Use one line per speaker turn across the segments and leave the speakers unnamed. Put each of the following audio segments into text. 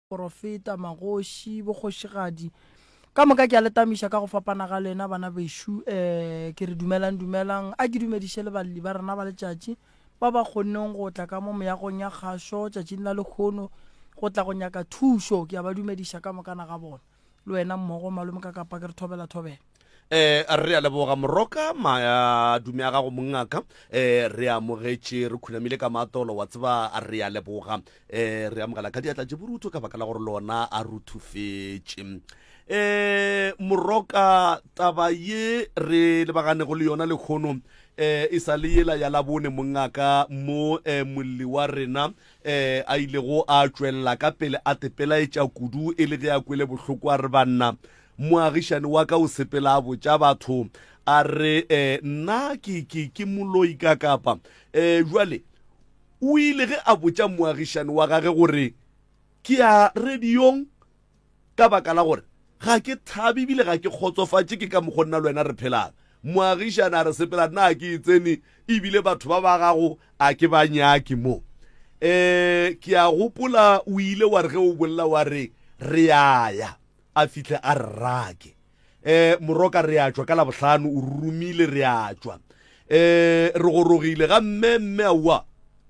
Baporofeta, magoši, bokgošigadi, ka moka ke a le tamiša ka go fapana ga lena, bana bešo. Um ke re dumelang, dumelang. A ke dumediše le balli ba rena ba letšatši, ba ba kgonneng go tla ka mo meagong ya kgašo tšatšing la lehono, go tla go nyaka thušo. Ke a ba dumediša ka mokana ga bona. Le wena mmogo, malome ka kapa, ke re thobela, thobela.
Eh, re a leboga Moroka, madume a gago mongaka. Eh, re amogetše, re khunamile ka matolo, wa tseba, re a leboga. Eh, re amogela ka diatla tše borutho ka baka la gore lona a ruthufetše. Eh, Moroka, taba ye re lebaganego le yona lekgono eh, e sa le yela ya labone mongaka mo eh, molli wa rena eh, a ilego a tšwelela ka pele a tepelaetša kudu e le ge a kwele bohloko a re banna Moagišani wa ka o sepela a botša batho a re, eh, Nna ke, ke, ke moloi ka kapa. Eh, jwale, o ile ge a botša moagišani wa gage gore ke ya radiong ka baka la gore ga ke thabe ebile ga ke kgotsofatše ke ka mokgo nna le wena re phelang. Moagišani a re, Sepela, nna ga ke e tsene ebile batho ba ba gago a ke ba nyake mo. Eh, ke a gopola o ile wa re ge o bolela wa re, Re a ya. A fihle a re rake. E, Moroka re a tšwa ka Labohlano, o romile re a tšwa. E, re gorogile ga mme, mme aowa.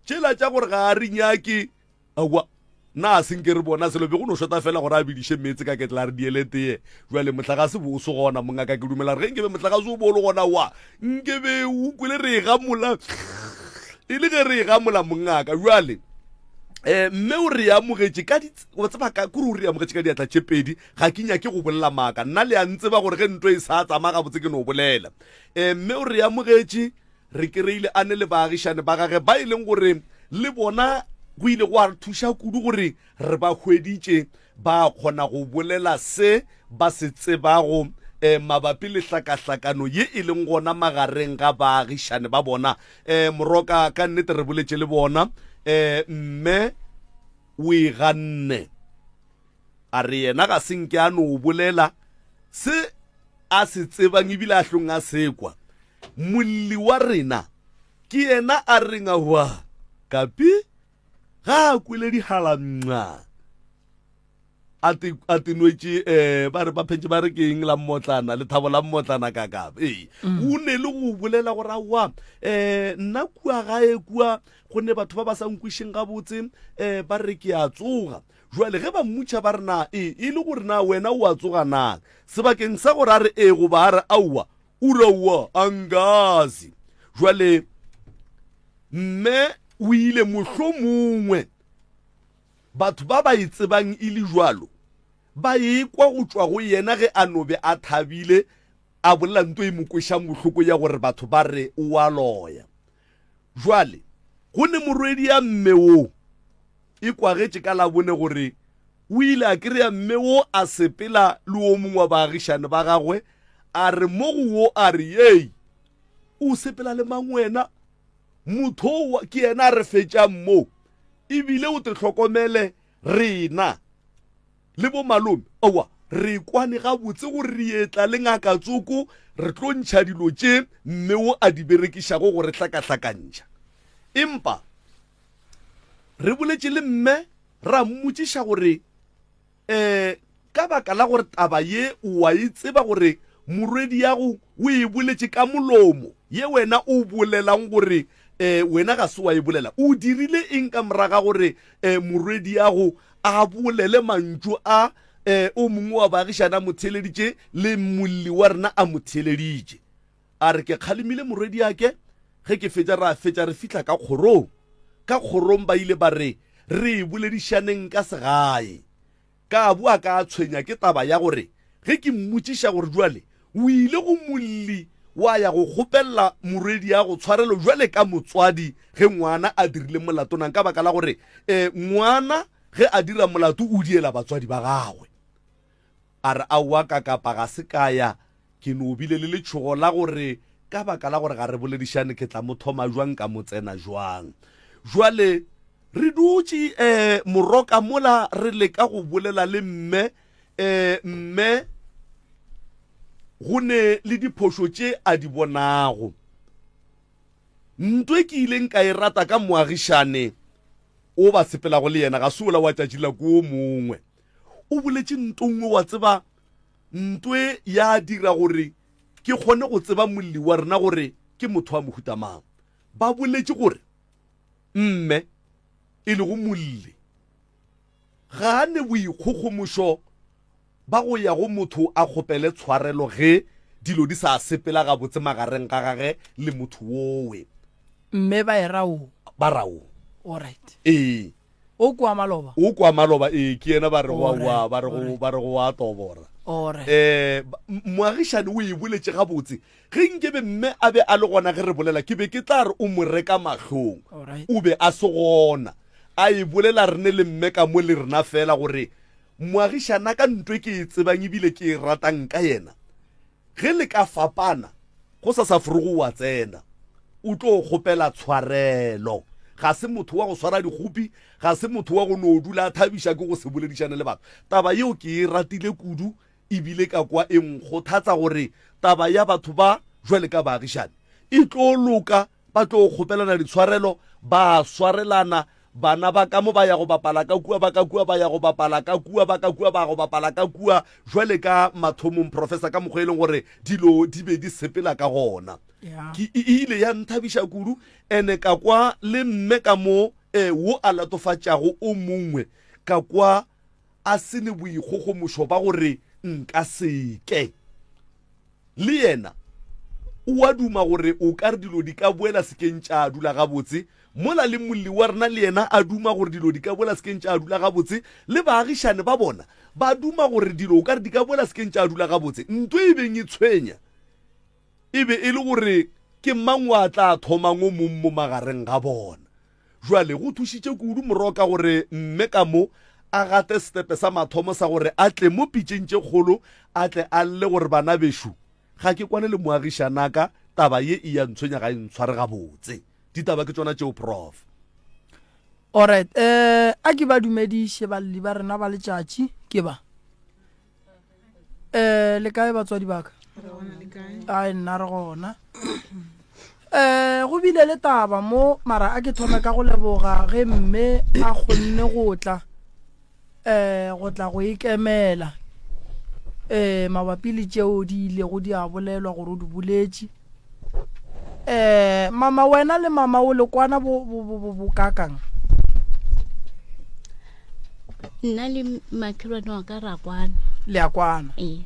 Tšela tša gore ga a re nyake, aowa. Na a se nke re bona selo, be go no šota fela gore a bidiše meetse ka ketla a re diele tee. Bjale mohlagase bo o se gona, mongaka, ke dumela gore ge nke be mohlagase o bo o le gona, aowa, nke be o kwele re e gamola, e le ge re e gamola, mongaka. Bjale. Eh, mme o re amogetše ka di wa tseba ka kore o re amogetše ka diatla tše pedi. Ga ke nyake go bolela maaka, nna le a ntseba gore ge nto e sa tsamaya gabotse ke no bolela. Eh, mme o re amogetše, re kry-ile a ne le baagišane ba gage ba e leng gore le bona go ile go a re thuša kudu gore re ba hweditše ba kgona go bolela se ba se tsebago eh, mabapi le hlakahlakano ye e leng gona magareng ga baagišane ba bona. Eh, Moroka, ka nnete re boletše le bona. Eh, mme o e ganne. A re yena ga se nke a no bolela se a se tsebang ebile a hlong a sekwa. Molli wa rena ke yena a reng ahoa kapi ga a kwele dihala mnca a te a te nwetše eh ba re ba phentše ba re ke eng la mmotlana lethabo la mmotlana ka ka ee mm. o ne le go bolela gore aowa eh nna kua gae kua go ne batho ba ba sa nkwišeng gabotse eh ba re ke a tsoga jwale ge ba mmutšha ba re na e e le gore na wena o a tsoga na sebakeng sa gore a re ee goba a re aowa o re aowa angazi jwale Mme o ile mohlomongwe batho ba ba e tsebang e le jwalo ba ekwa go tšwa go yena ge a no be a thabile a bolela nto e mo kwešang bohloko ya gore batho ba re o a loya. Jwale go ne morwedi ya mme wo e kwagetše ka Labone gore o ile a kry-a mme wo a sepela le wo mongwe wa baagišane ba gagwe a re mo go wo a re yei O sepela le mang wena? Motho o ke yena a re fetšang mo, ebile o te hlokomele rena le bo malome. Aowa, re kwane gabotse gore re etla le ngaka tsoko re tlo ntšha dilo tše mme o a di berekišago go re hlakahlakantšha. Empa re boletše le mme ra mmotšiša gore um ka baka la gore taba ye o a e tseba gore morwediago o e boletše ka molomo, ye wena o bolelang gore um wena ga se wa e bolela, o dirile eng ka morago ga gore um morwediago a bolele mantšu a um o mongwe wa baagišane a mo theeleditše le molli wa rena a mo theeleditše? A re, Ke kgalemile morwediake, ge ke fetša ra fetša re fihla ka kgorong. Ka kgorong ba ile ba re re e boledišaneng ka segae. Ka boa ka tshwenya ke taba ya gore ge ke mmotšiša gore bjale o ile go molli wa ya go kgopelela morwediago tshwarelo bjale ka motswadi ge ngwana a dirile molato nang ka baka la gore um ngwana ge a dira molato o diela batswadi ba gagwe. A re, Aowa, ka kapa ga se ka ya. Ke no bile le letšhogo la gore ka baka la gore ga re boledišane ke tla mo thoma jwang ka mo tsena jwang. Jwale re dutše eh, moroka mola re leka go bolela le mme eh, mme go ne le diphošo tše a di bonago. Nto e ke ileng ka e rata ka moagišane o ba sepelago le yena ga se ola wa tšatši la ko mongwe. O boletše nto nngwe, wa tseba, ntwe ya dira gore ke kgone go tseba molli wa rena gore ke motho wa mohuta mang. Ba boletše gore mme, e lego molli, ga a ne boikgogomošo ba go ya go motho a kgopele tshwarelo ge dilo di sa sepela gabotse magareng ga gage le motho wowe.
Mme ba e ra o.
Ba ra o.
Alright.
Ee.
O kwa maloba.
O kwa maloba, ee, ke yena ba re go wa, ba re go, ba re go wa tobora.
Alright.
Eh, moagišani o e boletše gabotse. Ge nkebe mme a be a le gona ge re bolela, ke be ke tla re o mo reka mahlong.
Alright.
O be a se gona. A e bolela re ne le mme ka mo le rena fela gore moagišana ka ntwe ke e tsebang ebile ke e ratang ka yena, Ge le ka fapana, gosasa forogo o a tsena, o tlo kgopela tshwarelo. Ga se motho wa go swara dikgopi, ga se motho wa go no dula a thabiša ke go se boledišane le batho. Taba yeo ke e ratile kudu e bile ka kwa e nkgothatsa gore taba ya batho ba jwale ka baagišani e tlo loka. Ba tlo kgopelana ditshwarelo, ba swarelana. Bana ba ka mo ba ya go bapala ka kua, ba ka kua ba ya go bapala ka kua, ba ka kua ba ya go bapala ka kua. Jwale ka mathomong, Professor, ka mokgwa e leng gore dilo di be di sepela ka gona. Ke, e ile ya nthabiša kudu. Ene ka kwa le mme ka mo, e, wo a latofatšago o mongwe, ka kwa a se ne boikgogomošo ba gore nka se ke. Le yena o a duma gore o ka re dilo di ka boela sekeng tša dula gabotse, mola le molli wa rena le yena a duma gore dilo di ka boela sekeng tša dula gabotse, le baagišane ba bona ba duma gore dilo o ka re di ka boela sekeng tša dula gabotse. Nto e beng e tshwenya e be e le gore ke mang wa tla thomang o mong mo magareng ga bona. Jwale go thušitše kudu Moroka gore mme ka mo a gate setepe sa mathomo sa gore a tle mo pitšeng tše kgolo a tle a lle gore bana bešo ga ke kwane le moagišanaka taba ye e ya ntshwenya ga e ntshware gabotse. Ditaba ke tšona tšeo Prof.
Alright, eh a ke ba dumediše balli ba rena ba letšatši ke ba. Eh le kae batswadi ba ka? Ai nna re gona. Eh go bile le taba mo mara a ke thome ka go leboga ge mme a kgonne go tla eh go tla go ikemela eh mabapi le tšeo di ilego di a bolelwa gore o di boletše. Eh mama wena le mama o le kwana bo bo bo bo kakang?
Nna le makhelwane wa ka ra kwana.
Le a kwana.
Ee.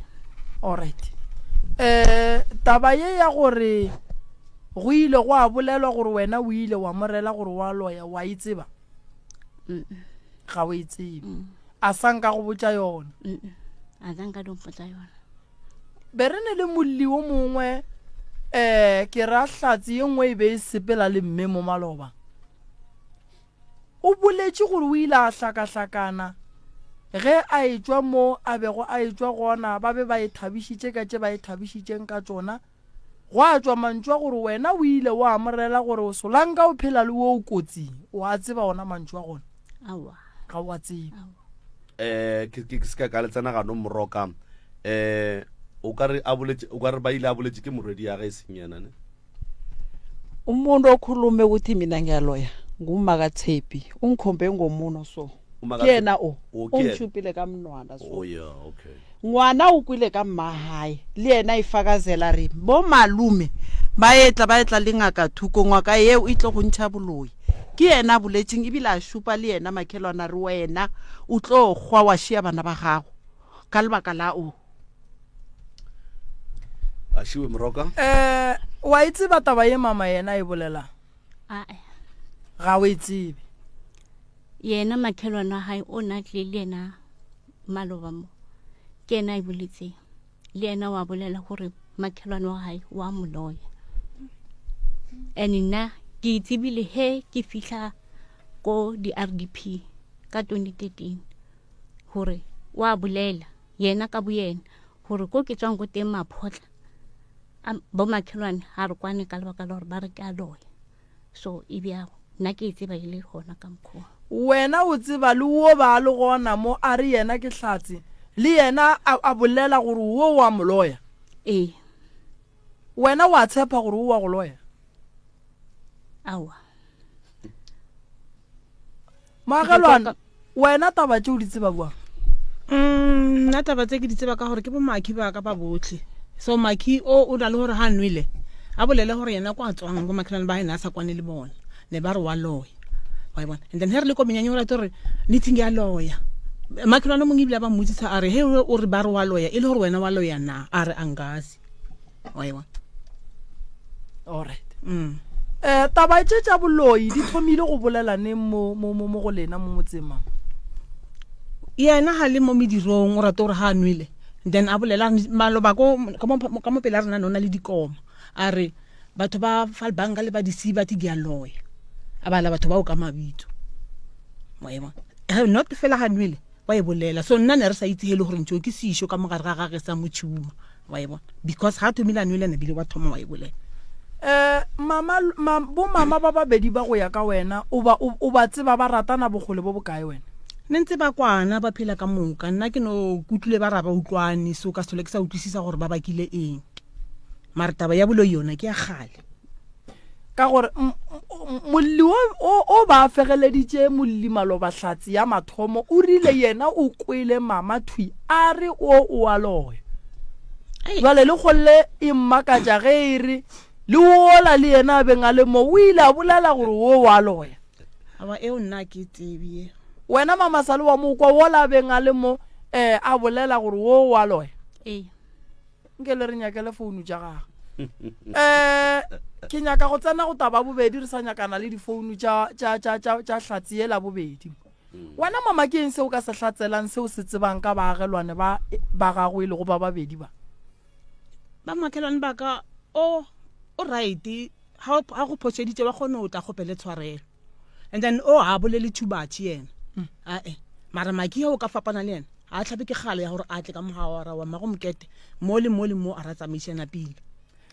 Alright. Eh taba ye ya gore go ile go a bolelwa gore wena o ile wa morela gore wa loya wa e tseba?
Mm.
Ga o e tsebe. Mm. A sa nka go botša yona.
Mm. A sa nka mpotsa yona.
Be re ne le molli wo mongwe, um ke ra hlatse ye nngwe e be e sepela le mme mo maloba. O boletše gore o ile a hlakahlakana ge a etšwa mo a bego a etšwa gona, ba be ba e thabišitše ka tše ba e thabišitšeng ka tšona. Gwa tšwa mantšu a gore wena o ile wa mo rela gore o solanka o phela le wo o kotsing. O a tseba ona mantšu a gona?
Aowa.
Ga o a tsebe.
Aowa.
Eh, ke ke se ka ka le tsena ganong moroka. Eh, o ka re a boletše, o ka re ba ile a boletše ke morwedi ya ge e seng yena ne.
Umuntu okhulume ukuthi mina ngiyaloya ngumma kaTshepi. Ungikhombe ngomuno so.
Umma
Ke yena o.
O, ke yena.
Ungishupile ka monwana so.
Oh yeah, okay.
Ngwana o kwile ka mmahae le yena e fakazela re bo malume ba etla ba etla le ngaka Thuko ngwaka yeo e tlo go ntšha boloi. Ke yena a boletšeng ebile a šupa le yena makhelwana re wena o tlo kgwa wa šia bana ba gago ka lebaka la o.
Ašiwe Moroka.
Eh, wa e tseba taba ye mama yena e bolelang?
Ae.
Ga o e tsebe.
Yena makhelwane wa hae o na tlile le yena maloba mo. Ke yena a e boletseng. Le yena wa bolela gore makhelwane wa hae wa mo loya. And nna ke e tsebile he ke fihla ko di-RDP ka 2013 gore wa bolela yena ka boyena gore ko ke tswang ko teng maphotla bo makhelwane ga re kwane ka lebaka la gore ba re ke a loya. So e bjago nna ke e tseba e le gona ka mokgwa.
Wena o tseba le wo ba a le gona mo a re yena ke hlatse, le yena a, a bolela gore wo wa mo loya?
Ee.
Wena wa tshepa gore o wa go loya?
Aowa.
Moagelwane, wena taba tše o di tseba bjang?
Mm, nna taba tse ke di tseba ka gore ke bomakhi ba ka ba botlhe so makhi o o na le gore ga a nwele a bolele gore yena kwa tswang bo makhelwane ba ene a sa kwane le bona ne ba re wa loya wa e bona and then he re le ko menyanyeng o rate gore meeting ya loya makhelwane mongwe ebile a ba mmotsisa a re he o re ba re wa loya e le gore wena wa loya na a re angazi wa e bona
alright mm. eh taba tše tša boloi di thomile go bolela neng mo mo mo go lena mo motseng mang
yena ga le mo medirong o rate gore ga a nwele then a bolela maloba ko ka mo pele a rena ne o na le dikoma a re batho ba falbanka le ba dc ba te di a loya a bala batho bao ka mabitso wa e bona not fela ga nwele wa e bolela so nna ne re sa itse he le gore ntšeo ke sešo ka mogare ga gage sa motšhuma wa e bona because ga thomile a nwele nabile wa thoma wa e bolela
eh mama ma, bo mama ba babedi ba go ya ka wena o ba o ba tseba ba ratana bogole bo bokae wena
ne ntse ba kwana ba phela ka moka nna ke no kutlwile ba ra ba utlwane so ka sele ke sa utlwisisa gore ba bakile eng mare taba ya boloi yona ke ya kgale
ka gore molli o ba fegeleditše molli maloba hlatse ya mathomo o rile yena o kwele mama thwi a re o o a loya jale le kgolle e mmakatša ge e re le ola le yena a beng a le mo o ile a bolela gore o wa loya
aba eo nna ke tsebie
wena mama sa le wa mo kwa ola a beng a le mo um a bolela gore o wa loya
ee
nke le re nyakele founu tša gagwe um ke nyaka go tsena go taba bobedi re sa nyakana le difounu tša hlatse ye la bobedi mm. wena mama ke eng se o ka se hlatselang se o se tsebang ka baagelwane ba ba gago e lego ba babedi ba
ba makelwane ba ka o o right ga go phošeditše ba kgone o tla kgopele tshwarelo and then o ga bolele too much yena mm. ae mara maki o ka fapana le yena ga a tlhabe ke kgale ya gore a tle ka mogawara wa mmago mokete mo le mo le mo a ra tsamaišana pele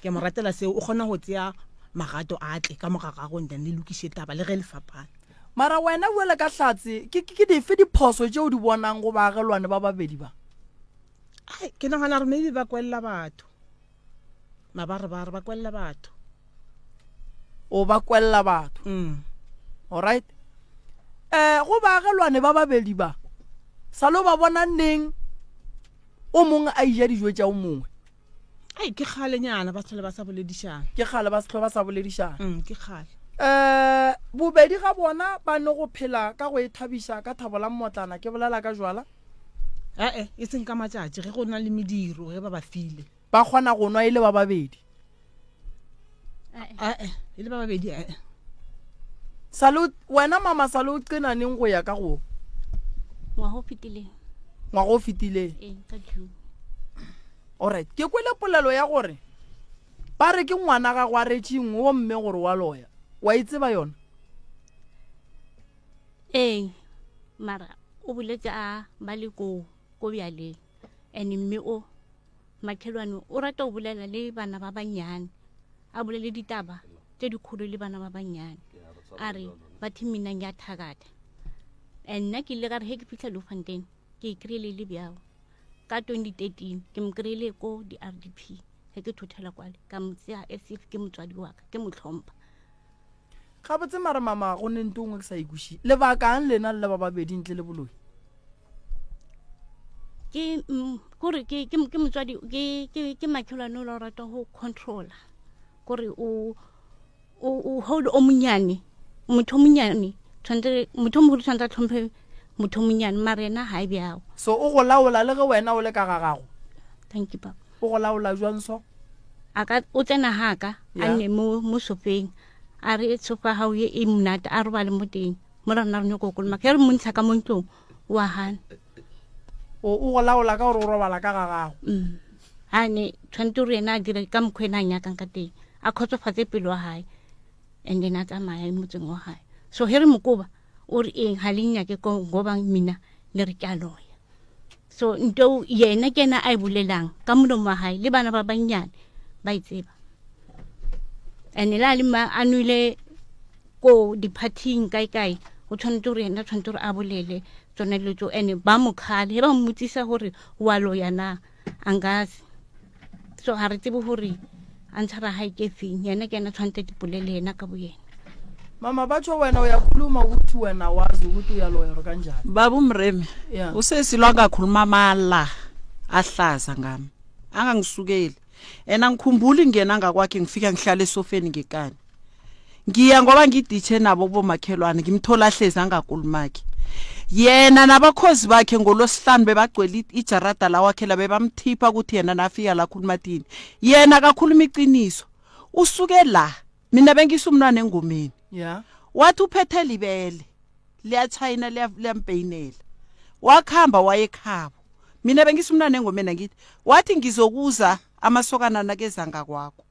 ke mo ratela seo o kgona go tseya magato a tle ka moga gago and then le lokiše taba le ge le fapana
mara wena bjale ka hlatse ke ke dife diphoso tše o di bonang go baagelwane ba babedi ba
ai ke nagana gore maybe ba kwelela batho mabarebare ba kwelela batho
o ba kwelela batho mm. alright eh go baagelwane ba babedi ba sa lo ba bona neng o mongwe a ija dijo tša o mongwe
ai ke kgalenyana ba tlhole ba sa boledišana
ke kgale ba se ba sa boledišana
mm, ke kgale
eh bobedi ga bona ba ne go phela ka go e thabiša ka thabo la mmotlana ke bolela ka jwala
ee e seng ka matšatši ge go na le mediro ge ba ba file
Ba kgona go nwa e le ba babedi.
Ae, e le ba babedi ae.
Sale wena mama sale o qena neng go ya ka go?
Ngwaga o fetileng.
Ngwaga o fetileng.
Ee, ka June.
Alright, ke kwele polelo ya gore ba re ke ngwana ga gwa retšeng wo mme gore wa loya. Wa e tseba yona?
Ee, mara o boletse a ba le ko ko bjaleng and mme o Makhelwane o rata go bolela le bana ba bannyane, a bolele ditaba tše dikgolo le bana ba bannyane. A re batho mina ngiyathakatha. And nna ke ile ka re he ke fitlha Bloemfontein ke e kry-ile le bjao. Ka 2013 ke mo kry-ile ko di-RDP ge ke thothela kwale ka mo tseya as if ke motswadi wa ka ke mo hlompha.
Gabotse mara mama go ne nto nngwe ke sa e kweši. Lebakang lena le le ba babedi ntle le boloi?
Ke mm, kore ke ke ke motswadi ke ke ke makhelwane o la o rata go controller kore o o o hold o monyane motho o monyane tshwanetse motho o mogolo tshwanetse a tlhomphe motho o monyane mara yena ga e bjao
So o go laola le ge wena o le ka ga gago?
Thank you papa.
O go laola jwang so?
A ka o tsena ga ka a nne mo mo sofeng a re sofa gago ye e monate a robale mo teng mo rena re nyako kolomaka ge re mo ntsha ka mo ntlong wa gana
o o go laola ka gore o robala ka ga gago
mm. a ne tshwanetse gore ena a dire ka mokgwa ena a nyakang ka teng a kgotsofatse pelo wa gae and then a tsamaya motseng wa gae so he re mokoba o re eng ga le nyake ngoba mina le re ke a loya so nto yena ke ena a e bolelang ka molomo wa gae le bana ba bannyane ba e tseba and le a le a nwele ko di-partying kae kae o tshwanetse gore yena tshwanetse gore a bolele tsone dilo tso and ba mo kgale he ba mmotsisa gore wa loya na angazi so ga re tsebe gore a ntshara gae ke feng yena ke ena tshwanetse dipolele yena ka bo yena.
Mama batho wena uyakhuluma ukuthi wena wazi ukuthi uyaloya or kanjani.
Baba uMremi
Yeah.
usesi lo angakhuluma amala ahlaza ngami angangisukeli and angikhumbuli ngiyena ngakwakhe ngifika ngihlala esofeni ngekani ngiya ngoba ngiditshe nabo kubomakhelwane ngimthola ahlezi angakulumakhe yena nabakhozi bakhe ngolwesihlanu bebagcwele ijarada lawakhe la bebamthipha ukuthi yena nafika la khuluma thini yena akakhuluma iqiniso usuke la mina bengisa umntwana engomeni
yeah
wathi uphethe libele liyachayina liyampeyinela wakhamba wayekhabo mina bengisa umntwana engomeni angithi wathi ngizokuza amasokana nakeza ngakwakho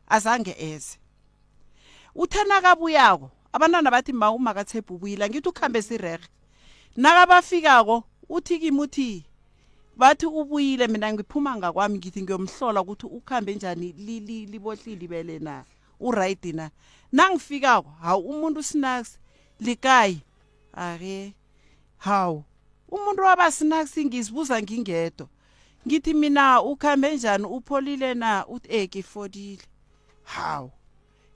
azange eze uthe nakabuyako abantwana bathi ma umakathebhu ubuyile angithi ukuhambe sirehe nakabafikako uthi kimi uthi bathi ubuyile mina ngiphuma ngakwami ngithi ngiyomhlola ukuthi ukuhambe njani libohlile ibele na uright na nangifikako hawu umuntu snacks likayi ake hawu umuntu waba snacks ngizibuza ngingedwa ngithi mina ukhambe njani upholile na uthi eh ngifodile hawu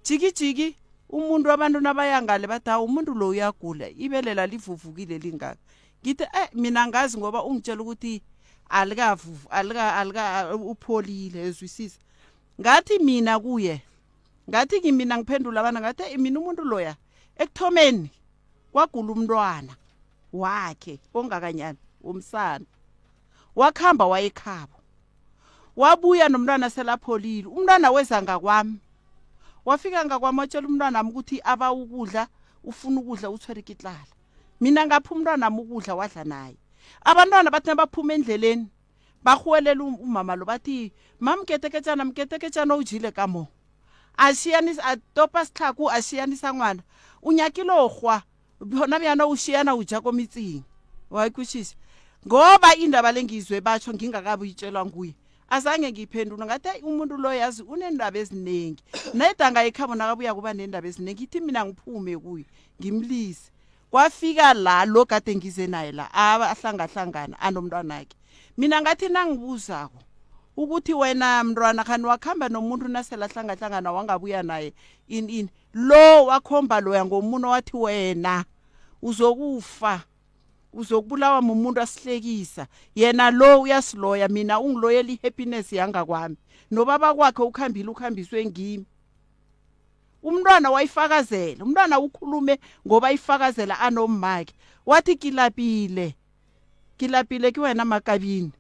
jikijiki umuntu abantu nabaya ngale bathi hawu umuntu lo uyagula ibelela livuvukile lingaka ngithi eh mina ngazi ngoba ungitshela ukuthi alikavuvu alika alika upholile ezwisisa ngathi mina kuye ngathi ngimina ngiphendula abana ngathi "Eh, mina umuntu loya ekuthomeni kwagula umntwana wakhe ongakanyana womsana wakhamba wayekhabo wabuya nomntwana selapholile umntwana weza ngakwami wafika ngakwami watshela umntwana wami ukuthi aba ukudla ufuna ukudla uthwere ikitlala mina ngapha umntwana wami ukudla wadla naye abantwana bathi nabaphuma endleleni barhuwelela um-, umama lo bathi mamketeketshana mketeketshana ujile ka mo ashiyanisa atopa sitlhaku ashiyanisa ngwana o nyakile o gwa gona bjana o šiana o ja ko metseng wa ikwešiša ngoba indaba le ngizwe batsho ngingakabi uyitshelwa nguye azange ngiyiphendule ngathi ayi umuntu lo yazi unendaba eziningi nedanga ekhabo nakabuya kuba nendaba eziningi ithi mina ngiphume kuye ngimlise kwafika la lo kade ngize naye la ahlangahlangana anomntwanakhe mina ngathi nangibuzako ukuthi wena mntwana khani wakhamba nomuntu nasela hlangahlangana wangabuya naye ini ini lo wakhomba loya ngomuno wathi wena uzokufa uzokubulawa mumuntu asihlekisa yena lo uyasiloya mina ungiloyela i-happiness yangakwami nobaba kwakhe ukhambile ukhambiswe ngimi umntwana wayifakazela umntwana ukhulume ngoba ifakazela anommakhe wathi kilapile kilapile ke wena makabini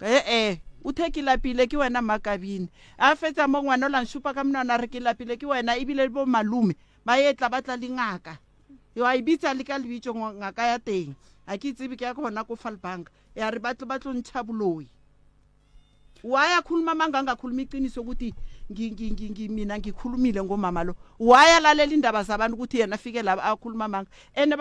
e-e uthe ke lapile ke wena makabini a fetsa mo ngwana o lanšupa ka monwana re ke lapile ke wena ebile bo malome ba etla ba tla le ngaka yo a e bitsa le ka lebitso ngaka ya teng a ke tsebe ke ya gona ko falbank ya re ba tlo ntšha boloi why akhuluma amanga angakhuluma iqiniso ukuthi mina ngikhulumile ngomama lo why alalela indaba zabantu ukuthi yena afike la akhuluma amanga and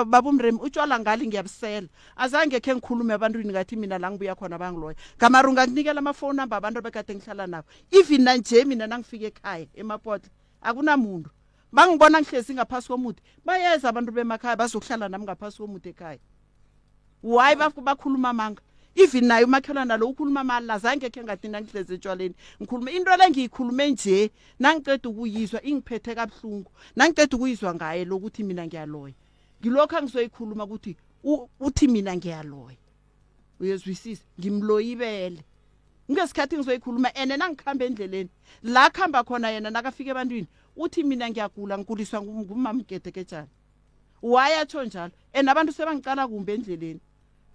babumremi utshwala ngali ngiyabusela azange khe ngikhulume ebantwini ngathi mina la ngibuya khona bangiloya ngamaru ngakunikela ama-phone number abantu abekade ngihlala nabo even nanje mina nangifika ekhaya emapotla akunamuntu bangibona ngihlezi ngaphasi komuthi bayeza abantu bemakhaya bazokuhlala nami ngaphasi komuthi ekhaya why bakhuluma amanga even naye umakhelwana lo ukhuluma amala zange khe ngathi nangihlezi etshwaleni ngikhulume into le ngiyikhulume nje nangiceda ukuyizwa ingiphethe kabuhlungu nangiceda ukuyizwa ngaye lokuthi mina ngiyaloya ngilokhu angizoyikhuluma ukuthi uthi mina ngiyaloya uyezwisisa ngimloyibele ngesikhathi ngizoyikhuluma ene nangikhamba endleleni la khamba khona yena nakafika ebantwini uthi mina ngiyagula ngiguliswa ngumamgedekejana why atsho njalo and abantu sebangicala kumbi endleleni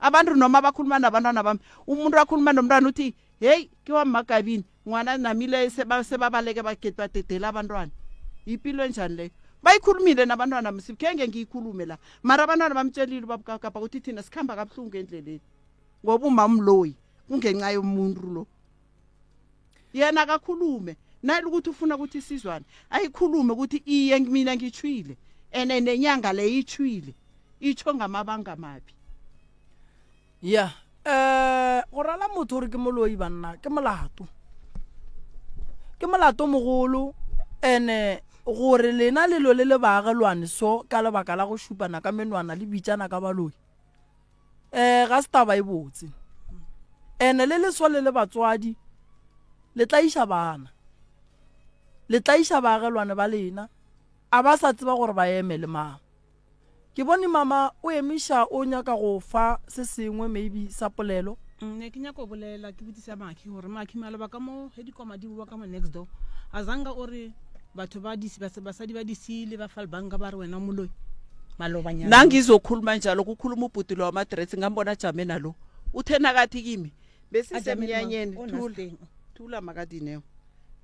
abantu noma bakhuluma nabantwana bami umuntu akhuluma nomntwana uthi heyi ke wa mmagabini ngwana namile sebabaleke badedela abantwana yipilo enjani leyo bayikhulumile nabantwana msikhenge ngiyikhulume la mara abantwana bamtshelile ubabukakapa ukuthi thina sikhamba kabuhlungu endleleni ngoba umamloyi kungenxa yomuntu lo yena akakhulume nayile ukuthi ufuna ukuthi sizwane ayikhulume ukuthi iye mina ngitshwile ene nenyanga le itshwile itsho ngamabanga maphi
ya eh go rala motho gore ke moloi banna ke molato ke molato mogolo ene gore lena lelo le le baagelwane so ka lebaka la go šupana ka menwana le bitsana ka baloi um ga se taba e botse ene le leswa le le batswadi le tlaiša bana le tlaiša baagelwane ba lena. A ba sa tseba gore ba eme le mang. Ke bone mama o emiša o nyaka go fa se sengwe maybe sa polelo.
Ne ke nyaka go bolela ke botsisa Makhi gore Makhi maloba ka mo ge dikoma di bowa ka mo next door a zanga o re batho ba di basadi ba di siile ba falbanka ba re wena o moloi malobanyana.
Nangizokhuluma njalo kukhuluma ubhuti lo wamadress ngambona ajame nalo uthe nakathi kimi besisemnyanyeni thula thula makadineo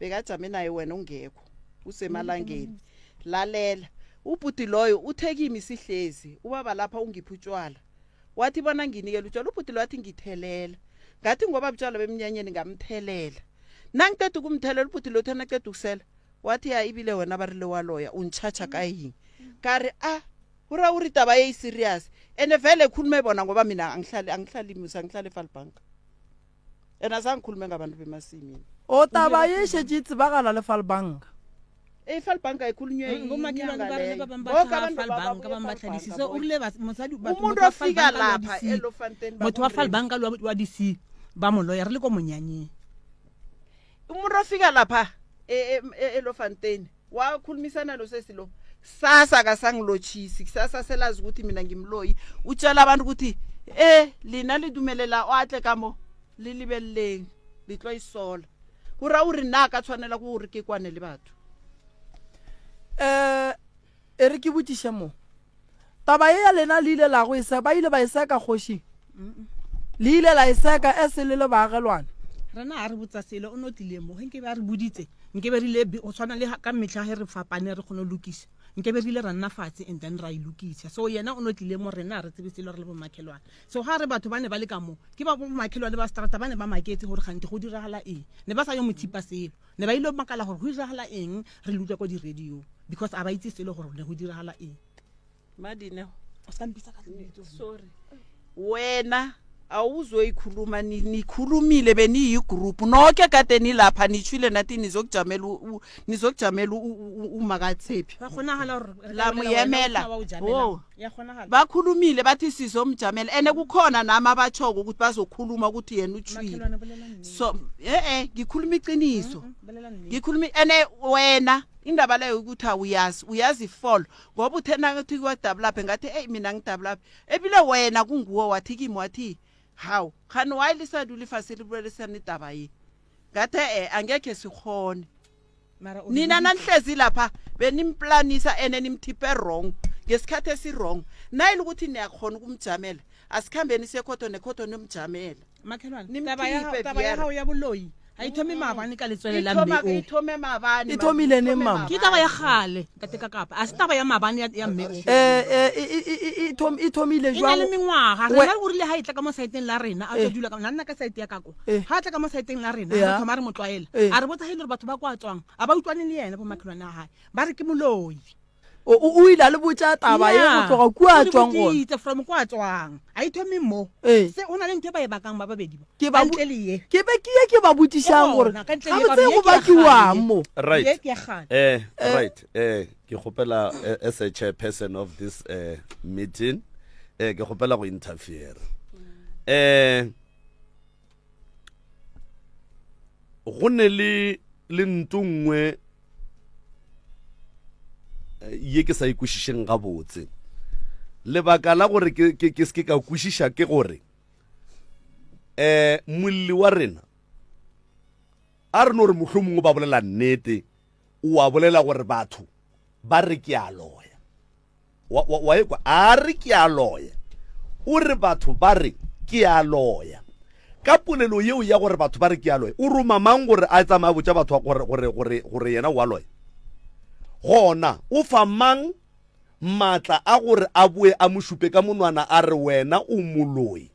bekajame naye wena ungekho usemalangeni lalela ubhuti loyo uthe kimi sihlezi ubaba lapha ungipha utshwala wathi bona nginikela utshwala ubhuti lo wathi ngithelela ngathi ngoba butshwala bemnyanyeni ngamthelela nangiceda ukumthelela ubhuti lo uthe naceda ukusela wathi ya ibile wena ba rile wa loya ungitshatsha ka yini ka re a go ra gore taba ye e serious ene vele khulume bona ngoba mina angihlali angihlali musa angihlali efalbank ene a sa ngikhulume ngabantu bemasimini
O taba ye šetše e tsebagala le Falbanka.
E Falbanka ikhulunywe
Mm, bomakhelwane
inyanga
ba rena
leyo.
ba bang ba
Boke
tla
abantu ba
Falbanka,
babuye
ba bang ba
Falbanka
tla DC. So o
boke.
rile bas- mosadi batho-
Umuntu
motho wa
ofika
Falbanka le wa
lapha
DC,
eLofontein
motho wa
bakumremi.
Falbanka le wa- wa DC ba mo loya re le ko monyanyeng
umuntu ofika lapha e- e- e- eLofontein wakhulumisana nosesi lo sasa akasangilotshisi kusasa selazi ukuthi mina ngimloyi utshela abantu ukuthi e lina le dumelela o atle ka mo le lebeleleng le tlo isola go ra gore nna a ka tshwanela go gore ke kwane le batho
um e re ke botšiše mo taba ye ya lena le ile la go e se ba ile ba e seka kgoši le ile la e seka e se le le baagelwane
rena a re botsa selo o no tlile mo ge nke be a re boditse nke be rile go tshwana le ka metlha ge re fapane re kgone go lokisa nke be rile ra nna fatshe and then ra e lokisa so yena o no tlile mo rena a re tsebe selo re le bomakhelwane so ga re batho ba ne ba le ka mo ke ba bomakhelwane ba strata ba ne ba maketse gore gante go diragala eng ne ba sa yo mo thipa selo ne ba ile makala gore go diragala eng re le utlwa ko di-radio because a ba itse selo gore ne go diragala eng
madineo
o se ka mpitsa ka lebitso.
sorry wena awuzoyikhuluma ni- nikhulumile beniyigroup noke kade nilapha nitshwile nathi nizokujamela u- u- nizokujamela u- u- u- umakatshepi
Ba kgonagala gore re ka
La
bolela wena, o
moyemela.
sena wa o jamela.
Oh.
Ya kgonagala.
bakhulumile bathi sizomjamela ene kukhona nami abatshoko ukuthi bazokhuluma ukuthi yena utshwile
Makhelwane bolela nnete.
so e-e ngikhuluma iqiniso
Mm, bolela nnete.
ngikhuluma ene wena indaba leyo ukuthi awuyazi uyazi ifolo ngoba uthe nakathi kwadabulaphe ngathi eyi mina ngidabulaphe ebile wena kunguwo wathi kimi wathi hawu khani wayi lisadula ifasi libulelisana idaba ye ngathi e angekhe sikhone
Mara o
nina
re
nanihlezi lapha benimplanisa ene nimthiphe wrong ngesikhathi esi-wrong nayile ukuthi niyakhona ukumjamela asikhambeni siyekhotho nekhotho nimjamela
makhelwane
Nimkhiphe,
taba ya hao- taba ya
Viera.
gago ya boloi ga e thome maabane ka letswele la mme
Ithoma-
o
ithome maabane
E thomile neng,
ithome
mama?
ke taba ya gale ntate ka kapa a se taba ya maabane ya- ya mme o
Eh, eh, e- e- e- e- thom- e thomile
e na
jwang
le mengwaga
We-
rena o rile ga e tla ka mo saeteng la rena a
Eh.
tlo dula ka nna ka saete ya kako
Eh.
ga a tla ka mo saeteng la rena
Yeah.
re thoma re mo tlwaela
Eh.
a re botsa ge e le gore batho ba kwa tswang a ba utlwane le yena bomakhelwane a gae ba re ke moloi
O- o o ile a le botša taba ye go tloga kua a tswang gona
gona from kwa a tswang a e thome mo
Ee.
se o na le ntho e ba e bakang ba babedi ba
Ke ba
Ka
bo-
ntle le ye
ke be ke ye ke ba botšišang gore
Ke gona, ka ntle le ye,
gabotse
ka
go
gore ye ke ya
bakiwang
kgale.
mo
right
Ye ke ya kgale.
eh right eh ke kgopela eh, as a chairperson of this eh meeting eh ke kgopela go interfere eh go ne le le nto nngwe eh, ye ke sa ikwešišeng gabotse lebaka la gore ke ke ke se ke ka kwešiša ke gore eh molli wa rena a re no re mohlomongwe ba bolela nnete o a bolela gore batho ba re ke a loya Wa, wa, wa ekwa? A re ke a loya. O re batho ba re ke a loya. Ka polelo yeo ya gore batho ba re ke a loya, o roma mang gore a tsamaye a botša batho gore, gore, gore, gore yena o a loya? Gona o fa mang maatla a gore a boe a mo šupe ka monwana a re wena o moloi?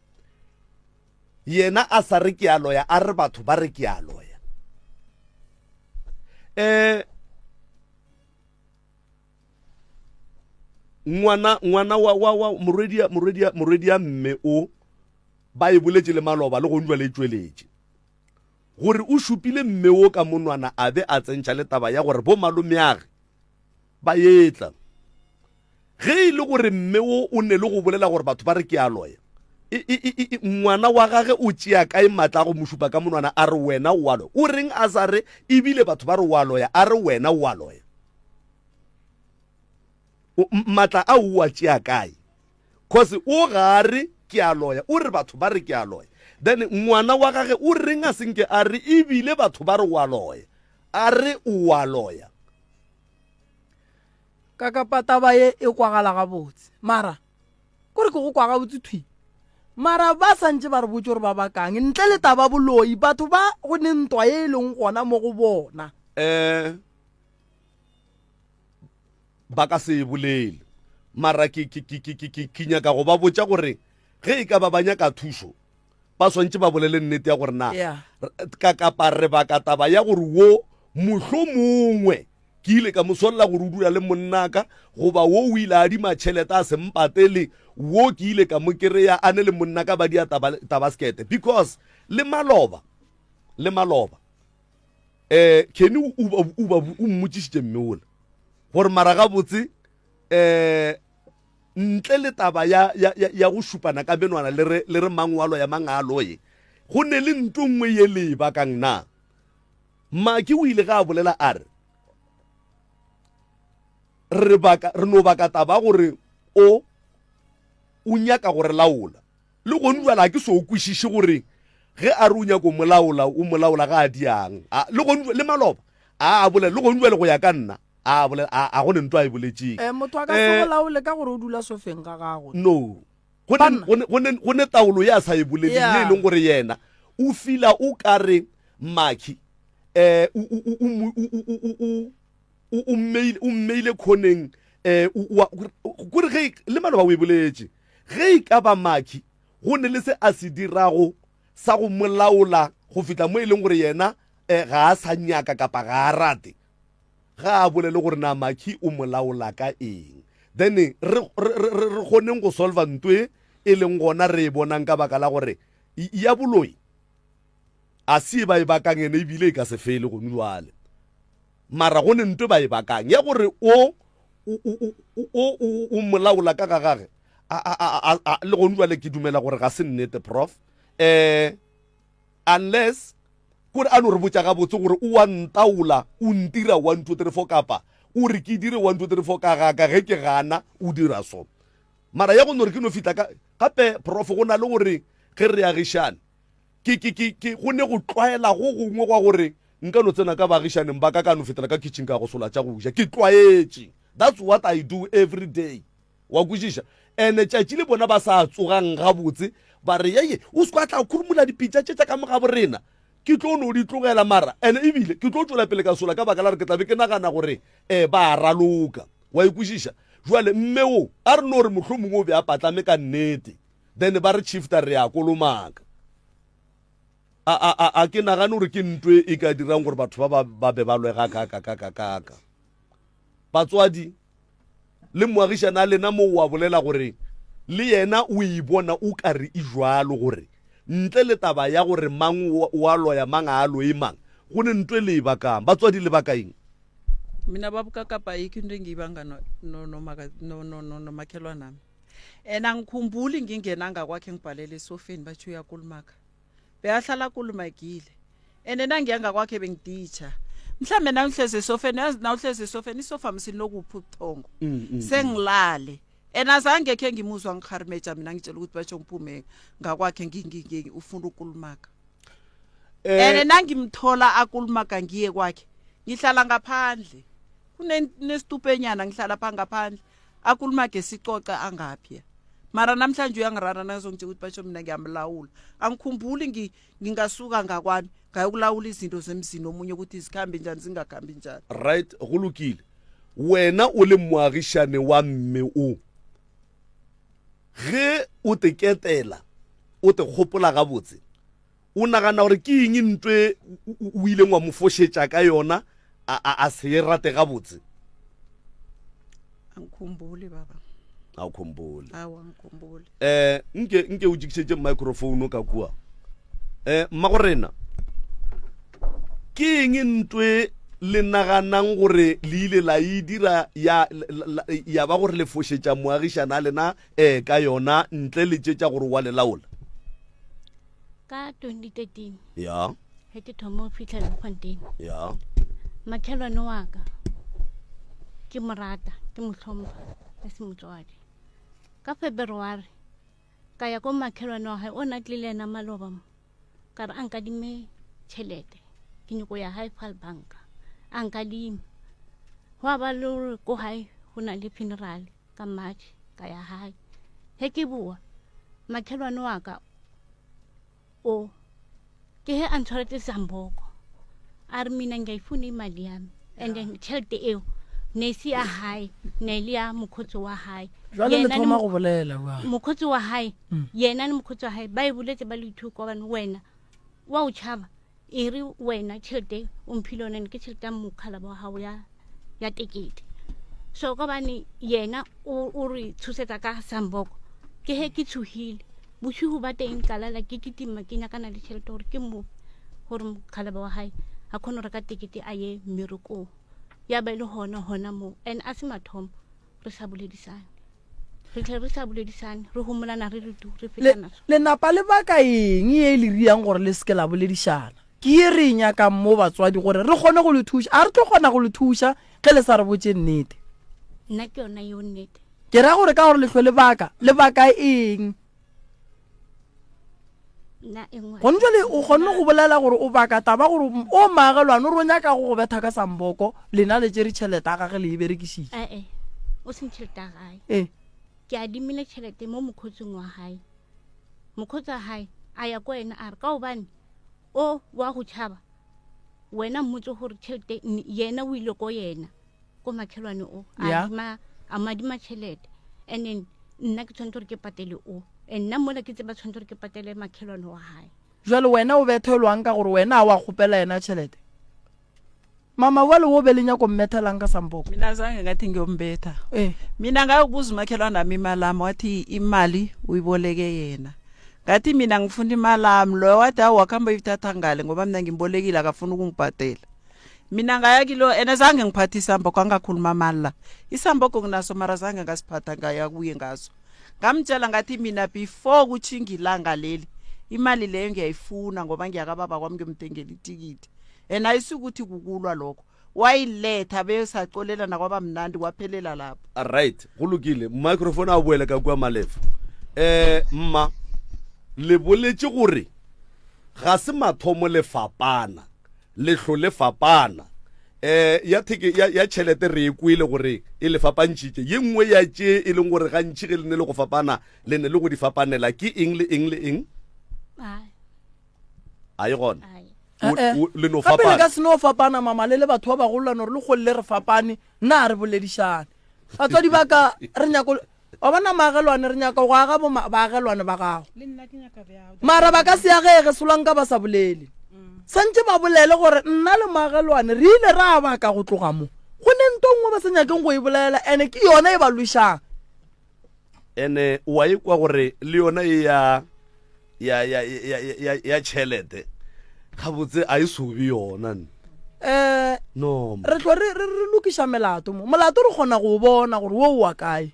Yena a sa re ke a loya, a re batho ba re ke a loya. Eh, ngwana ngwana wa wa wa morwedi morwedi morwedi ya mme o ba e boletše le maloba le go njwa le tšweletše gore o šupile mme o ka monwana a be a tsentšha le taba ya gore bo malomeage ba etla ge e le gore mme o o ne le go bolela gore batho ba re ke a loya ngwana wa gage o tšea kae maatla a go mo šupa ka monwana a re wena o a loya o reng a sa re ebile batho ba re o a loya a re wena o a loya? Maatla ao o a tšea kae? Cause o ga a re ke a loya, o re batho ba re ke a loya. Then ngwana wa gage o reng a senke a re ebile batho ba re o a loya? A re o a loya.
Ka kapa taba ye e kwagala gabotse. Mara, kore ke go kwa gabotse thwi. Mara ba santše ba re botše gore ba bakang. Ntle le taba boloi, batho ba go ne ntwa ye e leng gona mo go bona.
Eh, ba ka se e bolele. Mara ke, ke, ke, ke, ke, ke, ke nyaka go ba botša gore ge e ka ba ba nyaka thušo, ba swantše ba bolele nnete ya gore na
Yeah.
ka kapa re baka taba ya gore wo mohlomongwe ke ile ka mo solla gore o dula le monnaka goba wo o ile a adima tšhelete a se mpatele wo ke ile ka mo kereya a ne le monnaka ba dia taba, tabaskete because le maloba le maloba eh Kenny o o o o mmotšišitše mme ola gore mara gabotse eh ntle le taba ya ya ya go šupana ka menwana le re le re mang wa loya mang a loye go ne le nto nngwe ye le e bakang na Maki o ile ga a bolela a re re baka re no baka taba gore o o nyaka go re laola Le gone bjale ga ke so kwešiše gore ge a re o nyako mo laola, o mo laola ga a diang. A, le gone le maloba a a bolela, le gone bjale go ya ka nna a a bolela, a, a go ne ntwa a e boletšeng.
Eh, motho a ka se go laole ka gore o dula sofeng ga gago.
No. Go ne, go ne, go ne, go ne taolo ye a sa e boleleng, ye e leng gore yena o fila o ka re Maki, eh, o, o, o, o, o, o, o, o, o mmeile, o mmeile khoneng, eh, o, o, kore ge, le maloba o e boletše. Ge e ka ba Maki go ne le se a se dirago sa go mo laola go fihla mo e leng gore yena eh, ga a sa nyaka kapa ga a rate, ga a bolele gore na Maki o mo laola ka eng. Then re, re, re, re, re kgoneng go solva nto e e leng gona re e bonang ka baka la gore ya boloi a se e ba e bakang ene ebile e ka se fele gone jwale. Mara go ne nto ba e bakang ya gore o o o o molaola ka ga gage a a a le gone jwale ke dumela gore ga se nnete prof eh unless kore a no re botša gabotse gore o wa ntaola o ntira 1 2 3 4 kapa o re ke dire 1 2 3 4 ka gaka ge ke gana o dira so mara ya go no re ke no fihla ka gape prof go na le gore ge re agišane Ke, ke, ke, ke, go ne go tlwaela go gongwe gwa gore nka no tsena ka baagišaneng ba ka ka no fetela ka kitchen ka go sola tša go ja. Ke tlwaetše. That's what I do every day. Wa kwešiša? Ene tšatši le bona ba sa tsogang gabotse, ba re, Yeye, o se kwa tla khurumula dipitša tše tša ka mo gabo rena. Ke tlo no di tlogela mara, ene ebile ke tlo tšwela pele ka sola ka baka la gore ke tla be ke nagana gore um ba a raloka. Wa e kwešiša? Jwale mme wo, a re no re mohlomongwe o be a patlame ka nnete. Then ba re chifta re a kolomaka. A a a a ke nagane gore ke ntwe e ka dirang gore batho ba ba ba be ba lwe ga ka ka ka ka ka ka. Batswadi le moagišana a lena mo wa bolela gore le yena o e bona o ka re e jwalo gore ntle le taba ya gore mang o a loya mang a a loye mang go ne ntwe le e bakang. Batswadi le baka eng?
Mina babukakapa ayikho into engiyibanga nomakhelwanami. And angikhumbuli ngingena ngakwakhe ngibhalele esofeni batsho uyakulumaka. Bekahlala akulumagile. And nangiya ngakwakhe bengiditsha. Mhlambe nawuhlezi esofeni yazi nawuhlezi esofeni isofa msinokuphi ubuthongo. Mm, mm, Sengilale. And azange khe ngimuzwa ngikgarimeja mina ngitshela ukuthi batsho ngiphume ngakwakhe ngingingi ufuna ukulumaka. Eh, And nangimthola akulumaga ngiye kwakhe ngihlala ngaphandle. Kunestupenyana ngihlala pha ngaphandle. akulumage sicoce angaphi mara namhlanje uyangirara nakazongitshela ukuthi basho mina ngiyamlawula angikhumbuli ngingasuka ngakwami ngayokulawula izinto zemzini omunye ukuthi zikhambe njani zingakhambi njani
right go lokile wena o le moagišane wa mme o ge o te ketela o te gopola gabotse O nagana gore ke eng ntwe o ileng wa mo fošetša ka yona a, a, a se e rate gabotse?
Angikhumbuli baba.
A o khumbule.
Awa angikhumbuli.
Eh nke nke o jikišetše microphone ka kua. Eh mma go rena. Ke eng ntwe le naganang gore le ile la e dira ya ya ba gore le fošetša moagišana a lena eh ka yona ntle le tše tša gore wa le laola?
Ka 2013
Ya.
ge ke thoma go fihla Bloemfontein
Ya.
makhelwane wa ka ke mo rata ke mo hlompha. A se motswadi. Ka February ka ya ko makhelwane wa gae o na tlile ena maloba mo. Ka re a nkadime tšhelete ke nyoko ya gae fal banka. A nkadima. Gwa ba le gore ko gae go na le funeral ka March ka ya gae. Ge ke boa makhelwane wa ka o ke he a ntshwaretse samboko a re mina ngiyayifuna imali yami and then tšhelete eo ne se ya hae ne le ya mokgotsi wa hae
jwale le
Yena le
thoma
mo-
go bolela bjang
mokgotsi wa hae yena le mokgotsi wa hae ba e boletse ba le ithuka gobane wena wa o tšhaba e re wena tšhelete o mphile yone ke tšhelete ya mokgalaba wa gago ya ya tekete so ka bane yena o re tshosetsa ka samboko ke he ke tshogile bosigo ba teng ka lala ke kitima ke nyakana le tšhelete gore ke mo gore mokgalaba wa gae a kgone go reka tekete a ye mmerekong ya ba e le gona gona moo and a se mathomo re sa boledisane re tle re sa boledisane re homolana re re tu re fetana so
lenapa le baka eng ye e le riang gore le seke la boledišana ke ye re e nyakang mo batswadi gore re kgone go le thuša a re tlo kgona go le thuša ge le sa re botše nnete
nna ke yona yeo nnete
ke ra gore ka gore lehlwe le baka le baka eng Gone jwale o kgonne go bolela gore o baka taba gore o maagelwane o re o nyaka go go betha ka samboko lena le tšere tšhelete a gage le e berekišitše.
Ee, o seng tšhelete ya gae.
Ee.
Ke adimile tšhelete mo mokgotsing wa gae. Mokgotsi wa gae a ya ko ena a re ka gobane o wa go tšhaba wena mmotse gore tšhelete yena o ile ko yena. ko makhelwane o a adima a mo adima tšhelete and then nna ke tshwanetse gore ke patele o and nna mola ke tseba tshwanetse gore ke patele makhelwane wa gae
jale wena o bethelwang ka gore wena a wa kgopela yena tšhelete mama wale wo be le nyako mmethelang ka samboko
mina zange ngathi ngiyombetha
eh.
mina ngayokubuza umakhelwane wami imali ami wathi imali uyiboleke yena ngathi mina ngifuna imali ami loyo wathi awu wakuhamba uyithatha ngale ngoba mina ngimbolekile akafuni ukungibhadela mina ngaya kilo ene zange ngiphathe isamboko angakhuluma mali la isamboko nginaso mara zange ngasiphatha ngaya kuye ngaso ngamtshela ngathi mina before kutjhinga ilanga leli imali leyo ngiyayifuna ngoba ngiyakababa kwami ngiyomthengela itikiti and ayisukuthi kukulwa lokho wayiletha besacolelana kwaba mnandi kwaphelela lapho
right go lokile microphone a boele ka kua malefo um mma le boletše gore ga se mathomo le fapana Lehlo le fapana. Eh, ya theke ya, ya tšhelete re e kwele gore e le fapantšhitše. Ye nngwe ya tše e leng gore gantši ge le ne le go fapana, le ne le go di fapanela ke eng le eng le eng?
Ai.
A e gona.
Ai.
O,
Eh, eh.
o, le no
Gape le
fapana.
ka se no fapana mama le le batho ba bagolo lano re le kgole le re fapane nna a re boledišane batswadi ba ka re nyako Wa bona maagelwane, re nyaka go aga bo baagelwane ba gago. Mara ba ka se agege solanka ba sa bolele. Santše ba bolele gore nna le moagelwane re ile ra baka go tloga mo. Go ne nto nngwe ba sa nyakeng go e bolela ene ke yona e ba lwešang.
Ene wa e kwa gore le yona e ya ya ya ya ya ya tšhelete gabotse a e sobe yona nne.
Eh
No.
re tlo re re re lokiša melato mo. Molato re kgona go o bona gore wo wa kae.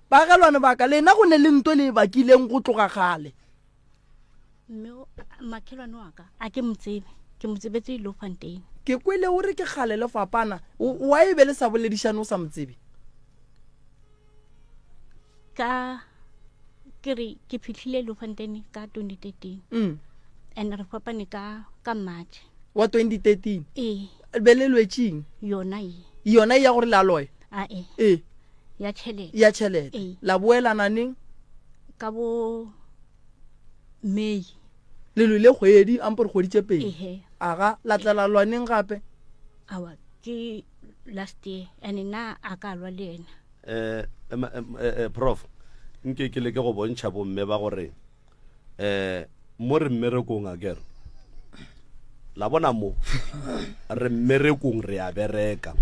Baagelwane ba ka lena go ne le nto le e bakileng go tloga kgale.
Mme makhelwane wa ka a ke mo tsebe, ke mo tsebetse Ilofontein.
Ke kwele o re ke kgale le fapana, wa e be le sa boledišane o sa mo tsebe?
Ka ke re ke fihlile Ilofontein ka 2013.
Mm.
And re fapane ka ka March.
Wa 2013?
Ee.
Be le lwetšeng?
Yona e.
Yona e ya gore le a loya?
Ae.
Ee.
Ya tšhelete.
Ya tšhelete.
Ee.
La boelana neng?
Ka bo May.
Le lwele kgwedi, ampo re kgwedi tše pedi.
Ehe.
Aga, la tla la lwa neng gape?
Awa, ke last year and nna a ka lwa le yena.
Eh, eh, eh, prof, nke ke leke go bontšha bomme ba gore eh mo re mmerekong a kere la bona mo re mmerekong re a bereka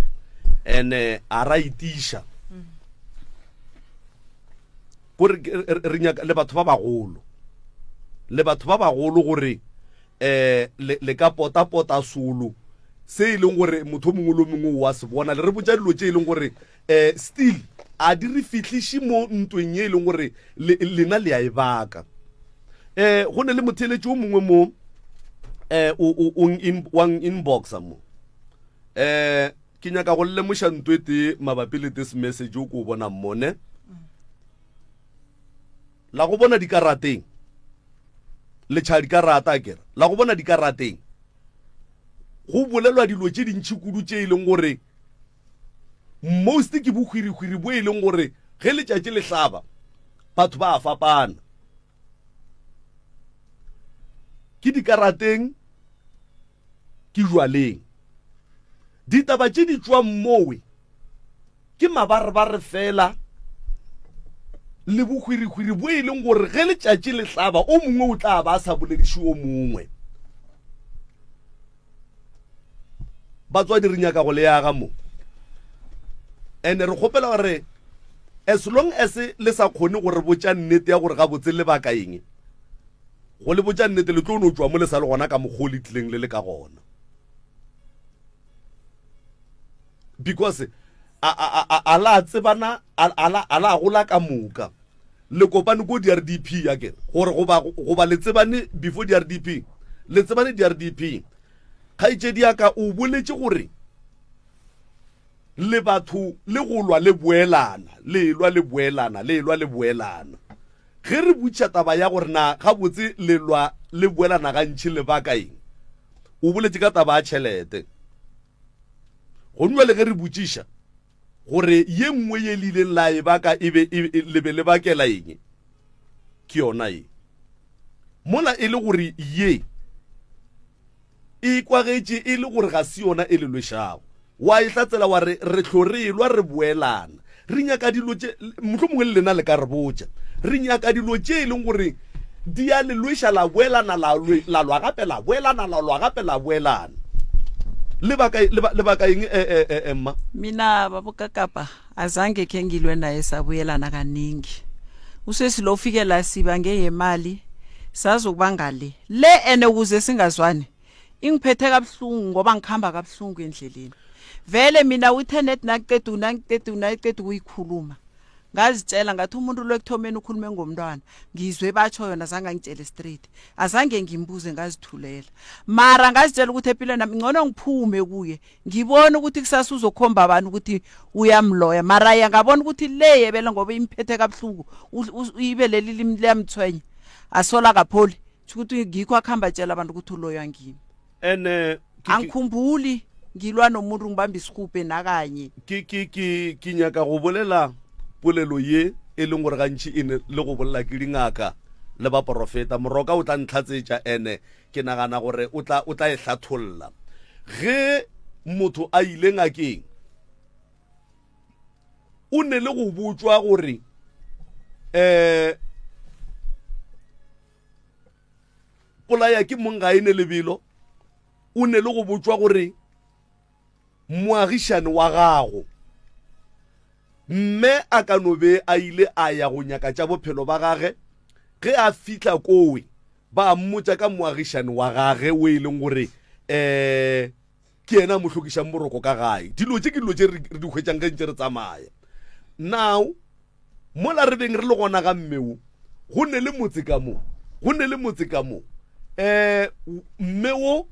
ene a ra itiša kore re nyaka le batho ba bagolo le batho ba bagolo gore eh le ka pota pota solo se e leng gore motho o mongwe le o mongwe wa se bona le re botša dilo tše e leng gore um still a di re fihliše mo ntweng ye e leng gore lena le a e baka um go ne le motheeletši o mongwe mo um wa inboxa mo um Ke nyaka go lemoša nto e tee mabapi le this message o ko o bonang mone. La go bona dikarateng. Le tšha dikarata akere. La go bona dikarateng. Go bolelwa dilo tše dintši kudu tše e leng gore most ke bohwirihwiri bo e leng gore ge letšatši le hlaba batho ba a fapana. Ke dikarateng ke jwaleng. Ditaba tše di tšwang mowe ke mabarebare fela le bohwirihwiri bo e leng gore ge letšatši le hlaba o mongwe o tla ba a sa bolediše o mongwe. Batswadi re nyaka go le aga mo ene re kgopela gore as long as le sa kgone go re botša nnete ya gore gabotse lebaka eng Go le botša nnete, le tlo no tšwa mo le sa le gona ka mokgwa o le tlileng le le ka gona. Because a, a, a, a la tsebana, a, a, la, a la gola ka moka. Le kopane ko DRDP ya ke gore goba goba le tsebane before DRDP. Le tsebane DRDP. Kgaetšedi ya ka o boletše gore le batho le go lwa le boelana, le lwa le boelana, le lwa le boelana. Ge re botšiša taba ya gore na gabotse le lwa le boelana gantši lebaka eng, o boletše ka taba ya tšhelete. Gomme bjale ge re botšiša gore ye nngwe ye le ileng la e baka e be e, le be le bakela eng, ke yona ye. Mola e le gore ye E ikwagetše e le gore ga se yona e le lwešago. Wa e hlatsela wa re, Re hlo re elwa re boelana. Re nyaka dilo tše, mohlomongwe le lena le ka re botša. Re nyaka dilo tše e leng gore di a le lweša la boelana, la, la lwa gape, la boelana, la lwa gape, la boelana. Lebaka, leba, lebaka eng, eh, eh, eh, eh, mma?
Mina babukakapa azange khe ngilwe naye sabuyelana kaningi. Usesi lo ufike la siba ngeyemali sazokuba ngale. Le ene ukuze singazwani ingiphethe kabuhlungu ngoba ngikhamba kabuhlungu endleleni. Vele mina uthe net nakuqeda nakuqeda nakuqeda ukuyikhuluma. Ngazitshela ngathi umuntu lo ekuthomeni ukhulume ngomntwana ngizwe batsho yona zange angitshele straight azange ngimbuze ngazithulela mara ngazitshela ukuthi empilweni nami ngcono ngiphume kuye ngibone ukuthi kusasa uzokhomba abantu ukuthi uyamloya mara ye ngabona ukuthi le yebele ngoba imphethe kabuhlungu ibe leli liyamthwenya asola kapholi ukuthi ngikho akuhamba tshela abantu ukuthi uloywa ngimi
ene
angikhumbuli ngilwa nomuntu ngibamba isigubhe nakanye
ke ke ke ke nyaka go bolela polelo ye e leng gore gantši e ne le go bolela ke dingaka le baporofeta moroka o tla ntlhatsetša ene Ke nagana gore o tla, o tla e hlatholla. Ge motho a ile ngakeng, o ne le go botšwa gore um polaya ke mong ga e ne lebelo, o ne le go botšwa gore moagišane wa gago mme a ka no be a ile a ya go nyaka tša bophelo ba gage ge a fihla kowe Ba mmotša ka moagišani wa gage o e leng gore um ke yena a mo hlokišang boroko ka gae. Dilo tše ke dilo tše re di hwetšang ge ntše re tsamaya. Now mola re beng re le gona ga mme wo, go ne le motse ka mo, go ne le motse ka mo. Um mme wo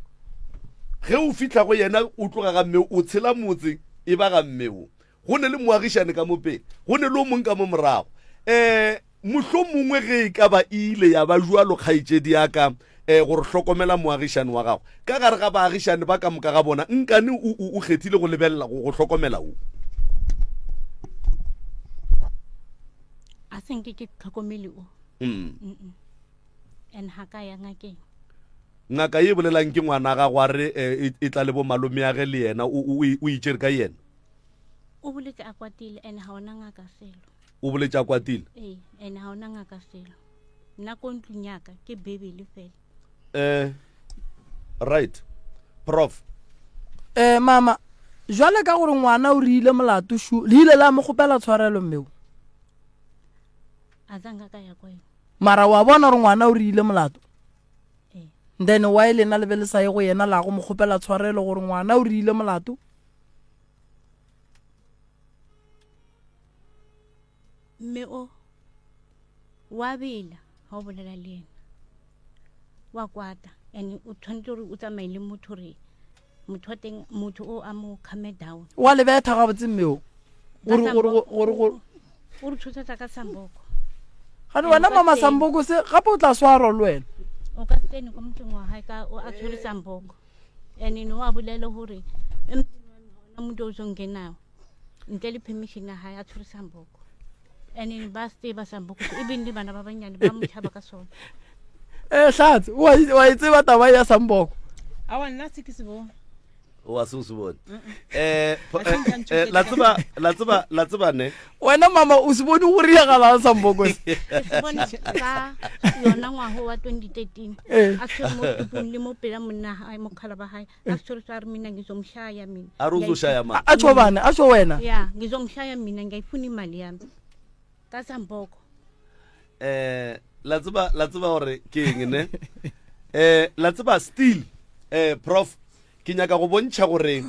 ge o fihla go yena o tloga ga mme o tshela motse e ba ga mme wo. Go ne le moagišane ka mo pele, go ne le o mong ka mo morago. Um mohlomongwe ge e ka ba e ile ya ba bjalo, kgaetšedi ya ka, um gore hlokomela moagišane wa gago. Ka gare ga baagišane ba ka moka ga bona, nkane o, o, o kgethile go lebelela, go, go hlokomela wo?
A se nke ke tlhokomele o.
Mm.
Mm-mm. And ha ka ya ngakeng.
Ngaka ye bolelang ke ngwana gago a re eh, e, e tla le bo malomeage le yena, o, o, o itšere ka yena.
O boletse a kwatile and ga ona ngaka selo.
O boletse a kwatile?
Ee, and ga ona ngaka selo. Nna ko ntlong yaka ke Bibele fela.
Eh, right. Prof.
Eh, mama, jwale ka gore ngwana o rile molato shu, le ile la mo kgopela tshwarelo mmeo?
A zanga ka ya kwa yena.
Mara wa bona gore ngwana o rile molato?
Ee.
Then why lena le be le sa ye go yena la go mo kgopela tshwarelo gore ngwana o rile molato?
Mme o wa bela ga o bolela le ena wa kwata and o tshwanetse gore o tsamaye le motho gore Motho wa teng motho o a mo calm down.
Wa le betha gabotse mme o.
Ka
Gore gore
samboko.
gore gore
O re tshosetsa ka samboko.
Gane wena
O ka
mama
se-
samboko se gape o tla swarwa le wena.
O ka se tsene ko motseng wa hae ka o a tshwere samboko. And no a bolele hore emtseng wa me ha hona motho o zo ngenayo. Ntle le permission ya hae a tshwere samboko. And ba se tseba samboko even le bana ba banyane ba mo tšhaba ka sona.
Eh Hlatse, wa e- wa e tseba taba ya samboko.
Awa nna se ke se bone.
Wa se o se bone. Eh, po- eh, eh, la tseba la tseba la tseba ne.
Wena mama o se bone go riagalang samboko se.
Ke se bone ka yona ngwago wa 2013
Eh.
a tshwere mo tupung le mo pela monna hae mokgala ba hae a tshwere a re mina ngizomshaya mina
A re o zoshaya mang?
A tšho bana, a tšho wena.
ya ngizomshaya mina ngiyayifuna imali yami ka samboko
Eh, la tseba la tseba gore ke eng ne? Eh, la tseba still eh prof ke nyaka go bontšha gore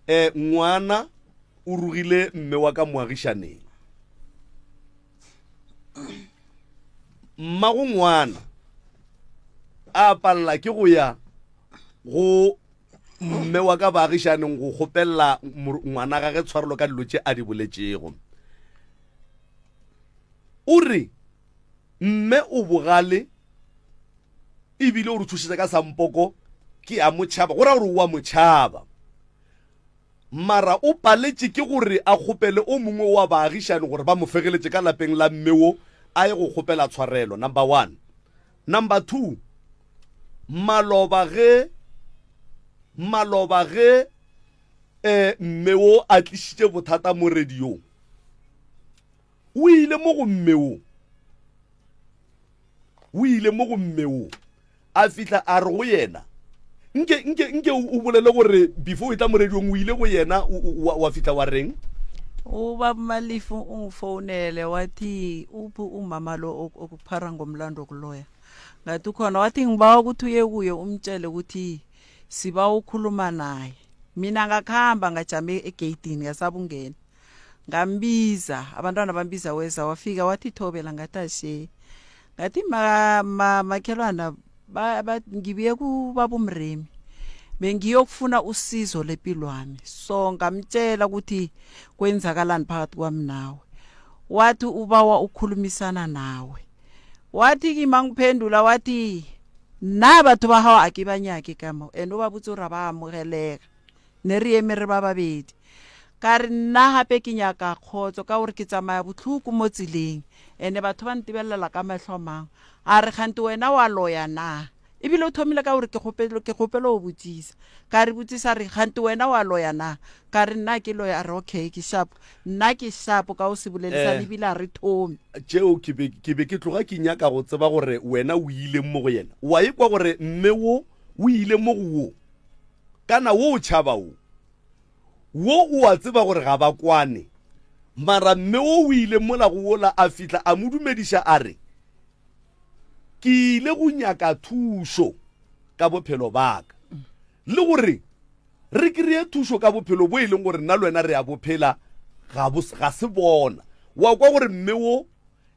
eh ngwana o rugile mme wa ka moagišaneng. Mmago ngwana a palela ke go ya go mme wa ka baagišaneng go kgopelela ngwana gage tshwarelo ka dilo tše a di boletšego. O re mme o bogale ebile o re thušetša ka sampoko ke a motšhaba, go ra gore o a motšhaba. Mara o paletše ke gore a kgopele o mongwe wa baagišani gore ba mo fegeletše ka lapeng la mme wo a ye go kgopela tshwarelo, number one. Number 2, maloba ge, maloba ge eh, mme wo a tlišitše bothata mo radiong, o ile mo go mme wo, o ile mo go mme wo, a fihla a re go yena, nke, nke, nke o bolele gore before o etla mo radiong o ile go yena wa, wa fihla wa reng?
Ubaba Malifu ungifonele wathi uphi umama lo okuphara ngomlando wokuloya. Ngathi ukhona wathi ngibawa ukuthi uye kuye umtshele ukuthi sibawa ukukhuluma naye. Mina ngakhamba ngajama egeyidini ngasaba ungena. Ngambiza abantwana bambiza weza wafika wathi thobela ngathi ashe. Ngathi ma, ma, makhelwana ba, ba, ngibuye kubaba umremi bengiyokufuna usizo lempilwami so ngamtshela ukuthi kwenzakalani phakathi kwami nawe wathi ubawa ukukhulumisana nawe wathi kimi angiphendula wathi na batho ba gago a ke ba nyake ka mo and o ba botse gore ba amogelega ne re eme re ba babedi ka re nna gape ke nyaka kgotso ka gore ke tsamaya botlhoko mo tseleng ene batho ba ntebelela ka mahlo mang a re kgante wena wa loya na ebile o thomile ka gore ke kgopelo ke kgopelo o botsisa ka re botsisa re kgante wena wa loya na ka re nna ke loya a re okay ke sharp nna ke sharp ka o se bolelisane eh. ebile a re thome
tšeo ke be ke be ke tloga ke nyaka go tseba gore wena o ile mo go yena wa ekwa gore mme wo o ile mo go wo Kana wo o tšhaba wo, wo o a tseba gore ga ba kwane. Mara mme wo o ile mola go wola a fihla a mo dumediša a re, Ke ile go nyaka thušo ka bophelo ba ka. Le gore re kry-e thušo ka bophelo bo e leng gore nna le wena re a bo phela ga bo ga se bona. Wa kwa gore mme wo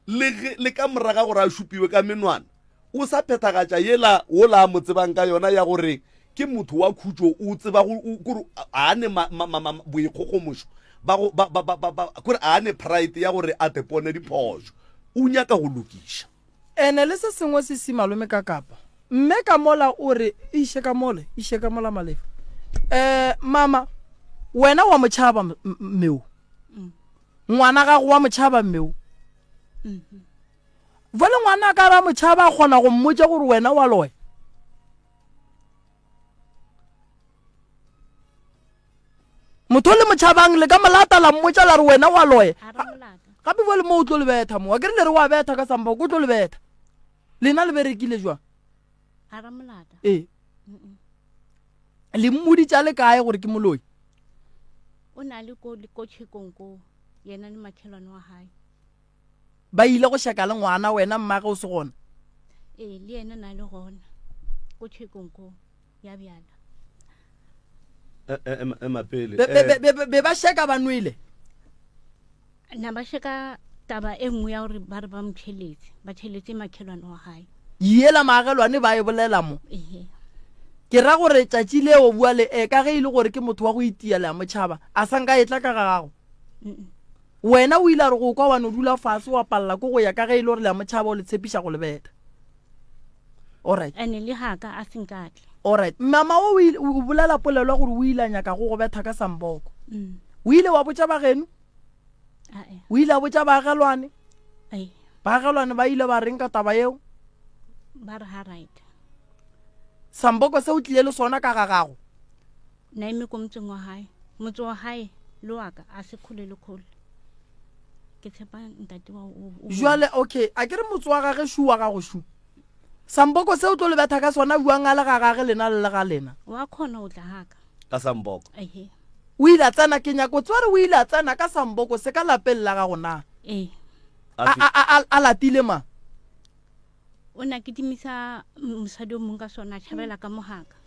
le ge le ka moraga gore a šupiwe ka menwana O sa phethagatša yela wola a mo tsebang ka yona ya gore ke motho wa khutšo, o tseba go, o, kore a a ne ma, ma, ma, ma, boikgogomošo ba go, ba, ba, ba, ba, ba, kore a a ne pride ya gore a tepone diphošo. O nyaka go lokiša.
Ene le se sengwe se si malome ka kapa. Mme ka mola o re, Iše ka mole, iše ka mola Malefa. Eh, mama, wena wa mo tšhaba mme o. Ngwana gago wa mo tšhaba mme o. Jwale ngwana a ka ba motšhaba a kgona go mmotša gore wena wa loya. Motho o le motšhabang le ka molata la mmotša la re wena wa loya. Gape jwale mo o tlo le betha mo. Akere le re wa betha ka samba o tlo le betha. Lena le berekile jwang? Ee. Le mmoditša le kae gore ke moloi?
O na le ko ko tšhekong ko yena le makhelwane wa hae.
Ba ile go šeka le ngwana wena mmage o se gona?
Ee, le yena na le gona ko tšhekong ko ya bjala.
E, e, ema, ema pele.
Be, be,
Eh,
be, be, be ba šeka ba nwele?
Na ba šeka taba e nngwe ya gore ba re ba mo tšheletse, ba tšheletse makhelwane wa gae.
Yela maagelwane ba e bolela mo.
Ehe.
Ke ra gore tšatši leo bua le e ka ge e le gore ke motho wa go itia le a motšhaba, a sa nka etla ka ga gago? Wena o ile a re go kwa wa no dula fase wa palela ko go ya ka ge e le gore le a motšhaba o le tshepiša go le betha. Alright.
Ene le ga ka a se nka tla.
Alright. Mama o ile o bolela polelo ya gore o ile a nyaka go go betha ka samboko. Mm. O ile wa botša bageno? O ile a botša baagelwane? Baagelwane ba ile ba reng ka taba yeo?
Ba re ha right.
Samboko se o tlile le sona ka ga gago?
Na eme ko motseng wa hae. Motse wa hae le wa ka a se kgole le kgole. Ke tshepa ntate wa o.
Jwale okay, a ke re motse wa gage shu wa gago shu. Samboko se o tlo le betha ka sona buang a le ga gage lena le le ga lena.
Wa kgona o tla haka.
Ka samboko.
Ehe.
O ile a tsena ke nyako tsware o ile a tsena ka samboko se ka lapeng la gago na?
Ee.
A a a a latile ma?
O ne a kitimisa mosadi o mongwe ka sona a tšhabela ka mogaka.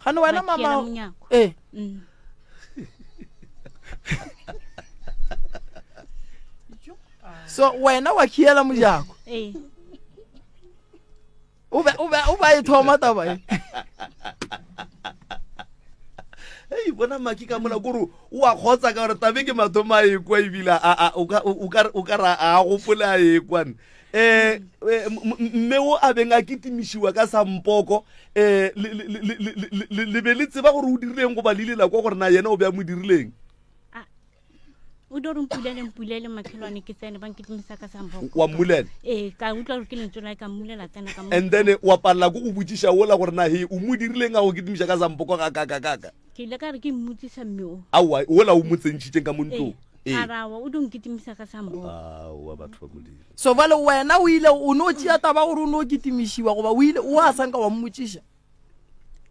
Gane wena mama
ee. Mm.
So wena wa khiela mojako.
Ee.
O be o be o ba e thoma taba e.
Ei bona maki ka mola kore o a kgotsa ka gore tabe ke mathomo a ekwa ebile o ka ra a gopole a ekwane um mme o a beng a kitimišiwa ka sampoko um le be le tseba gore o dirileng goba le ile la kwa gore na yena o be a mo dirileng
o do re mpulele mpulele makhelwane ke tsene ba nkitimisa ka samboko
wa mmulela
ee ka utlwa gore ke lentswe la ka mmulela tsena ka
and then wa palela ko go botšiša ola gore na he o mo dirileng a go kitimiša ka sampoko ga kaka kaka
ke ile ka re ke mmotsisa mme o
aowa ola o mo tsentšhitšeng ka mo ntlong
ee arawa o do nkitimisa ka samboko
aowa batho ba modimo
so bale wena o ile o no tšea taba gore o no kitimišiwa goba o ile o a sanka wa mmotšiša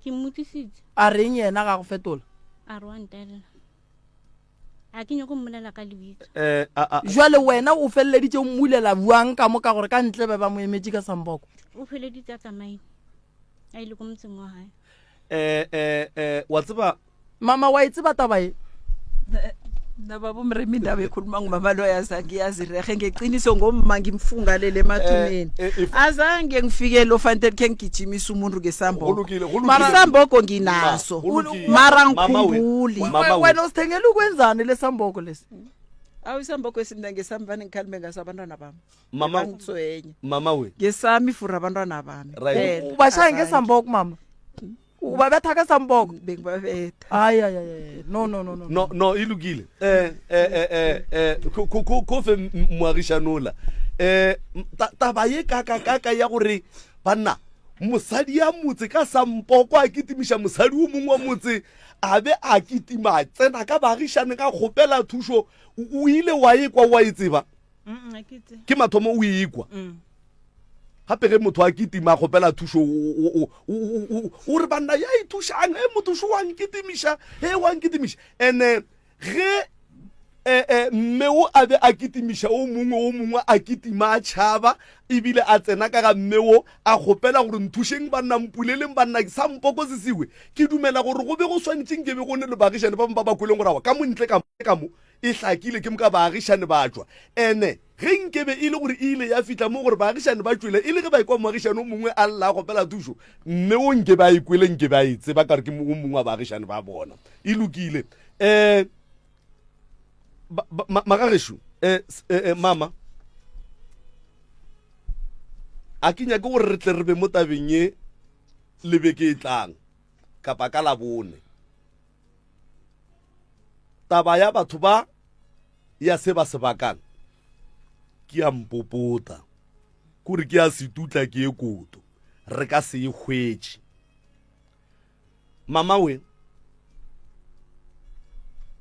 ke mmotsisitse
a reng yena ga go fetola
a re wa ntelela a ke nyako mmolela ka lebitso
eh,
jwale wena o feleleditše o mmulela buang ka mo ka gore ka ntle be ba mo emetše ka samboko
o feleditse a tsamaile a ile ko motseng wa gae
eh, eh, eh, wa tseba
mama wa e tseba taba e
nna baba umremi indaba ekhuluma ngumama loyo azange iyazi rehe ngeqiniso ngomma ngimfungalele emathuneni
Eh, eh, if-
azange ngifike lo fanele khe ngigijimisa umuntu ngesamboko
Go lokile, go lokile.
isamboko nginaso
Go lokile.
mara
Mama we-
ngikhumbuli
Mama we-
wena usithengele ukwenzani lesamboko lesi
awu isamboko esimna ngesami vane ngikhalime ngaso abantwana bami
Mama-
ngitswenye
mama we
ngesami for abantwana bami
Right.
Phela,
ubashaya
azange.
ngesamboko mama ubabetha ka samboko
bengibabetha
ai ai ai ai no no no no
no no e lokile eh eh eh eh eh ko ko ko fe moagišanola eh taba ye kaka kaka ya gore banna mosadi ya motse ka sampoko a kitimiša mosadi o mongwe wa motse a be a kitima tsena ka baagišane ka kgopela thušo o ile wa ekwa wa e tseba ke mathomo o ekwa mm. Gape ge motho a kitima a kgopela thušo, o re banna ya ithušang, e motho šo wa nkitimiša, e wa nkitimiša. Ene ge e, e, mme o a be a kitimiša o mongwe o mongwe a kitima a tšhaba ebile a tsena ka ga mme o a kgopela gore nthušeng banna mpuleleng banna sa mpoko se siwe ke dumela gore go be go swanetše nke be go ne le baagišane ba bangwe ba ba kweleng gore awa ka mo ntle ka mo e hlakile ke moka baagišane ba tšwa ene Ge nke be e le gore e ile ya fihla mo gore baagišani ba tšwele, e le ge ba ekwa moagišani o mongwe a lla a kgopela thušo, mme wo nke be a e kwele, nke be a e tseba ka gore ke o mongwe wa baagišani ba bona. E lokile. Um magagešo, um mama, a ke nyake gore re tle re be mo tabeng ye le beke e tlang kapa ka labone. Taba ya batho ba ya se ba se bakang ke ya mpopota kore ke ya setutla ke e koto re ka se e hwetše mama we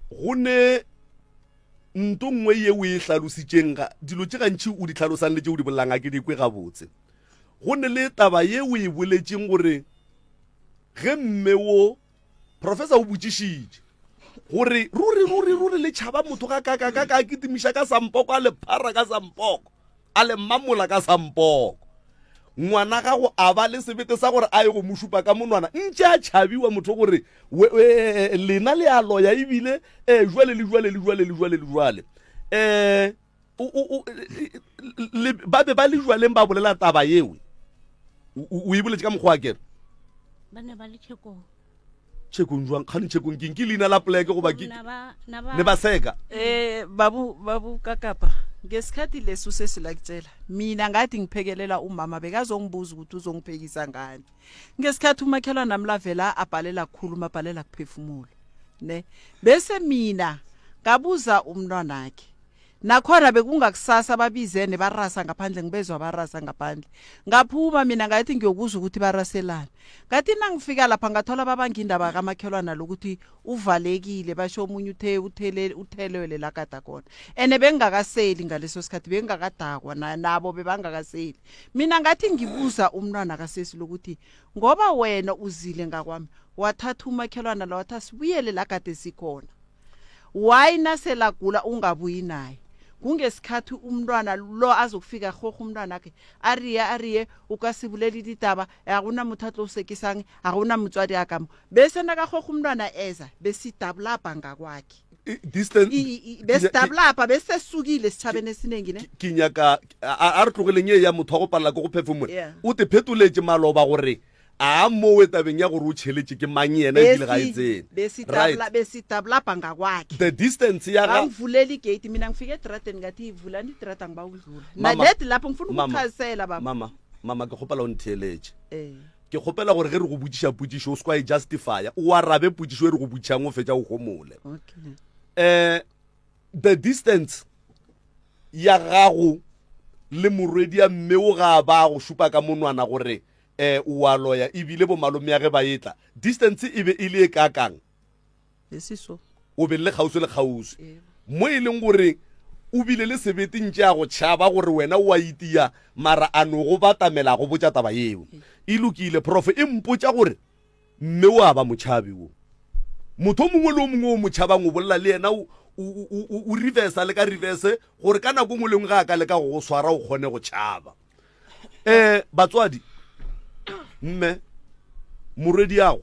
go ne nto nngwe ye o e hlalositšeng ga dilo tše gantši o di hlalosang le tše o di bolelang a ke di kwe gabotse go ne le taba ye o e boletšeng gore ge mme wo Professor o botšišitše gore ruri ruri ruri le tšhaba motho ga ka ka ka ka kitimiša ka sampoko a le phara ka sampoko a le mamola ka sampoko ngwana gago a ba le sebete sa gore a ye go mo šupa ka monwana ntše a tšhabiwa motho gore e, lena le a loya ebile um jwale le jwale le jwale le jwale le jwale um ba be ba le jwaleng ba bolela taba yewe o e boletše ka mokgwa wa kere?
Ba ne ba le tšhekong.
Tšhekong jwang? Kgane tšhekong keng? Ke leina la poleke goba ke
Na ba na ba
ne ba seka?
Eh babu babu kakapa ngesikhathi leso sesilakutshela mina ngathi ngiphekelela umama bekazongibuza ukuthi uzongiphekisa ngani ngesikhathi umakhelwane nami lavela abhalela kukhuluma abhalela kuphefumula ne bese mina ngabuza umntwanakhe Nakhona bekungakusasa babizene barasa ngaphandle ngibezwa barasa ngaphandle. Ngaphuma mina ngathi ngiyokuzwa ukuthi baraselani. Ngathi nangifika lapha ngathola babanga indaba kamakhelwana lokuthi uvalekile basho omunye uthe uthele uthelele la kade khona. Ene bengingakaseli ngaleso sikhathi bengingakadakwa nabo bebangakaseli. Mina ngathi ngibuza umntwana kasesi lokuthi ngoba wena uzile ngakwami wathatha umakhelwana la wathi asibuyele la kade sikhona. Why naselagula ungabuyi naye? Kungesikhathi umntwana lo azokufika rhorha umntwanakhe ariye ariye o ka se bolele ditaba a gona motho a tlo o sekisang a gona motswadi a kamo bese nakarhorha umntwana eza besidabulabha ngakwakhe
I- distance
I- i- besidabulabha besesukile esitjhabeni esinengi ne
ke nyaka a a re tlogeleng ye ya motho wa go palela ke go phefomola
Yeah.
o te phetoletše maloba gore A mowe tabeng ya gore o tšheletše ke mang yena ebile ga e tsene. Right.
Besidablabha ngakwakhe.
The distance ya ga.
Bangivulela igate mina ngifike edradeni ngathi vulani idrada ngiba ukudlula.
Mama,
Naledi lapho ngifuna
mama,
ukuchazisela baba.
Mama, mama ke kgopela o ntheeletše.
Eh.
Ke kgopela gore ge re go botšiša potšišo o se kwa e justifya, o arabe potšišo e re go botšišang o fetša o homole.
Okay.
Eh the distance ya gago le morwedi ya mme o ga ba go šupa ka monwana gore eh o a loya ebile bomalomeage ba etla distance e be e le e kakang
Besiso.
o be le kgauswi le kgauswi
Ee.
mo e leng gore o bile le sebete ntše a go tšhaba gore wena o a itia mara a no go batamela a go botša taba yeo e lokile prof e mpotša gore mme o a ba motšhabi wo motho o mongwe le o mongwe o mo tšhabang o bolela le yena o, o, o, o, o reversa le ka reverse gore ka nako nngwe le nngwe ga a ka leka go go swara o kgone go tšhaba um batswadi mme morwediago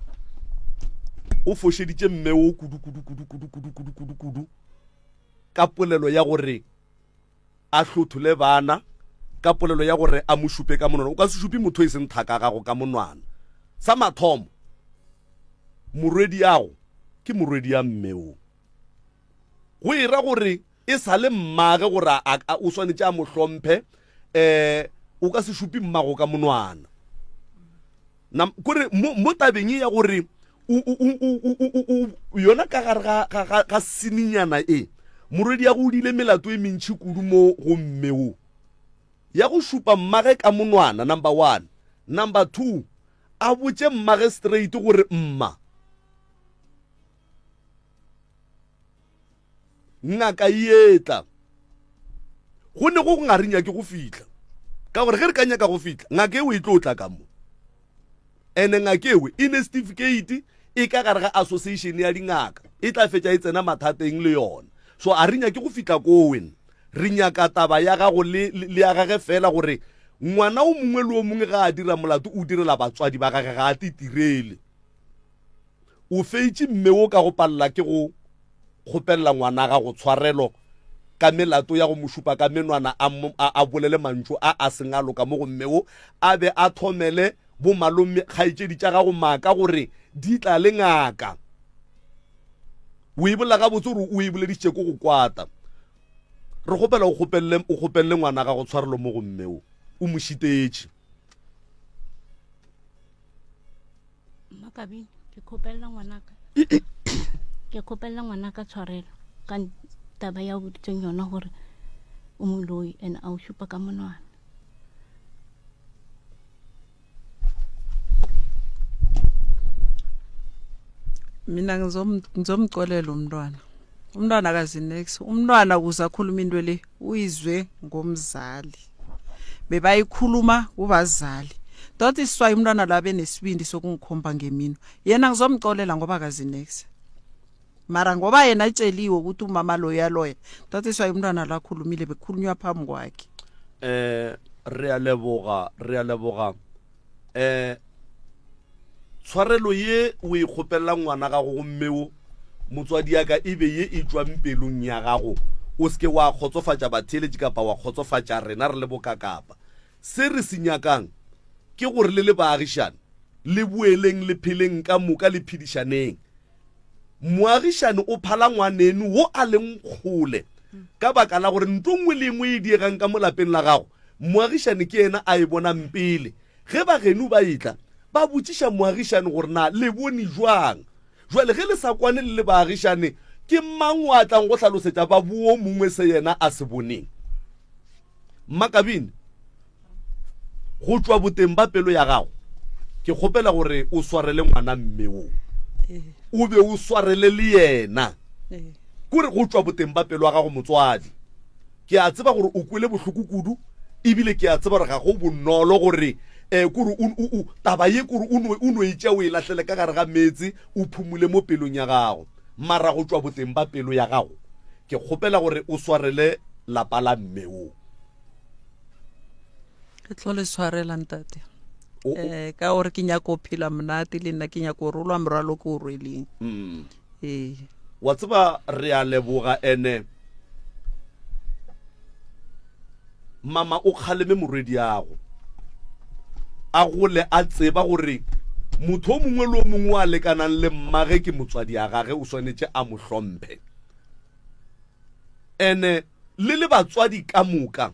o fošeditše mme o kudu kudu kudu kudu kudu kudu kudu kudu ka polelo ya gore a hlothole bana ka polelo ya gore a mo šupe ka monwana o ka se šupe motho e seng thaka gago ka monwana sa mathomo morwediago ke morwedi ya mme o Go e ra gore e sa le mmage gore a, a, o swanetše a mo hlomphe um o ka se šupe mmago ka monwana. Na, kore mo, mo tabeng e ya gore o, o, o, o, o, o, o, o, yona ka gare ga, ga, ga, ga sininyana e, morwedi ya go o dile melato e mentši kudu mo go mme wo. Ya go šupa mmage ka monwana, number one. Number two, a botše mmage straight gore mma, Ngaka e etla. Go ne go ga re nyake go fihla. Ka gore ge re ka nyaka go fihla, ngaka eo e tlo tla ka mo. Ene ngaka eo e ne certificate e ka gare ga association ya dingaka. E tla fetša e tsena mathateng le yona. So a re nyake go fihla koo wena. Re nyaka taba ya gago le, le ya gage fela gore ngwana o mongwe le o mongwe ga a dira molato o direla batswadi ba gage ga a titirele. O feitše mme wo ka go palela ke go kgopelela ngwana gago tshwarelo ka melato ya go mo šupa ka menwana a, a, a bolele mantšu a a seng a loka mo go mme wo, a be a thomele bomalome kgaetšedi tša gago maaka gore di tla le ngaka. O e bolela gabotse gore o e boledišitše ko go kwata. Re kgopela o kgopelele, o kgopelele ngwana gago tshwarelo mo go mme wo. O mo šitetše.
Mmakabini, ke kgopelela ngwanaka ke kgopelela ngwanaka tshwarelo ka taba ya o boditseng yona gore o moloi and a o šupa ka monwana.
Mina ngizomcolela umntwana. Umntwana akazi nex. Umntwana ukuze akhulume into le uyizwe ngomzali. Bebayikhuluma kubazali. Tot iswayi umntwana lo abe nesibindi sokungikhomba ngemino. Yena ngizomcolela ngoba akazi nex. Mara ngoba yena atsheliwe ukuthi umama lo uyaloya. Tot iswayi umntwana lo akhulumile bekukhulunywa phambi kwakhe.
Eh re a leboga, re a leboga. Eh tshwarelo ye o e kgopelela ngwana gago gomme o motswadi ya ka e be ye e tšwang pelong ya gago o se ke wa kgotsofatša batheeletši kapa wa kgotsofatša rena re le bokakapa se re se nyakang ke gore le le baagišane. Le boeleng le pheleng ka moka le phedišaneng. Moagišani o phala ngwaneno wo a leng kgole ka baka la gore nto nngwe le engwe e diegang ka mo lapeng la gago, moagišani ke yena a e bonang pele. Ge ba geno ba etla, ba botšiša moagišani gore na le bone jwang. Jwale ge le sa kwane le le baagišane, ke mang o a tlang go hlalosetša ba bo mongwe se yena a se boneng? Mmakabini, go tšwa boteng ba pelo ya gago, ke kgopela gore o swarele ngwana mme wo. O be o swarele le yena. Kore go tšwa boteng ba pelo ya gago motswadi. Ke a tseba gore o kwele bohloko kudu, ebile ke a tseba gore ga go bonolo gore um kore o, o, o, taba ye kore o no, o no e tšea o e lahlele ka gare ga meetse o phumule mo pelong ya gago. Mara go tšwa boteng ba pelo ya gago, ke kgopela gore o swarele lapa la mme wo.
Ke tlo le swarela ntate. Um ka gore ke nyako phela monate le nna ke nyako rolwa morwalo ke o rweleng.
Mm.
Ee.
Wa tseba re a leboga ene mama o kgaleme morwediago a gole a tseba gore motho o mongwe le o mongwe a lekanang le mmage ke motswadi a gage o swanetše a mo hlomphe ene le le batswadi ka moka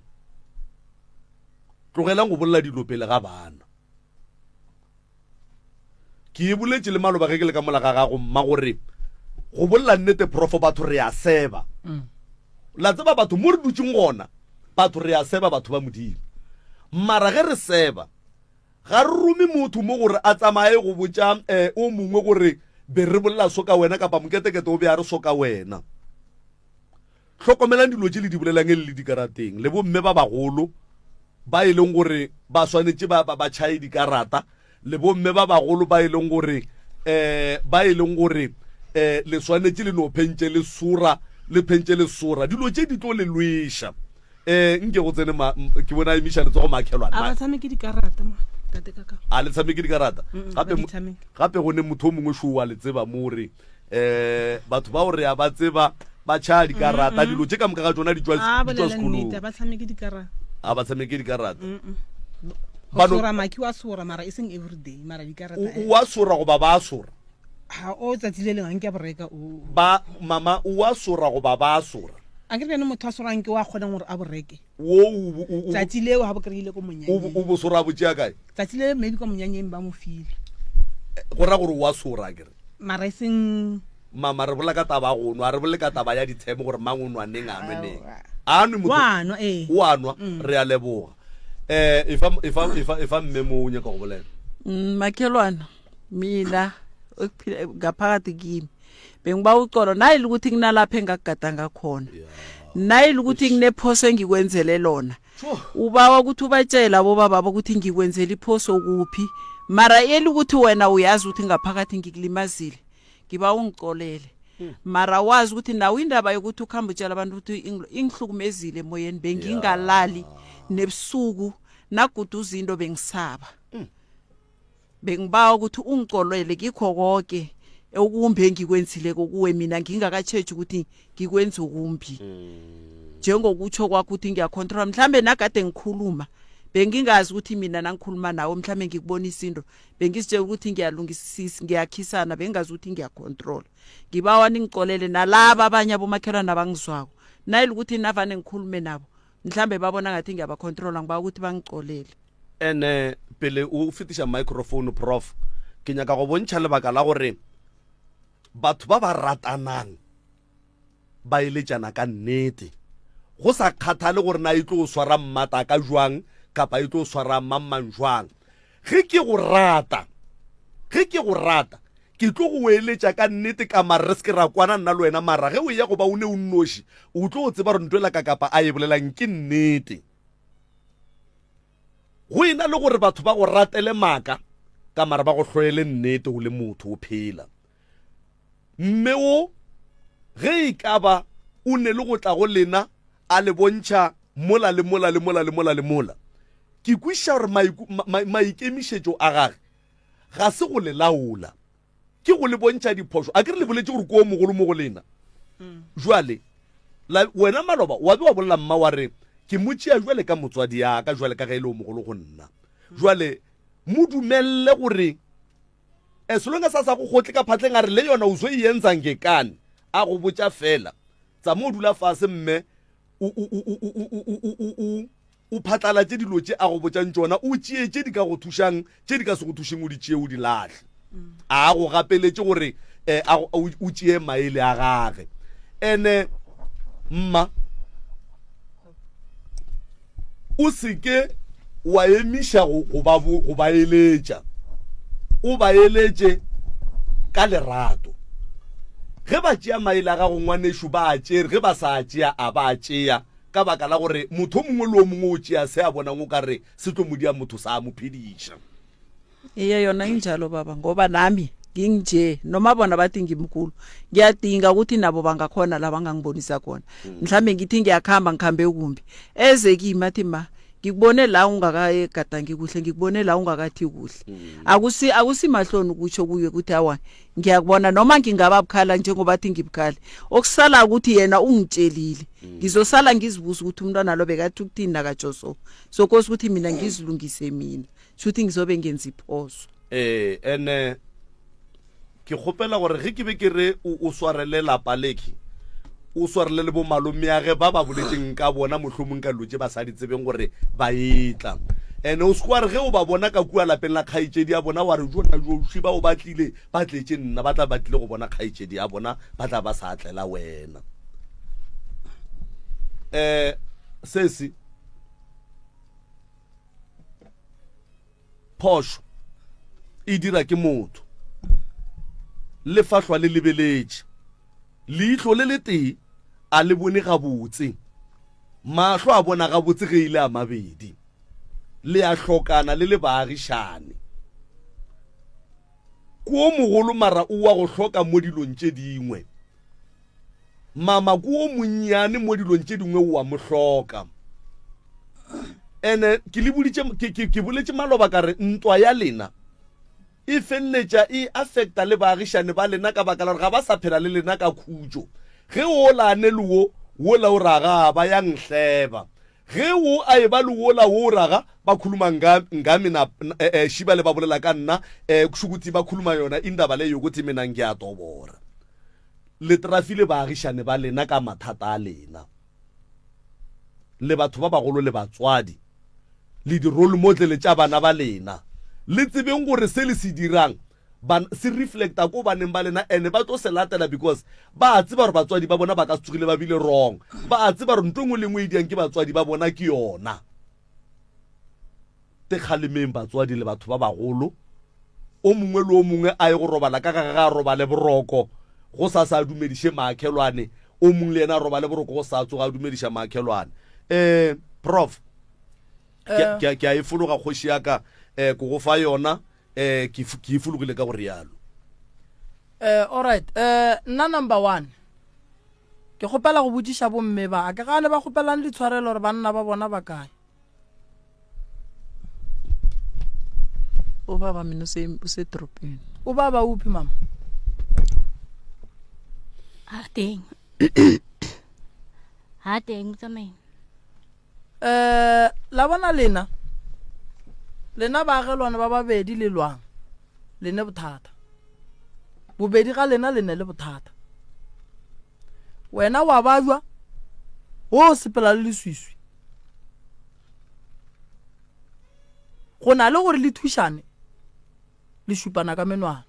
tlogelang go bolela dilo pele ga bana Ke e boletše le maloba ge ke le ka mola ga gago mma gore go bolela nnete profo batho re a seba. Mm. La tseba batho mo re dutšeng gona batho re a seba batho ba modimo. Mara ge re seba ga re rome motho mo gore a tsamaye go botša eh, o mongwe gore be re bolela so ka wena kapa moketekete o be a re so ka wena. Hlokomelang dilo tše le di bolelang e le le dikarateng, le bomme ba bagolo ba e leng gore ba swanetše ba, ba, ba tšhaye dikarata, le bomme ba bagolo ba e leng gore um ba e leng gore um le swanetše le no phentše le sora, le phentše le sora. Dilo tše di tlo le lweša. Um nke go tsene ma, ke bona a emiša letsogo makhelwane.
A ba tshameke dikarata ma, tate kaka.
A le tshameke dikarata?
Gape
Gape, gape go ne motho o mongwe šo wa le tseba mo re eh batho bao re a ba tseba ba tšhaya dikarata dilo tše ka moka ga tsona di tšwa
a
di tšwa
bolela nnete
sekolong
a ba tshameke dikarata
a ba tshameke dikarata
go
Ba no-
sora maki wa sora mara e seng everyday mara dikarata
o
eh.
o a sora goba ba a sora
ha o tsatsi le leng a nke a boreka o
ba mama o a sora goba ba a sora
a ke re bjane motho a sorang ke wa kgonang gore a boreke
wo o bo- o- o-
tsatsi leo ga bo kry-ile ko
o bo-
monyanyeng
o bo sora bo tšea kae
tsatsi le maybe ko monyanyeng ba mo file
Go ra gore o a sora akere.
Mara e seng.
Mama re bolela ka taba ya go nwa, re bolele ka taba ya ditshemo gore mang o nwa neng a nwe neng. A nwe motho.
Wa nwa ee.
O a nwa, re a leboga. Eh efa efa efa efa mme mo o nyaka go bolela.
Mm, Makhelwana mina ukuphila ngaphakathi kimi bengiba uxolo nayile ukuthi kunalapho engakugadanga khona nayile ukuthi kunephoso engikwenzele lona Ubawa ukuthi ubatjele abobababo ukuthi ngikwenzele iphoso kuphi, mara eli ukuthi wena uyazi ukuthi ngaphakathi ngikulimazile, ngibawa ungicolele. Mara wazi ukuthi nawe indaba yokuthi ukhambe utjela abantu ukuthi ingihlukumezile emoyeni, bengingalali nebusuku naguduza into bengisaba. Bengibawa ukuthi ungicolele kikho koke okumbi engikwenzileko kuwe mina ngingakatjheji ukuthi ngikwenza okumbi. Njengokutsho kwakho ukuthi ngiyakhontrola mhlambe nagade ngikhuluma bengingazi ukuthi mina nangikhuluma nawe mhlambe ngikubonisa into bengizitshela ukuthi ngiyalungisisa ngiyakhisana bengingazi ukuthi ngiyakhontrola. Ngibawa ningicolele nalaba abanye abomakhelwane abangizwako nayile ukuthi navane ngikhulume nabo mhlambe babona ngathi ngiyabakhontrola ngibawa ukuthi bangicolele.
Ene pele o fetiša microphone prof, ke nyaka go bontšha lebaka la gore batho ba ba ratanang ba eletšana ka nnete go sa kgathale gore na e tlo swara mmataka jwang kapa e tlo swara mang jwang. Ge ke go rata, ge ke go rata, ke tlo go eletša ka nnete ka mara re se ke ra kwana nna le wena mara ge o eya go ba o ne o nnoši o tlo tseba gore ntwela ka kapa a e bolelang ke nnete. Go e na le gore batho ba go ratele maaka ka mara ba go hloele nnete o le motho o phela. Mme wo ge e ka ba o ne le go tla go lena a le bontšha mola le mola le mola le mola le mola, ke kwešiša gore maikemišetšo a gage ga se go le laola. Ke go le bontšha diphošo. A ke re le boletše gore ke o mogolo mo go lena. Jwale, la, wena maloba wa be wa bolela mma wa re, Ke mo tšea jwale ka motswadi ya ka, jwale ka ge e le o mogolo go nna. Jwale, mo dumelele gore. As long as a sa go kgotle ka phatleng a re le yona o zo e entsa ngekane, a go botša fela. Tsama o dula fase mme o, o, o, o, o, o, o, o, o, o phatlalatše dilo tše a go botšang tšona, o tšee tše di ka go thušang, tše di ka se go thušeng o di tšee o di lahle. A go gapeletše gore eh, a o, o tšee maele a gage. Ene mma o se ke wa emiša go, go ba, go ba eletša. O ba eletše ka lerato. Ge ba tšea maele a gago ngwanešu ba a tšere, ge ba sa a tšea a ba a tšea. Ka baka la gore motho o mongwe le o mongwe o tšea se a bonang o ka re se tlo mo dia motho sa mo phediša.
Iye yona injalo baba ngoba nami nginje noma bona bathi ngimkhulu ngiyadinga ukuthi nabo bangakhona la bangangibonisa khona mm. mhlambe ngithi ngiyakhamba ngikhambe kumbi eze kimi athi ma ngikubone la ungakagadangi kuhle ngikubone la ungakathi kuhle mm. akusi akusimahloni ukutsho kuye ukuthi awa ngiyakubona noma ngingaba bukhala njengoba athi ngibukhali okusala ukuthi yena ungitshelile mm. ngizosala ngizibuza ukuthi umntwana lo bekathi ukuthini nakatsho so so kose ukuthi mina ngizilungise mina shuthi ngizobe ngenza iphoso
eh ene ke kgopela gore ge ke be ke re o swarele lapa leki o swarele le bomalomeage ba ba boletseng ka bona mohlomong ka dilo tše ba sa di tsebeng gore ba etla ene o seke wa re ge o ba bona ka kua lapeng la kgaetšedi ya bona wa re jona joši bao ba tlile ba tletše nna ba tla ba tlile go bona kgaetšedi ya bona ba tla ba sa tlela wena um sesi phošo e dira ke motho le fahlwa le lebeletše Leihlo le letee a le bone gabotse. Mahlo a bona gabotse ge e le a mabedi. Le a hlokana le le baagišane. Ke o mogolo mara o wa go hloka mo dilong tše dingwe. Mama ke o monnyane mo dilong tše dingwe o a mo hloka. Ene ke le boditše, ke, ke, ke boletše maloba ka re ntwa ya lena E feleletša e affecta le baagišane ba lena ka baka la gore ga ba sa phela le lena ka khutšo. Ge wola a ne le wo, wola o raga, ba ya nhleba. Ge wo a eba le wola, wo o raga, ba khuluma nga, ngami na, eh, eh, šibale ba bolela ka nna, eh, kushukuthi ba khuluma yona indaba le yokuthi mina ngiyadobora. Le trafile baagišane ba lena ka mathata a lena. Le batho ba bagolo le batswadi. le di-role model tša bana ba lena. Le tsebeng gore se le se dirang ban se reflecta ko baneng ba lena and ba tlo se latela because ba a tseba gore batswadi ba bona ba ka se tsogile ba bile wrong. Ba a tseba gore ntho e nngwe le nngwe e diang ke batswadi ba bona ke yona. Tekgalemeng batswadi le batho ba bagolo. O mongwe le o mongwe a ye go robala ka gage ga a robale boroko go sa sa dumediše maakhelwane o mongwe le yena a robale boroko go sa tsoga a dumediša maakhelwane. Um prof ke eh. ke a e fologa kgoši ya ka um ko go fa yona um ke e fologile ka go rialo.
Um alright um nna number one ke kgopela go botšiša bomme ba a ke gane ba kgopelang ditshwarelo gore banna ba bona ba kae
Ubaba mina usedorobheni.
Ubaba uphi mama?
Ha teng. Ha teng tsamaye.
Eh la bona lena. Lena baagelwane ba babedi le lwang. Le ne bothata. Bobedi ga lena le ne le bothata. Wena wa bajwa o sepela le leswiswi. Go na le gore le thušane le šupana ka menwana.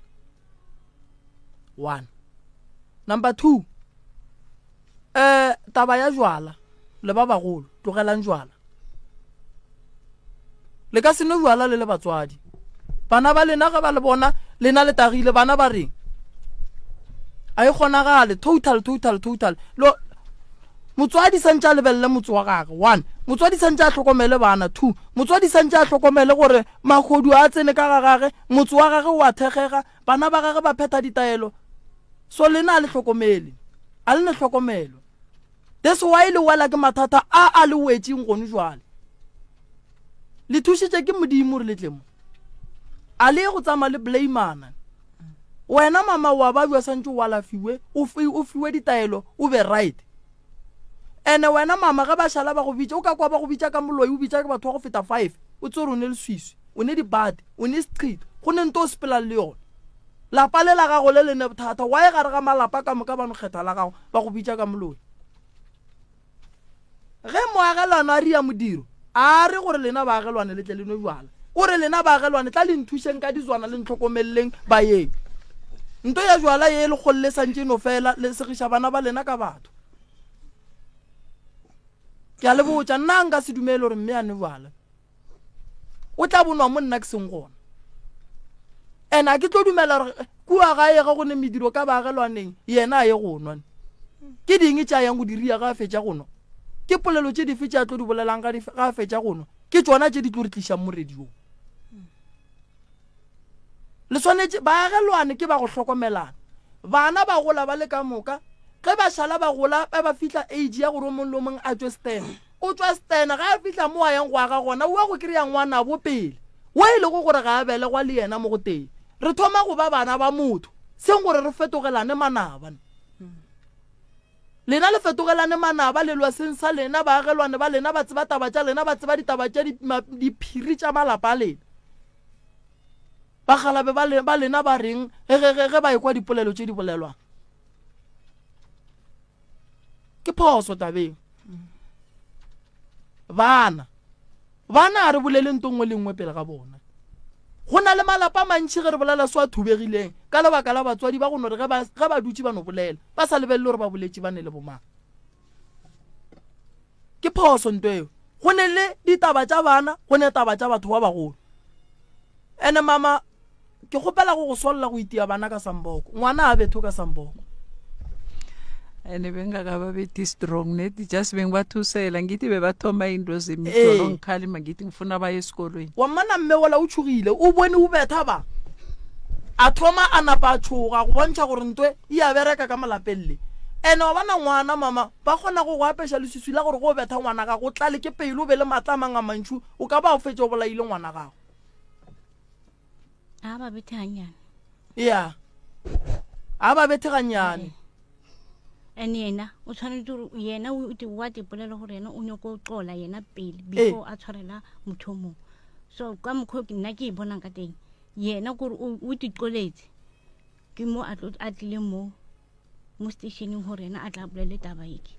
One. Number 2. Eh taba ya jwala le ba bagolo tlogelang jwala. Le ka se nwe jwala le le batswadi. Bana ba lena ge ba le bona lena le tagile bana ba reng? A e kgonagale total total total. Lo motswadi santse a lebelele motse wa gage one motswadi santse a hlokomele bana two motswadi santse a hlokomele gore mahodu a tsene ka ga gage motse wa gage o a thekgega bana ba gage ba phetha ditaelo so lena a le hlokomele a le ne hlokomelo That's why le wela ke mathata a a le wetšeng gone jwale. Le thušitše ke Modimo gore le tle mo. A le ye go tsamaya le blamana. Wena mama wa babja santše o alafiwe, o fiwe ditaelo, o be right. Ene wena mama ge ba šala ba go bitša, o ka kwa ba go bitša ka moloi, o bitša ke batho ba go feta five, o tsere o ne leswiswi, o ne dibate, o ne seqhito, go ne nto o sepelang le yona. Lapa le la gago le le ne bothata, why gare ga malapa ka moka ba no kgetha la gago ba go bitša ka moloi? Ge moagelwane a ria modiro, a re gore lena baagelwane le tle le nwe bjala. O re lena baagelwane tla le nthušeng ka dizwana le ntlhokomeleleng bayeng. Nto ya bjala ye le kgolle santše no fela le segiša bana ba lena ka batho. Ke a le botša nna nka se dumele gore mme a nwe bjala. O tla bonwa mo nna ke seng gona. And a ke tlo dumela gore kua gae ge go ne mediro ka baagelwaneng yena a ye go nwa. Ke ding tše a yang go di ria ga a fetša go nwa? Ke polelo tše dife tše a tlo di bolelang ga a fetša go nwa? Ke tšona tše di tlo re tlišang mo radiong. Le swanetše, baagelwane ke ba go hlokomelana. Bana ba gola ba le ka moka. Ge ba šala ba gola, ba ba fihla age ya gore o mongwe le o mongwe a tšwe stene. O tšwa stene, ge a fihla mo a yang go aga gona, o ya go kry-a ngwanabo pele, wo e lego gore ga a belegwa le yena mo go tee. Re thoma go ba bana ba motho, seng gore re fetogelane manaba. Lena le fetogelane manaba, le lwa seng sa lena, baagelwane ba lena ba tseba taba tša lena, ba tseba ditaba tša diphiri tša malapa a lena. Bakgalabe ba, ba lena ba reng ge, ge, ge, ge ba ekwa dipolelo tše di bolelwang? Ke phoso tabeng. Bana, bana a re bolele nto nngwe le nngwe pele ga bona. Go na le malapa a mantši ge re bolela so a thubegileng ka lebaka la batswadi ba go no re ge ba, ge ba dutše ba no bolela ba sa lebelele gore ba boletše ba ne le bomang. Ke phoso nto eo. Go ne le ditaba tša bana, go ne taba tša batho ba bagolo. Ene mama, ke kgopela go go solla go itia bana ka samboko. Ngwana a betho ka samboko.
Ene bengaka ba bethi strong net just bengibathusela ngithi bebathoma into zemijolo
Ee.
ngikhalima ngithi ngifuna baye esikolweni.
Wa mmona mme wola o tšhogile, o bone o betha ba. A thoma a napa a tšhoga go bontšha gore ntwe e a bereka ka molapeng le. Ene wa bona ngwana mama ba kgona go go apeša leswiswi la gore go betha ngwana gago o tlale ke pelo o be le maatla a mang a mantšu o ka ba o fetša o bolaile ngwana gago.
A ba bethe gannyane.
Ya. A ba bethe gannyane.
And yena o tshwanetse gore yena o wa dipolela gore yena o nyoko qola yena pele before a tshwarela motho o mongwe. So ka mokgwa nna ke e bonang ka teng yena kore o tiqoletse ke mo a tlo a tlile mo mo stationeng gore yena a tla bolele taba eke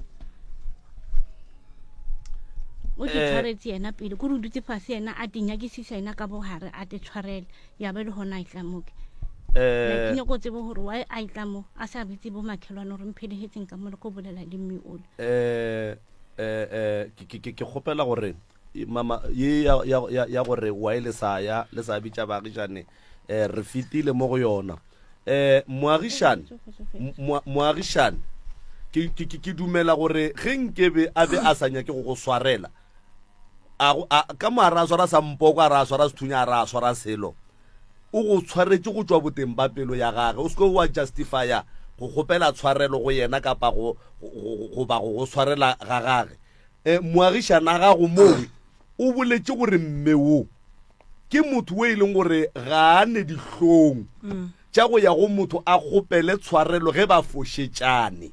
o te eh. tshwaretse yena pele kore o dutse fase yena a te nyakisisa yena ka bogare a te tshwarele ya ba le gona a itla moke eh. ke nyako tsebo gore why a itla mo a sa bitse bo makhelwane gore mphelegetseng ka mole ko bolela le mme ole
um ke kgopela gore mama ye ya, ya, ya, ya gore why le sa ya le sa bitša baagišane eh, re fetile mo go yona eh, moagišane moagišane ke, ke, ke, ke dumela gore ge nkebe a be a sa nyake go go swarela a, a, ka mo a re a swara sampoko a re a swara sethunya a re a swara selo o go tshwaretše go tšwa boteng ba pelo ya gage o seke wa justifya go kgopela tshwarelo go yena kapa go goba go go swarela ga gage E, moagišana gago mowe o boletše gore mme wo ke motho o e leng gore ga a ne dihlong mm. tša go ya go motho a kgopele tshwarelo ge ba fošetšane.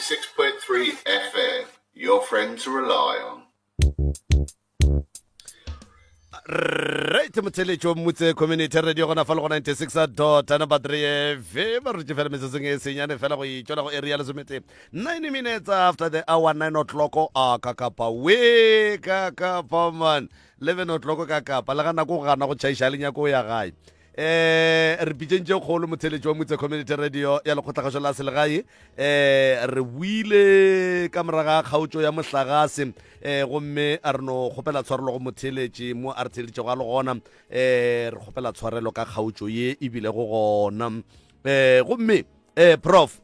96.3 FM, your friend to rely on.
Right motheletšo mmutse community radio gona fa le go 96 dot number 3 fe ba rutše fela metsotsong e senyane fela go itšwela go area lesomete 9 minutes after the hour 9 o'clock a ka kapa we ka kapa man 11 o'clock ka kapa le ga nako go gana go tšhaiša le nyako ya gae eh re pitšeng tše kgolo motheletši wa motse community radio ya lekgotlagašo la selegae eh re buile ka moraga kgaotšo ya mohlagase eh gomme a re no kgopela tshwarelo go motheletši mo a re theleditšego a le gona eh re kgopela tshwarelo ka kgaotšo ye e bilego gona eh gomme eh prof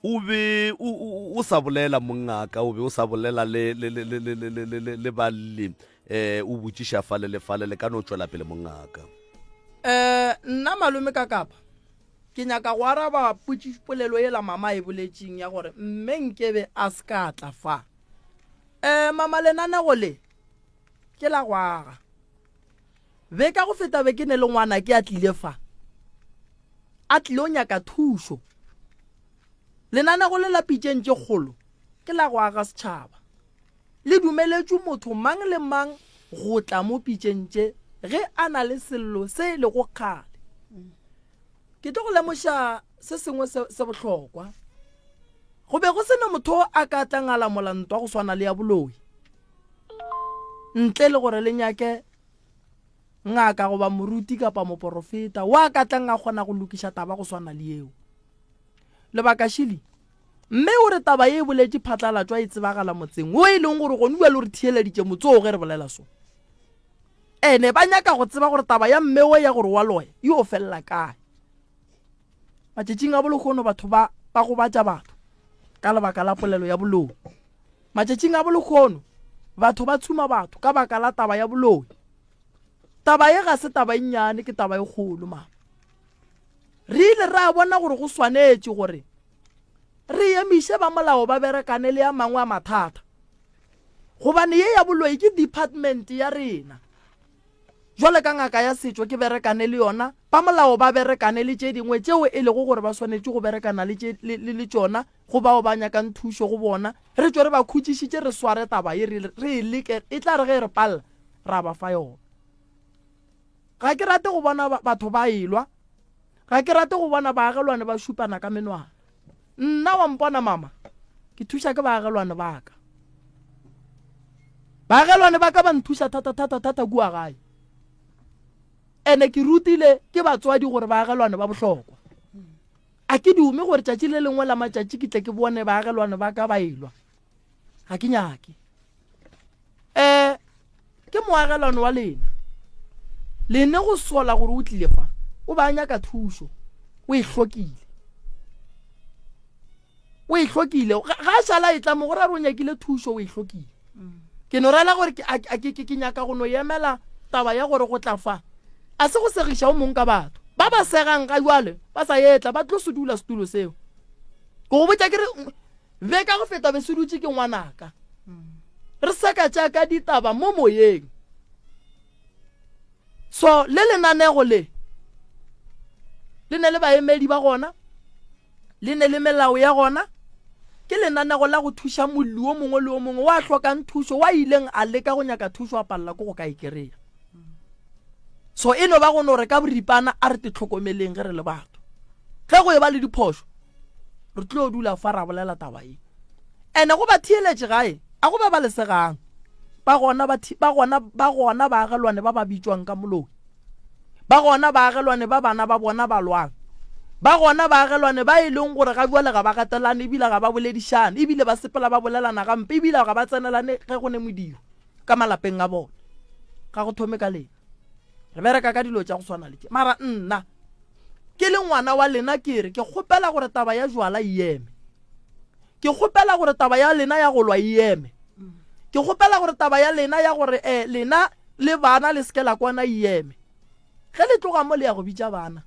o be o sa bolela mongaka o be o sa bolela le le le le le le le le balli eh o botšiša fale le fale le ka no tšwela pele mongaka.
Eh nna malome ka kapa ke nyaka go araba polelo yela mama e boletšeng ya gore mme nkebe a se ka tla fa. Eh mama lenanego le ke la go aga. Be ka go feta be ke ne le ngwana ke a tlile fa a tlile o nyaka thušo. Lenanego le la pitšeng tše kgolo ke la go aga setšhaba. Le dumeletšwe motho mang le mang go tla mo pitšeng tše ge a na le sello se e lego kgale. Ke tlo go lemoša se sengwe se, se bohlokwa. Go be go se na motho a ka tlang a lamola ntwa go swana le ya boloi ntle le gore le nyake ngaka goba moruti kapa moporofeta wa ka tlang a kgona go lokiša taba go swana le yeo. Lebaka šili Mme o re taba ye e boletše phatlalatšwa e tsebagala motseng wo e leng gore gone bjale o re theeleditše motse oo ge re bolela so. Ene ba nyaka go tseba gore taba ya mme wo ya gore wa loya e yo felela kae. Matšatšing a bolekgono batho ba ba gobatša batho ka lebaka la polelo ya boloi. Matšatšing a bolekgono batho ba tshuma batho ka baka la taba ya boloi. Taba ye ga se taba e nnyane, ke taba e kgolo mama. Re ile ra bona gore go swanetše gore re emiše ba molao ba berekane le a mangwe a mathata gobane ye ya boloi ke department ya rena. Jwale ka ngaka ya setšo ke berekane le yona, ba molao ba berekane le tše dingwe tšeo e lego gore ba swanetše go berekana le, tše, le, le, le tšona go bao ba nyakang thušo go bona. Re tšwe re ba khutšišitše re sware taba ye re, re e leke, e tla re ge e re palela ra ba fa yona. Ga ke rate go bona batho ba elwa. Ga ke rate go bona baagelwane ba šupana ka menwana. Nna wa mpona mama, ke thuša ke baagelwane ba ka. Baagelwane ba ka ba nthuša thata thata thata kua gae. Ene ke rutile ke batswadi gore baagelwane ba bohlokwa. A ke dume gore tšatši le lengwe la matšatši ke tle ke bone baagelwane ba ka ba elwa. Ga ke nyake. um ke moagelano wa lena lene go sola gore o tlile fa o ba nyaka thušo o e hlokile o e hlokile ga a šala e tla mo go ra re o nyakile thušo o e hlokile ke no rela gore ke nyaka go no emela taba ya gore go tla fa a se go segiša o mong ka batho ba ba segang ga jwale ba sa etla ba tlo se dula setulo seo ke go botša ke re Be ka go feta be se dutše ke ngwanaka. Re seka tša ka ditaba mo moyeng. So le lenanego le le ne le baemedi ba gona, le ne le melao ya gona. Ke lenanego la go thuša molli o mongwe le o mongwe wa hlokang thušo, wa ileng a leka go nyaka thušo a palela ke go ka e kry-a. So e no ba go no re ka boripana a re te tlhokomeleng ge re le batho. Ge go e ba le diphošo re tlo dula fa ra bolela taba ye. Ene go ba theeletše gae a go ba ba lesegang. Ba gona ba ba gona ba gona baagelwane ba ba bitšwang ka moloi. Ba gona baagelwane ba bana ba bona ba lwang. Ba gona baagelwane ba e leng gore ga bjale ga ba gatelane ebile ga ba boledišane ebile ba sepela ba bolelana gampe ebile ga ba tsenelane ge go ne modiro ka malapeng a bona. Ga go thome ka lena. Re bereka ka dilo tša go swana le tše. Mara nna Ke le ngwana wa lena ke re ke kgopela gore taba ya jwala e eme. Ke kgopela gore taba ya lena ya go lwa e eme. Ke kgopela gore taba ya lena ya gore eh, lena le bana le seke la kwana e eme. Ge le tloga mo le ya go bitša bana.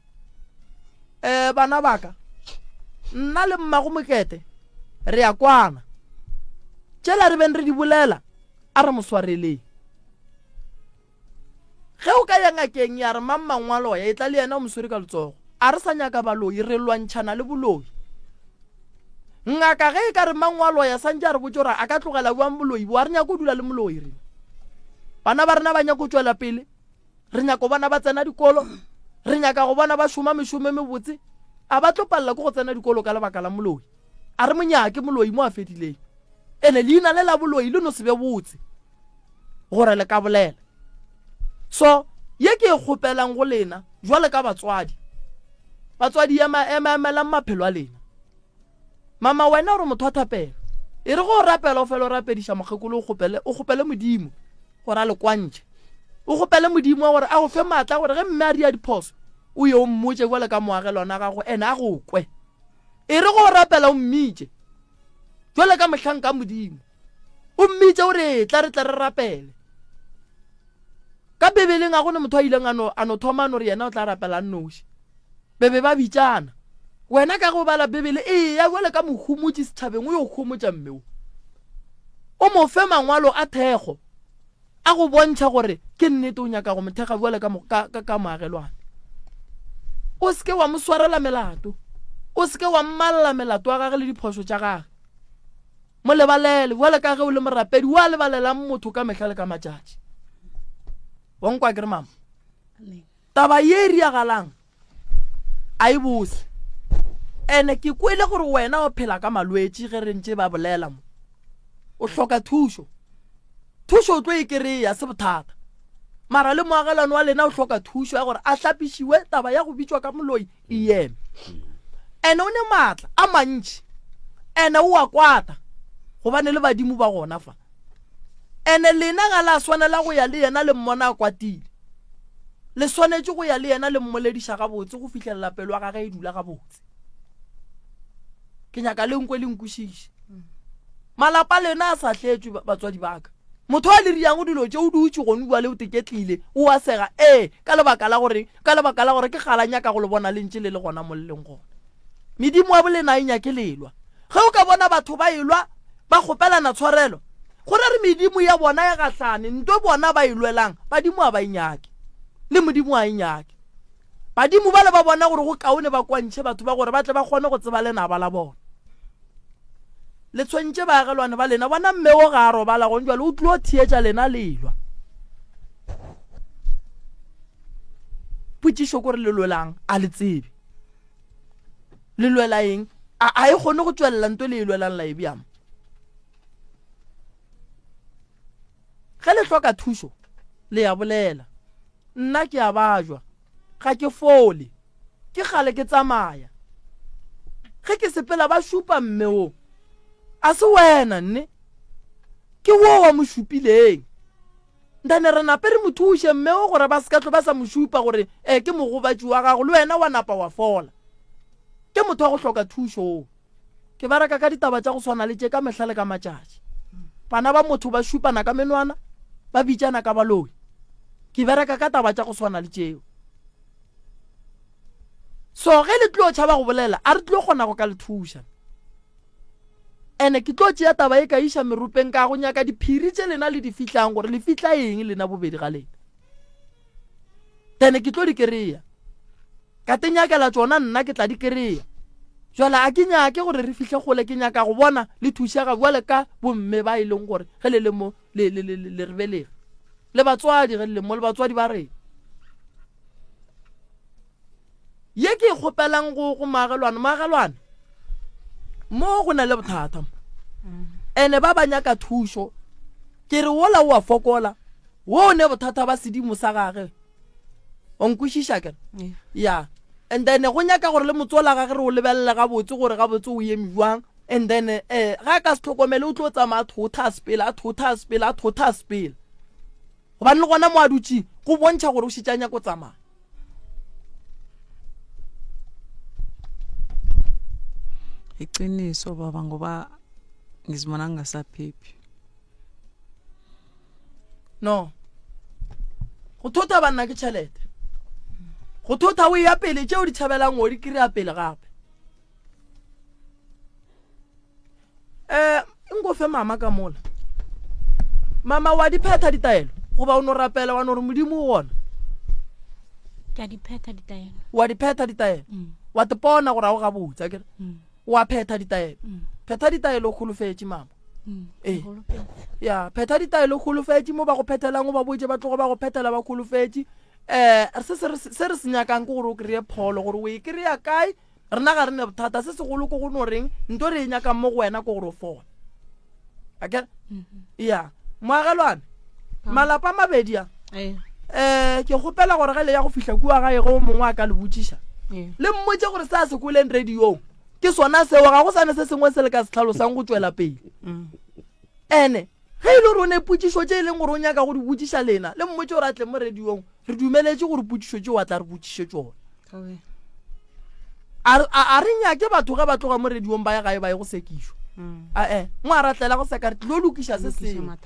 Eh, bana baka, nna le mmago Mokete re ya kwana. Tšela re beng re di bolela, a re mo swareleng. Ge o ka ya ngakeng ya re mang mangwalo ya etla le yena o mo swere ka letsogo. A re sa nyaka baloi, re lwantšhana le boloi. Ngaka ge e ka re mang wa loya santše a re botše gore a ka tlogela bjang boloi bo, a re nyake go dula le moloi rena. Bana ba rena ba nyako tšwela pele, re nyako bona ba tsena dikolo, re nyaka go bona ba šoma mešomo e mebotse, a ba tlo palela ke go tsena dikolo ka lebaka la moloi. A re mo nyake moloi mo a fedileng. Ene leina le la boloi le no se be botse gore le ka bolela. So ye ke e kgopelang go lena jwale ka batswadi, batswadi ema ema emelang maphelo a lena. Mama wena o re motho wa thapelo. E re go o rapela o fele o rapediša mokgekolo o kgopele o kgopele Modimo gore a le kwantšhe. O kgopele Modimo gore a go fe maatla gore ge mme a ria diphoso o ye o mmotše jwale ka moagelwana wa gago ene a go kwe. E re go o rapela o mmitše jwale ka mohlanka Modimo. O mmitše o re etla re tle re rapele. Ka Bibeleng a go ne motho a ileng a no a no thoma a no re yena o tla rapela a nnoši. Be be ba bitšana. Wena ka ge o bala Bibele, eya bjale ka mohomotši setšhabeng o yo homotša mme wo. O mo fe mangwalo a thekgo a go bontšha gore ke nnete o nyaka go mo thekga bjale ka, ka, ka, ka moagelwane. O se ke wa mo swarela melato. O se ke wa mmalela melato ya gage le diphošo tša gage. Mo lebalele bjale ka ge o le morapedi wa lebalelang motho ka mehla le ka matšatši. Wa nkwa ke re mama? Taba ye e riagalang a e bose. Ene ke kwele gore wena o phela ka malwetši ge re ntše ba bolela mo. O hloka thušo. Thušo o tlo e kry-a se bothata. Mara le moagelwane wa lena o hloka thušo ya gore a hlapišiwe taba ya go bitšwa ka moloi e eme. Ene o ne maatla a mantši. Ene o a kwata gobane le badimo ba gona fa. Ene lena ga la swanela go ya le yena le mmona a kwatile. Le swanetše go ya le yena le mmolediša gabotse go fihlelela pelo ya gage e dula gabotse. Ke nyaka le nkwe le nkwešiše. Malapa lena a sa hletšwe batswadi ba ka. Motho a le riago dilo tše o dutše gone bjale o teketlile o a sega ee ka lebaka la gore ka lebaka la gore ke kgala nyaka go le bona le ntše le le gona mo le leng gona. Medimo wa bolena a e nyake lelwa. Ge o ka bona batho ba elwa ba kgopelana tshwarelo, go ra re medimo ya bona e gahlane, nto bona ba e lwelang, badimo a ba e nyake. Le Modimo a e nyake. Badimo bale ba bona gore go kaone ba kwantšhe batho ba gore ba tle ba kgone go tseba lenaba la bona. Le tshwentše baagelwane ba lena, bona mme wo ga a robala gone jwale o tlilo theetša lena le elwa. Potšišo kore le lwelang a le tsebe. Le lwela eng? A, a e kgone go tšwelela nto le e lwelang la e bjang? Ge le hloka thušo, le ya bolela. Nna ke a bajwa, ga ke fole. Ke kgale ke tsamaya. Ge ke sepela ba šupa mme wo. A se wena, nne? Ke wo wa mo šupileng. Ntane re nape re mo thuše mme o gore ba se ka tlo ba sa mo šupa gore e ke mogobatši wa gago le wena wa napa wa fola. Ke motho wa go hloka thušo o. Ke bereka ka ditaba tša go swana le tše ka mehla le ka matšatši. Bana ba motho ba šupana ka menwana, ba bitšana ka baloi. Ke bereka ka taba tša go swana le tšeo. So ge le tlo tšhaba go bolela, a re tlo kgona go ka le thuša. Ene ke tlo tšea taba e ka iša meropeng ka go nyaka diphiri tše lena le di fihlang gore le fihla eng lena bobedi ga lena. Then ke tlo di kereya. Ka te nyakela tšona nna ke tla di kereya. Jwale a ke nyake gore re fihle kgole ke nyaka go bona le thušega bjale ka bomme ba e leng gore ge le le mo le le le le re belege. Le batswadi ge le le mo le batswadi ba rena. Ye ke e kgopelang go go moagelwane, moagelwane mo go na le bothata mo ene ba ba nyaka thušo ke re wola o a fokola wo o ne bothata ba sedimo sa gage o nkwešiša ke ya and then go nyaka gore le motsola gage re o lebelele gabotse gore gabotse o eme jwang and then um ga a ka se tlhokomele o tlo tsamaya a thotha a sepela a thotha a sepela a thotha a sepela Gobane le gona mo a dutše go bontšha gore o šetše a nyaka go tsamaya.
Iqiniso baba ngoba ngizibona ngingasaphephi.
No. Go thota banna ke tšhelete. Go thota o ya pele tšeo di tšhabelang o di kry-a pele gape. Eh, nko fe mama ka mola. Mama wa di phetha ditaelo goba o no rapela wa no re modimo o gona?
Ke a di phetha ditaelo.
Wa di phetha ditaelo? Mm. Wa te pona gore a o gabotse akere? Mm. Wa phetha ditaelo. Phetha ditaelo o holofetše mama. Ee. Ya, phetha ditaelo o holofetše mo ba go phethelang o ba botše ba tlogo ba go phethela ba holofetše. Eh, se se re se re se nyakang ke gore o kry-e pholo gore o e kry-a kae rena ga re ne bothata se segolo ke go no reng nto re e nyakang mo go wena ke gore o fole. Akere? Ya, moagelwane malapa a mabedi a eh ke kgopela gore ge le ya go fihla kua gae ge o mongwe a ka le botšiša le mmotše gore se a se kweleng radiong ke sona seo ga go sane se sengwe se le ka se tlhalosang go tšwela pele mm. ene ge e le gore o ne potšišo tše e leng gore o nyaka go di botšiša lena le mmotše gore a tle mo radiong re dumeletše gore potšišo tšeo a tla re botšiše tšona A re nyake batho ge ba tloga mo radiong ba ye gae ba ye go sekišwa. Mm. Ae, mo a ratlela go seka re tlilo lokiša se sengwe.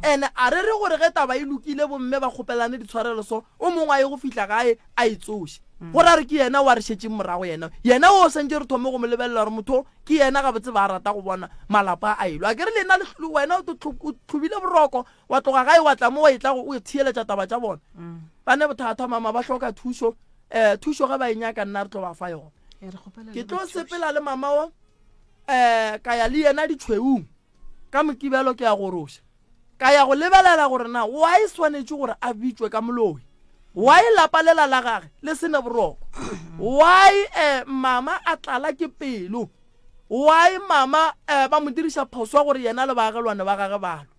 Ene a re re gore ge taba e lokile bomme ba kgopelane ditshwarelo so o mongwe a ye go fihla gae a e tsoše. Mm. Go ra re ke yena wa re šetšeng morago yena. Yena o santše re thome go mo lebelela gore motho ke yena gabotse ba rata go bona malapa a elwa. A ke re lena wena o tlhobile boroko wa tloga gae wa tla mo wa e tla go o theeletša taba tša bona. Mm. Ba ne bothata mama ba hloka thušo. um thušo ge ba e nyaka nna re tlo ba fa yona ke tlo sepela le mama o um ka ya le yena ditšhweung ka mokibelo ke ya goroša ka ya go lebelela gore na wa e swanetše gore a bitšwe ka moloi why lapa lela la gage le sene boroko why um mama a tlala ke pelo why mama um ba mo diriša phoso ya gore yena le baagelwane ba gage balo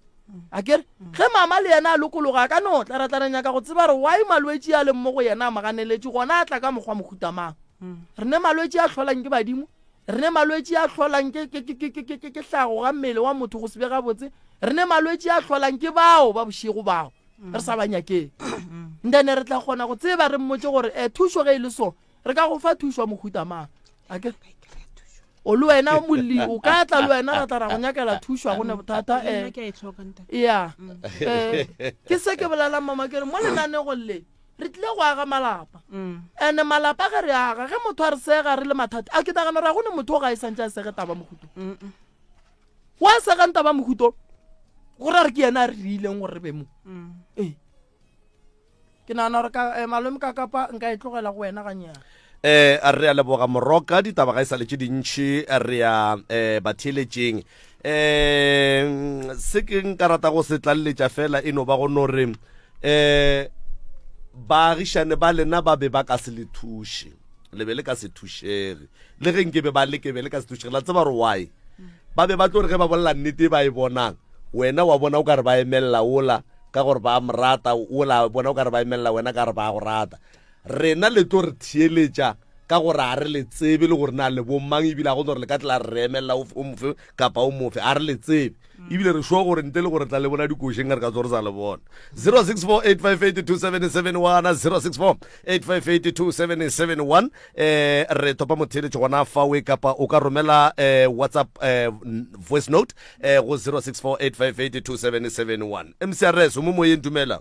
A ke re, ge mama le yena a lokologa, a ka no tla, ra tla ra nyaka go tseba gore why malwetši a leng mo go yena a mo ganeletše, gona a tla ka mokgwa mohuta mang. Re ne malwetši a hlolang ke badimo, re ne malwetši a hlolang ke, ke, ke, ke, ke, ke, ke hlago ga mmele wa motho go se be gabotse, re ne malwetši a hlolang ke bao ba bošego bao re sa ba nyakeng. Then re tla kgona go tseba re mmotše gore eh, thušo ge e le so, re ka go fa thušo ya mohuta mang. A ke re? O le wena molli o ka tla le wena ra tla ra go nyakela thušo ga go ne bothata
Le nna
eh
ke a e hloka ntate.
ya eh ke se ke bolelang mama ke re mo lenanegong le re tlile go aga malapa ene malapa ge re aga ge motho a re sega re le mathata a ke nagana gore ga go ne motho o ga e santse a sege taba mohuto wa segang taba mohuto gore a re ke yena a re rileng gore re be mo ee Ke nagana gore ka eh, malome ka kapa nka e tlogela go wena gannyane.
Eh, re a leboga Moroka, ditaba ga e sa le tše dintši, re ya eh, batheeletšeng. Eh, se ke nka rata go se tlaleletša fela e no ba go no re eh, baagišane ba lena ba be ba ka se le thuše, le be le ka se thušege, le ge nke be ba leke be le ka se thušege. La tseba gore why? Ba be ba tlo re ge ba bolela nnete e ba e bonang, wena wa bona o ka re ba emelela ola, ka gore ba mo rata, ola bona o ka re ba emelela wena ka re ba go rata. Rena le tlo re theeletša ka gore a re le tsebe le gore na le bomang, ebile a go no re le ka tla re emelela o mofe kapa o mofe, a re le tsebe. Ebile re sure gore ntle le gore tla le bona dikošeng re ka tso re sa le bona. 0648582771 0648582771 eh re topa motheeletši gona fawe kapa o ka romela eh whatsapp eh voice note eh go 0648582771 mcrs o mo moyeng dumela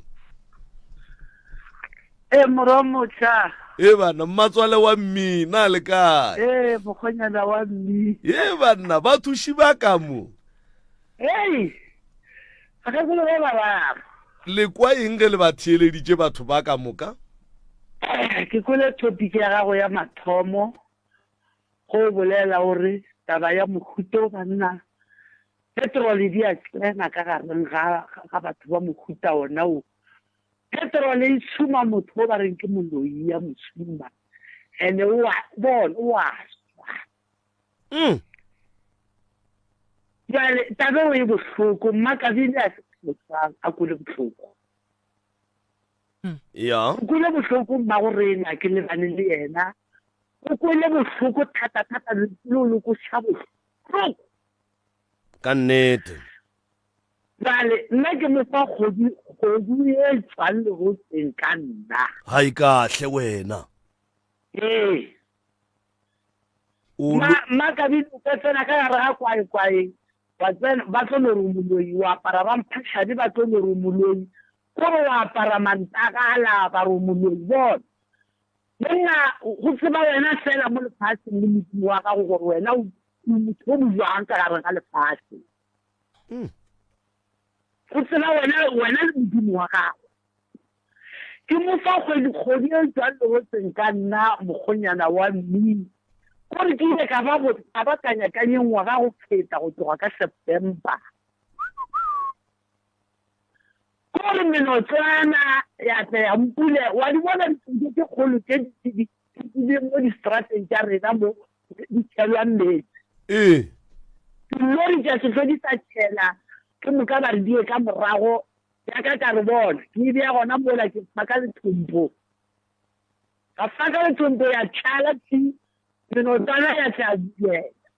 e morwa motšha
e bana mmatswale wa mmina le kae
ee mokgonyana wa mmi
e banna ba thuši ba ka mo
ei bakgekolo ba bararo
Le kwa eng ge le ba theeleditše batho ba ka moka?
Ke kwele topic ya gago ya mathomo go o bolela o re taba ya mohuta o banna petrol di a tsena ka gareng ga ga batho ba mohuta ona o. Petrol e tshuma motho o ba reng ke moloi ya mo tshuma ene o a bona o a swa.
Mm.
Bjale taba eo e bohloko, Mmakabile a se motho a kwele bohloko.
Ya.
O kwele bohloko mmago rena ke lebane le yena. O kwele bohloko thata thata le o le koša bohloko.
Ka nnete.
Bjale nna ke mo fa kgodu kgodu e tšwang lerotseng ka nna.
Hai kahle wena.
Ee. Ma, Mmakabile o ka tsena ka gare ga kwaekwae, wa tsena, ba tlo no re o moloi, wa apara ramphašane ba tlo no re o moloi, kore wa apara mantagala ba re o moloi. Bona, monna, go tseba wena fela mo lefaseng le Modimo wa gago gore wena o, o motho o mojwang ka gare ga lefase. Go tseba wena, wena le Modimo wa gago. Ke mo fa kgwedi kgwedi e tšwang lerotseng ka nna mokgonyana wa mmini. Gore ke ile ka ba ka ba kanyakanyeng ngwaga go feta go tloga ka September. Gore menotswana ya tla ya mpule, wa di bona dipudi tše kgolo tše di di mo distrateng tša rena mo di tšhelwa meetse.
Ee.
Dilori tša se hlwe di sa tšhela, ke moka ba re di ye ka morago ya ka ka re bona ke e bea gona mola ke faka lethompo. Ka faka lethompo ya tšhala tši, menotswana ya tla bulela.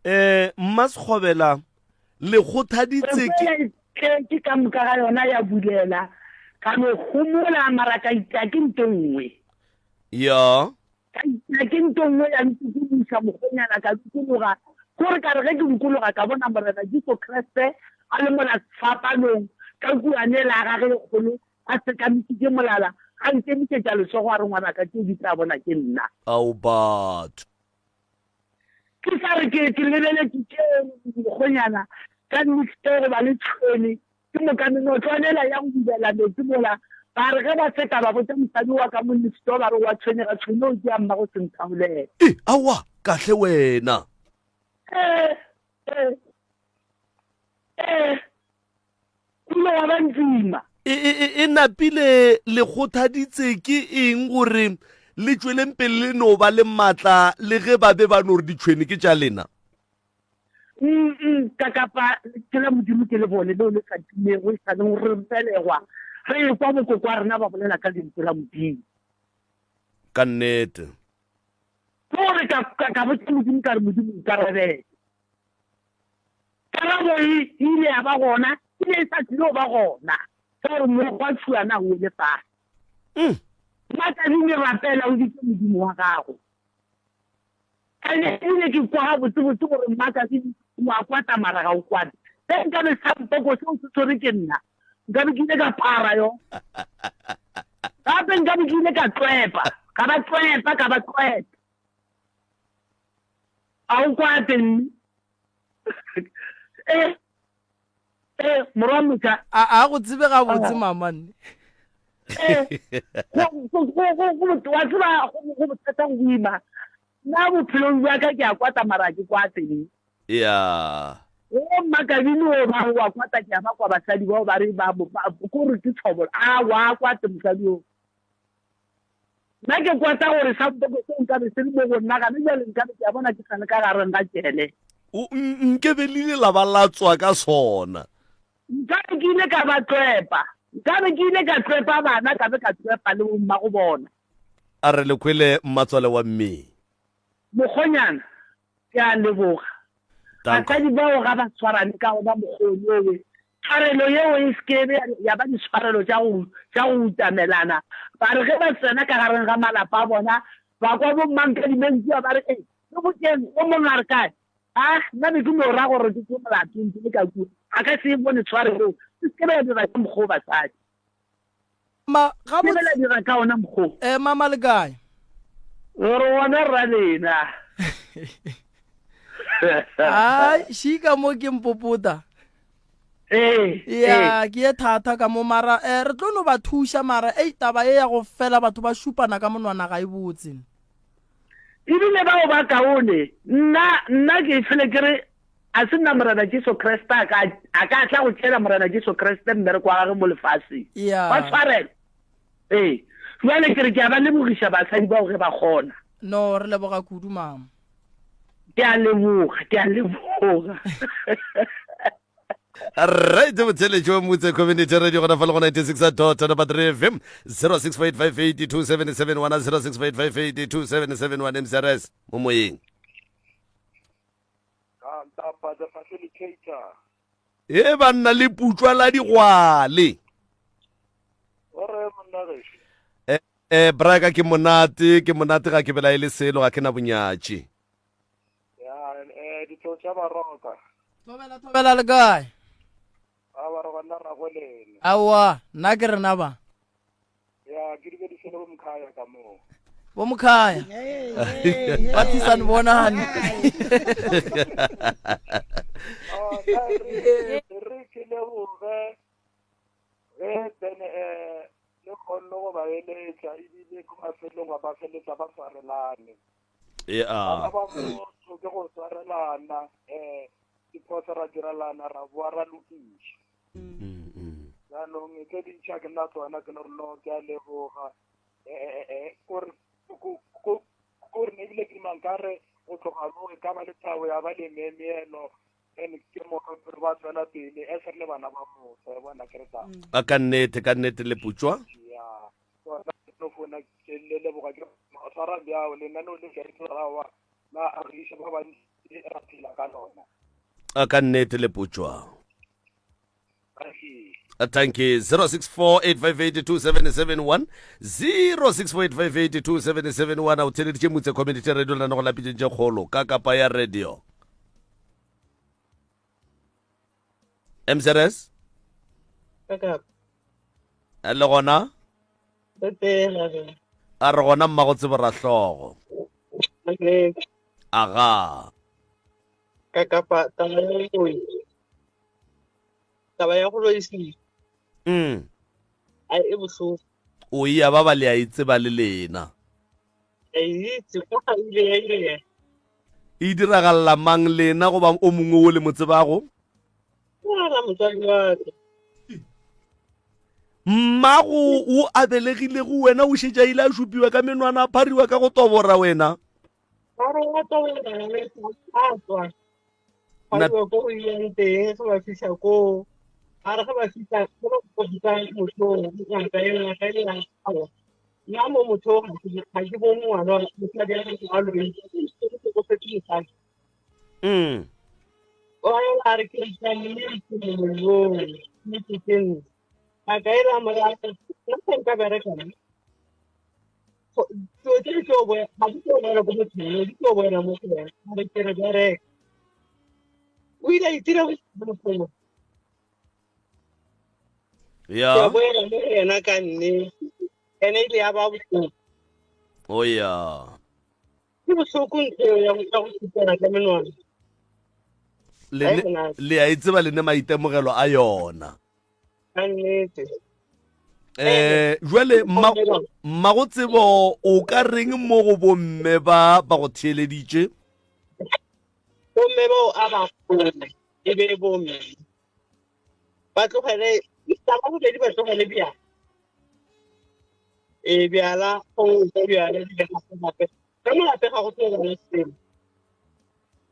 Eh, Mmasekgobela, le kgothaditse ke.
Tletše ka moka ga yona ya bulela, ka no homola, mara ka ita ke nto nngwe.
Ya.
Ka ita ke nto nngwe ya ntukuluša mokgonyana, ka dukologa, kore ka re ge ke dukologa ka bona Morena Jesu Kriste a le mola sefapanong, ka kuane la gage e kgolo, a sekamisitše molala, a nkemišetša letsogo a re, Ngwanaka, tšeo di tla bona ke nna.
Ao batho.
Ke sa re ke, ke lebeletše tšeo mokgonyana ka nixto goba le tšhwene, ke moka menotlwana yela ya go bubela meetse mola, ba re ge ba se ka ba botša mosadi wa ka mo nixto ba re wa tshwenyega, tšhwene o tšea mmago senthaolela.
E, aowa, kahle wena.
Ee, ee, ee. Go ile gwa ba ntsima.
E, e, e, e napile le kgothaditse ke eng gore le tšweleng pele le no ba le matla le ge ba be ba no re ditšhwene ke tša lena?
Mm, ka kapa ke la Modimo ke le bone leo le sa timego e sa leng re belegwa re ekwa bokoko wa rena ba bolela ka lentswe la Modimo.
Ka nnete.
Ke gore ka, ka, ka botša Modimo ka re Modimo nkarabele. Karabo e ile ya ba gona, e be e sa tlilo ba gona, ka gore mogo wa tšhuana o wele fase.
Mm.
Makadime rapela o bitse Modimo wa gago. Ene ebile ke kwa gabotsebotse gore Makadime o a kwata mara ga o kwate. Ge nkabe sampoko seo se tshwere ke nna, nkabe ke ile ka phara yo. Gape nkabe ke ile ka tlwepa, ka ba tlwepa, ka ba tlwepa. A o kwate mme? Eh, eh, morwa motšha.
A a go tsebe gabotse mama nne.
Eh, go, go, go, go, go, wa tseba go, go bothata go boima. Nna bophelong bja ka ke a kwata mara ke kwate mme.
Ya.
O mmakabini o ba wa kwata ke a ba kwa basadi bao ba re ba, ba, ko re ke tshobolo. A wa kwate mosadi o. Nna ke kwata gore sampoko seo nkabe se le mo go nna gane bjale nkabe ke a bona ke sa le ka gareng ga jele.
O, nke be le ile la ba la tswa ka sona.
Nkabe ke ile ka ba tlwepa. Nkabe ke ile ka tlwepa bana, ka be ka tlwepa le bommago bona.
A re le kwele mmatswale wa mme.
Mokgonyana, Ke a leboga. Basadi bao ga ba swarane ka ona mokgwa owe. Tshwarelo yeo e se ke be ya ba ditshwarelo tša go tša go utamelana. Ba re ge ba tsena ka gareng ga malapa a bona, ba kwa bommankadimeng kua ba re, Ei, re botšeng, o mongwe a re kae? Ah, nna be ke no ra gore ke tšwe molato ntse le ka kua. A ka se e bone tshwarelo eo. Se se ke be ya dira ka mokgwa o basadi.
Ma, ga
Ke be la dira ka ona mokgwa o.
Eh, mama le kae?
Gore gona rra lena.
Ai, šika mo ke mpopota.
Ee.
Ya, ke ye thata ka mo mara eh re tlo no ba thuša mara ei taba ye ya go fela batho ba šupana ka monwana ga e botse.
Ebile bao ba kaone nna nna ke fele ke re A se nna Morena Jesu Kriste a ka, a ka tla go tšeela Morena Jesu Kriste mmereko wa gagwe mo lefaseng.
Yeah.
Ba tshwarelo. Ee. Bjale ke re ke a ba lebogiša basadi bao ge ba kgona.
No, re leboga kudu, mama.
Ke a leboga, ke a leboga.
Right, motheletši wa Motse Community Radio gona fa le go 96 dot number 3 FM 0658582771 0658582771 MCRS mo moyeng.
Kantapa the facilitator.
E banna le putswa la digwale.
O re monna gešo.
Eh, eh braka ke monate, ke monate ga ke belaele selo, ga ke na bonyatši.
Ya, eh ditlo tša baroka.
Thobela thobela le kae?
A ba re gona ra go lena.
Aowa, nna ke rena ba.
Ya, ke dumedise le bomkhaya ka moo.
Bomkhaya. Ba thisane bonane.
Oh, re re ke leboge ge then eh le kgonne go ba eletša ebile ko mafelong ba feletša ba swarelane.
Yeah.
Bana ba motho ke go swarelana um diphoso ra direlana ra boa ra lokiša. Jaanong tse dintši a ke nna tsona ke no re no ke a leboga um kore kore ne ebile ke duma nkare go tloga mo e ka ba le thabo ya ba le memeelo and ke moka re ba tswela pele as re le bana ba motho ya bona ke re tla
A ka nnete, ka nnete le putswa.
ya tsona no fona ke le leboga ke tshwara bjao lenaneo le ke re rawa la agiša ba bantsi ra phela ka lona
A ka nnete le putswa. Thank you. 0648582771 0648582771 a o theleditše Motse Community Radio lena go lapitšeng tše kgolo ka kapa ya radio. MCRS?
Ka kapa.
Le gona? A re gona mmago tsebo rahlogo. Aga.
Ka kapa taba ya taba ya go loisiwa
mm.
a e bohloko
o ya ba ba le a e tseba le lena
a e itse ko ga ile ya ile
e diragalela mang lena goba o mongwe o le mo tsebago
la motswadi wa ka
mmago o a belegilego wena o šetša ile a šupiwa ka menwana a phariwa ka go tobora wena
Ba re wa tobora a tswa Ba iwa ko go iwang teng ge ba fihla koo ba re ge ba fihla ge ba fihla motho ngaka e ngaka e ya aowa nna mo motho ga ke bone ngwana mosadi a re a loile ke go fetse mosadi
mm
o a re ke tla nnete molong nnete ke nna ngaka e la morago nna ga nka bereka nna dilo tse di tlo boela ga di tlo boela ko mothong di tlo boela mo go wena a re ke re bereka o ile a itira mošomo
ya
ya boela mo go yena ka nnete ene ile ya ba bohloko
o ya
ke bohloko ntho eo ya go supela ka menwana
le a e tseba le ne maitemogelo a yona
ka nnete
eh jwale mma go tsebo o ka reng mo go bomme ba ba go theeleditše
bomme bao a ba gole e be bomme ba tlogele taba bobedi ba tlogele bjala e bjala go bjala gape ka mo gape ga go tlo ba selo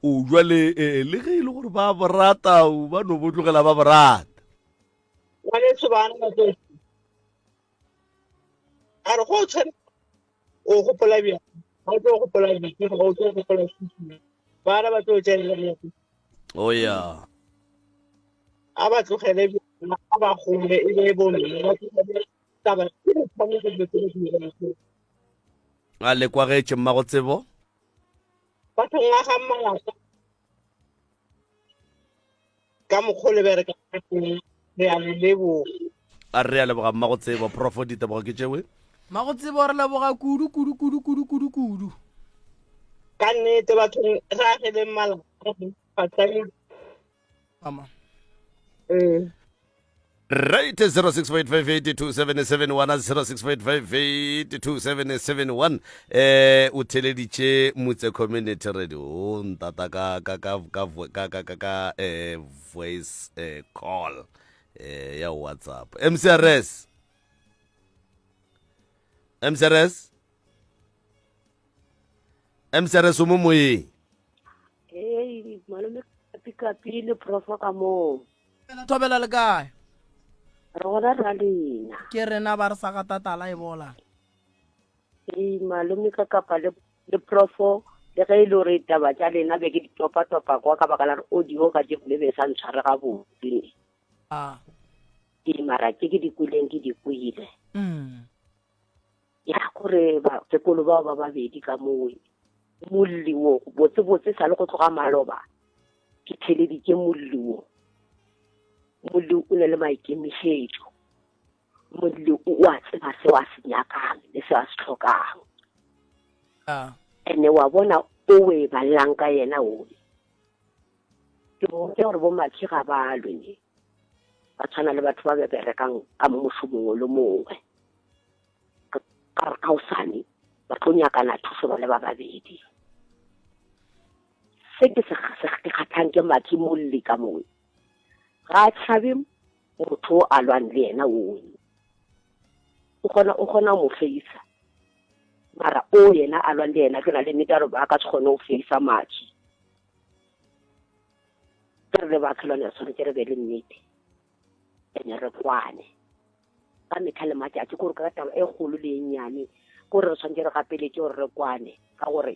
o jwale eh, le ge e le gore ba borata ba no bo tlogela ba borata
ngwaneso bana ba tlo a re go tshwane o gopola bjang ga o tlo gopola bjang ga o tlo gopola bana ba tlo tšelela bjang
o ya
a ba tlogele bjang a ba gole e be bomme ba tlogele taba ke go tshwanetse dilo tse di dirang
a le kwagetše mmago tsebo
bathong a ga malapa ka mokgwa le bereka ka teng re a le leboga
a re a leboga mmago tsebo profo ditebogo ke tšewe
mmago tsebo re leboga kudu kudu kudu kudu kudu kudu
ka nnete bathong re ageleng malapa batsadi
mama
ee
right 0658582771 0658582771 eh o theleditše motse community radio o ntata ka ka ka ka ka ka ka ka eh voice eh call eh ya whatsapp mcrs mcrs mcrs o mo moyeng
Hey, malome kapi le profo ka moo.
Thobela le kae?
Re gona ra lena.
Ke rena ba re sa gata tala e bola.
Hey, malome ka kapa le le profo le ge e le gore taba tša lena be ke di topa-topa kwa ka baka la gore audio ka jeko le be sa ntshware gabotse.
Ah.
Ee, mara tše ke di kwileng ke di kwile.
Mm.
Ya gore bakgekolo bao ba babedi ka moo molli wo botsebotse sa le go tloga maloba ke theleditše molli wo. Molli o ne le maikemišetšo. Molli o a tseba seo a se nyakang le seo a se hlokang. Ene wa bona o o e ballang ka yena o. Ke mmotša gore bo Makhi ga ba lwe ne. Ba tshwana le batho ba ba berekang ka mmušo mongwe le mongwe. Ka re kaosane ba tlo nyakana thuso ba le ba babedi. Se ke se ke kgathang ke mathe molli ka mowe. Ga a tshabe motho o a lwang le yena owe. O kgona o kgona go mo feisa. Mara o yena a lwang le yena ke na le nnete ya gore ba ka se kgone go feisa mathe. Ke re le baatlholwane re tshwanetse re be le nnete ene re kwane ka metlha le matšatši kore ka taba e kgolo le e nnyane kore re tshwanetse re gapeletše gore re kwane ka gore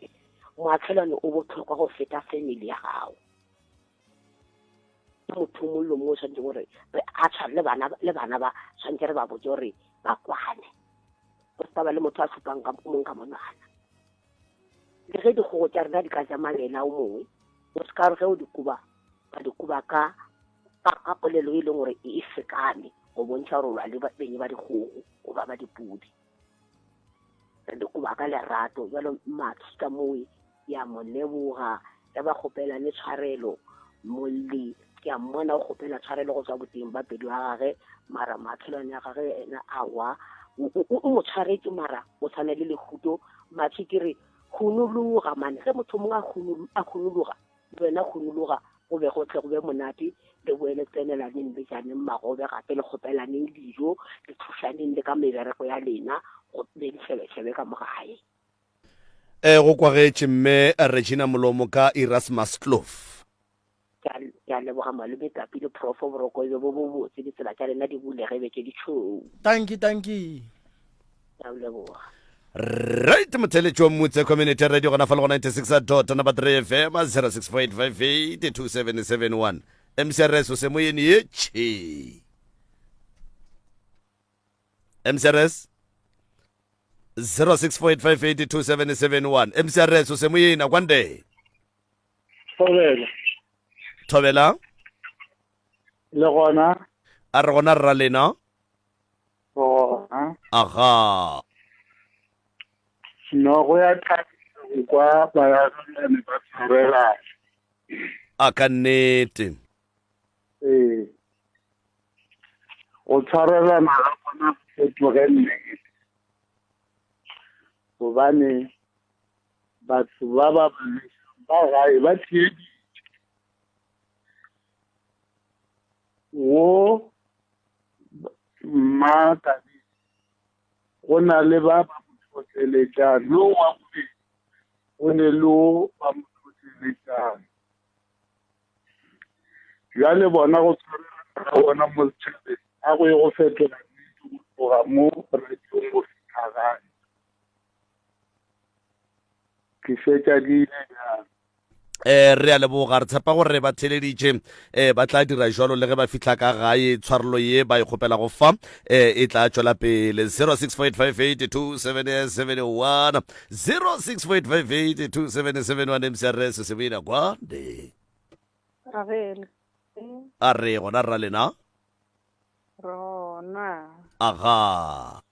moatlhelwane o botlhokwa go feta family ya gago ke motho o mongwe le mongwe o tshwanetse gore re a tshwane le bana le bana ba tshwanetse re ba botse gore ba kwane go se ba le motho a šupang ka mong ka monwana le ge dikgogo tša rena di ka ja mabele o mongwe o se ka re ge o di kuba ba di kuba ka ka polelo e leng gore e sekame go bontšha gore o lwa le beng ba dikgogo goba ba dipudi re di kuba ka lerato jalo matshi ka mowe ya mo leboga ge ba kgopela le tshwarelo molli ke a mmona o kgopela tshwarelo go tswa boteng ba pelo ya gage mara matshelwane ya gage ena awa o mo tshwaretše mara o tshwana le lehuto matshi ke re hunologa mane ge motho mongwe a hunologa le wena hunologa go be go tle go be monate le boele tsenelaneng le janeng magobe gape le kgopelaneng dijo le thušaneng le ka mebereko ya lena go be dišebešebe ka mo gae
E go kwagetše mme Regina Molomo ka Erasmus Kloof.
Ke a leboga malome Kapi le Profo boroko e be bo bobotse ditsela tša lena di bulege e be tše ditšhweu.
Tanki tanki.
Ke a leboga.
Right motheletši wa Mmutse Community Radio gona fa le go 96 dot number 3 FM 064858 2771 MCRS o se moyeni ye tšhe MCRS 0648582771 mcrs o semoyeng akwande
Thobela.
Thobela.
Le gona.
A re gona rra lena.
Gona.
Aga.
No go ya thabisa go kwa baagelani ba tshwarelana.
A ka nnete.
Ee. Go tshwarelana ga bona go fetoge nnete. Gobane batho ba ba ba gae ba theeditše. Wo mma go na le ba ba mo hlohleletšang, le wa bobedi go ne le wo ba mo hlohleletšang. Bjale bona go tshwarelana ga bona mo setšhabeng a go ye go fetola nnete go tloga mo radiong go fihla gae. Ke fetša di ile bjalo.
Eh, re a leboga re tshepa gore ba theleditše eh, ba tla dira jalo le ge ba fihla ka gae tshwarelo ye ba e kgopelago fa eh, e tla tšwela pele 0648582771 0648582771 mcrs sebina kwande a re gona rra lena
Rona.
Aga.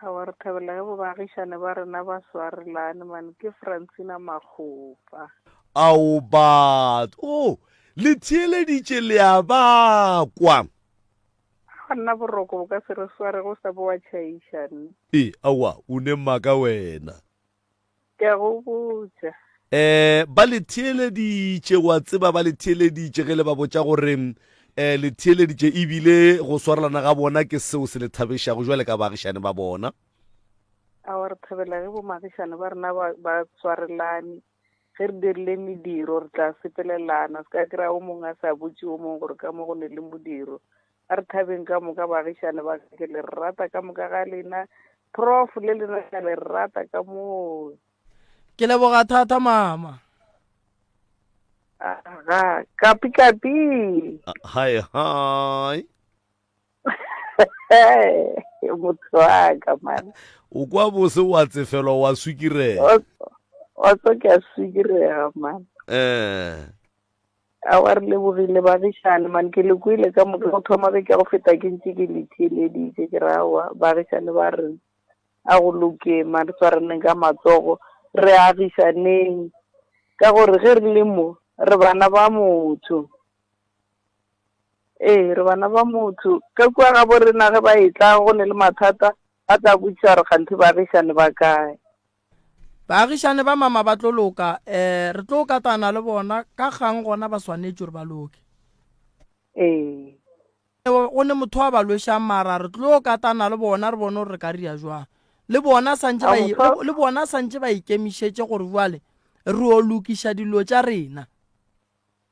Aowa re thabela ge bo baagišane ba rena ba swarelane man ke Francina Makgopa.
Ao batho oh le theeleditše le a ba kwa.
Aowa nna boroko bo ka se re sware go sa bo wa tšhaiša nna.
Ee aowa o ne maaka wena.
Ke a go botša.
Eh, ba le theeleditše, wa tseba, ba le theeleditše ge le ba botša gore eh, le theeleditše ebile go swarelana ga bona ke seo se le thabišago jwale ka baagišane ba bona.
Aowa, re thabela ge bomaagišane ba rena ba, ba swarelane. Ge re dirile mediro, re tla sepelelana. Se ka kry-a o mongwe a sa botše o mongwe gore ka mo go ne le modiro. A re thabeng ka moka baagišane ba ka, ke le rata ka moka ga lena. Prof le lena ke a le rata ka moo.
Ke leboga thata mama.
Aga, kapi kapi.
Hi hi.
Motho wa ka man.
O kwa bose wa tsefelwa wa swikirega.
Wa tso ke a swikirega man.
Eh.
Aowa re lebogile baagišane man ke le kwele ka moka go thoma beke ya go feta ke ntše ke le theeleditše ke re aowa baagišane ba re a go loke man re swaraneng ka matsogo re agišaneng ka gore ge re le mo re bana ba motho ee re bana ba motho ka kua ga bo rena ge ba etla go ne le mathata ba tla botšiša gore kganthe baagišane ba kae.
Baagišane ba mama ba tlo loka, um re tlo katana le bona ka kgang gona ba swanetše gore ba loke.
Ee.
Go ne motho a ba lwešang mara re tlo katana le bona re bone gore re ka ria jwang. Le bona santše ba le bona santše ba ikemišetše gore jwale re o lokiša dilo tša rena.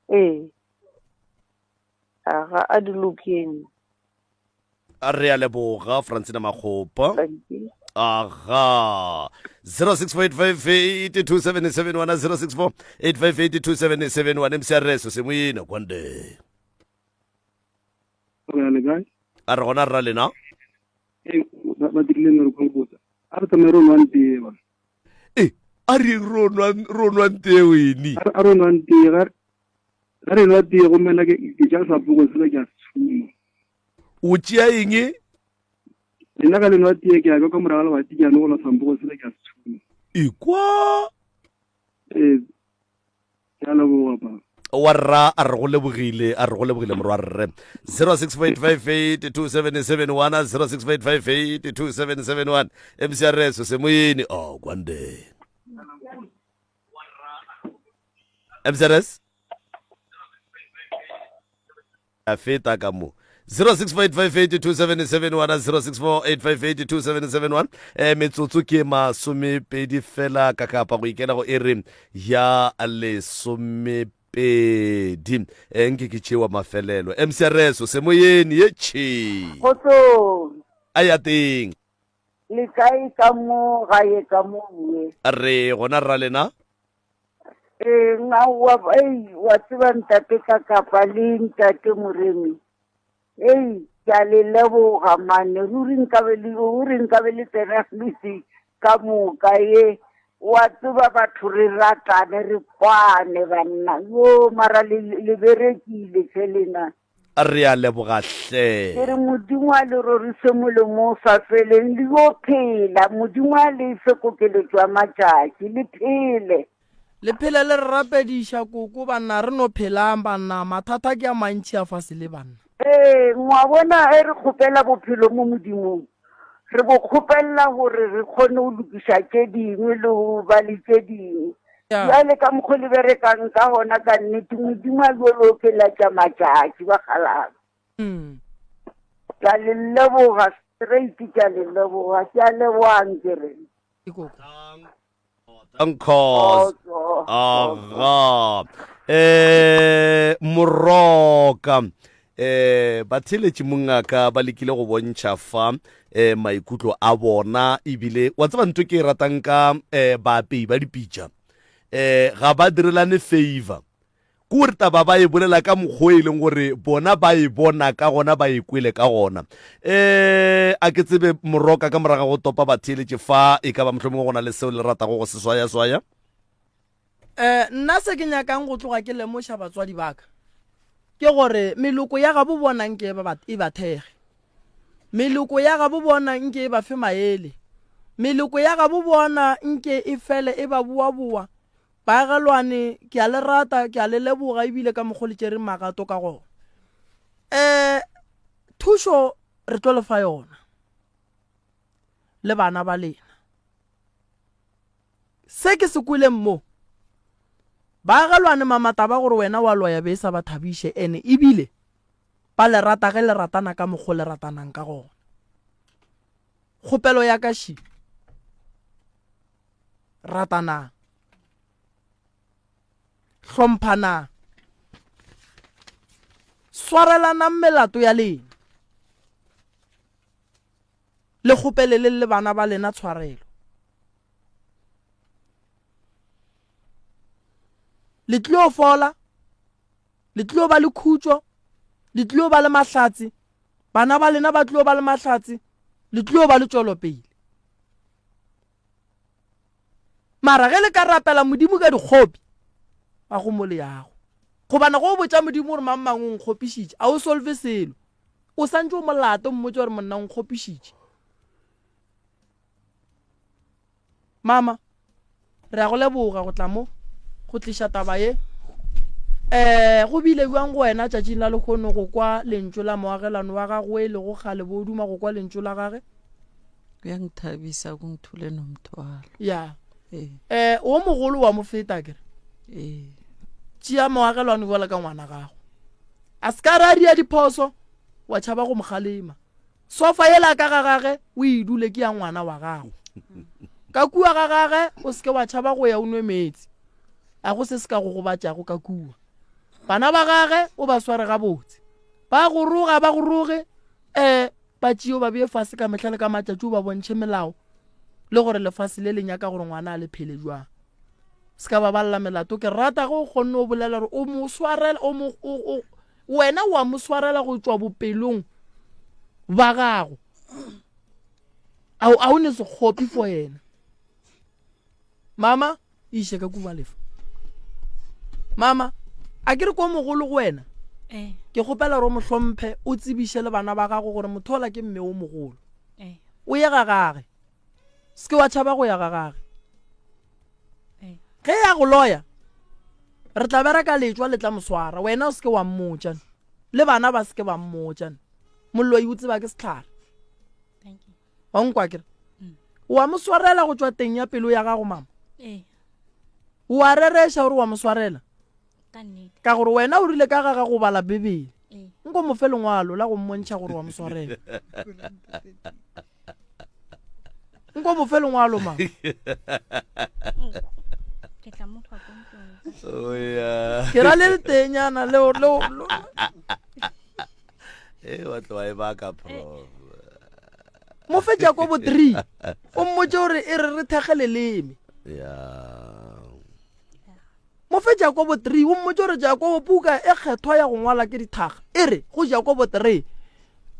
Ee. Aga a di lokeng.
Re a leboga Francina Makgopa. Aga 0648582771 0648582771 MCRS semoyena kwande.
Re ya le kae?
A re gona rra lena.
Ee, ba ba dirile mmereko o botsa. A re tsamaye re o nwang tee ba.
E, a re ro nwang ro nwang tee wene.
A re nwang tee ga Ge re enwa tee gomme nna ke ke tšea sapoko sela ke a se tshuma.
O tšea eng?
Lena ge le nwa tee ke ya ka kwa morago ga lebati ke a nogola sampoko sela ke a se tshuma.
Ekwa.
Ee, ke a leboga pa.
Wa rra a re go lebogile a re go lebogile morwa rre 0658582771 0658582771 mcrs semoyeni oh kwande mcrs a feta ka mo 0658582771 0648582771 eh metsotso ke masomepedi fela ka kapa go ikela go ere ya lesomepedi eh nke ke tšewa mafelelo mcrs o semoyeni ye tšhe
Kgotsong,
a ya teng
le kae ka mo gae ka mo bue?
Re gona rra lena.
Ee, aowa, ei, wa tseba ntate Kakapa le ntate Moremi, ei, ke a le leboga mane, ruri nkabe le, ruri nkabe le tsena metse ka moka ye, wa tseba batho re ratane, re kwane banna, yo mara le, le berekile hle lena.
Re a leboga hle.
Ke re Modimo a le rorise molomo o sa feleng, le yo phela. Modimo a le fe kokeletšo ya matšatši, le phele.
Le phele le re rapediša koko banna re no phelang banna mathata ke a mantši a fase le banna.
Ee, ngwa bona ge re kgopela bophelo mo Modimong, re bo kgopelela gore re kgone go lokiša tše dingwe le go ba le tše dingwe. Bjale ka mokgo le berekang ka gona, ka nnete Modimo a yo le okelatša matšatši, bakgalabje. Ke a le leboga, straight ke a le leboga. Ke a lebogang ke re.
Nkos. Aga. Eh moroka. Eh batheletši mongaka ba lekile go bontšha fa eh maikutlo a bona ebile wa tseba ntho ke e ratang ka eh baapei ba dipitša eh ga ba direlane favor Ke gore taba ba e bolela ka mokgwa e leng gore bona ba e bona ka gona, ba e kwele ka gona. Um a ke tsebe Moroka ka moraga go topa batheeletše fa e ka ba mohlomongwe go na le seo le ratago go se swayaswaya?
Um nna se ke nyakang go tloga ke lemoša batswadi ba ka ke gore meloko ya gabo bona nke e ba thekge. Meloko ya gabo bona nke e ba fe maele. Meloko ya gabo bona nke e fele e ba boaboa Baagelwane, ke a le rata, ke a le leboga ebile ka mokgo le tšereng magato ka gona. Um thušo re tlo le fa yona le bana ba lena. Se ke se kweleng mo, baagelwane mamata ba gore wena wa loya be e sa ba thabiše ene ebile ba le rata ge le ratana ka mokgo le ratanang ka gona. Kgopelo ya ka še. Ratanang. Hlomphanang. Swarelanang melato ya lena. Le kgopeleleng le bana ba lena tshwarelo. Le tlio fola, le tlio ba le khutšo, le tlio ba le mahlatse, bana ba lena ba tlio ba le mahlatse, le tlio ba le tšwelopele. Mara ge le ka rapela Modimo ka dikgopi, ga go mo le yago. Gobane go botša Modimo gore mang mang o nkgopišitše, a o solve selo. O santše o molato mmotše gore monna o nkgopišitše. Mama, re a go leboga go tla mo go tliša taba ye. Um go bile bjang go wena tšatšing la lehono go kwa lentšu la moagelano wa gago e lego kgale bo o duma go kwa lentšu la gage?
Kuyangithabisa kungithule nomthwalo.
Ya. Um wo mogolo wa mo feta kere tšea moagelwane jwalo ka ngwana gago a se ka ra ria diphoso wa tšhaba go mo kgalema sofa yela ka ga gage o e dule ke ya ngwana wa gago ka kua ga gage o seke wa tšhaba go ya o nwe meetse a go se se ka go gobatšago ka kua bana ba gage o ba sware gabotse ba go roga ba go roge um ba tšee o ba bee fase ka mehla le ka matšatši o ba bontšhe melao le gore lefase le le nyaka gore ngwana a le phele jwang se ka ba balela melato ke rata ge o kgonne o bolela gore o mo swarela o mo o wena wa mo swarela go tšwa bopelong ba gago a o ne sekgopi for yena mama iše ka kuba lefa mama a ke re ko mogolo go wena
eh.
ke kgopela gore o mo hlomphe o tsebiše le bana ba gago gore motho ola ke mme o mogolo
eh.
o ye ga gage se ke wa tšhaba go ya ga gage
eh.
ge ya go loya re tla bereka letšwa le tla moswara wena o se ke wa mmotša le bana ba se ke ba mmotša moloi o tseba ke setlhare wa nkwa kere mm. wa mo swarela go tšwa teng ya pelo ya gago mama
ee.
o a rereša gore wa mo swarela ka gore wena o rile ka ga ga go bala bibele
ee.
nko mo fe lengwalo la go mmontšha gore wa mo swarela nko mo fe lengwalo mama
ke tla mo fa ko ntlong
oh, yeah.
ke ra le le tenyana leo leo
e wa tloga e baka prof
mo fe jakobo 3 o mmotse gore e re re thekge leleme
ya
mo fe jakobo 3 o mmotse gore jakobo puka e kgethwa ya go ngwala ke dithaga e re go jakobo 3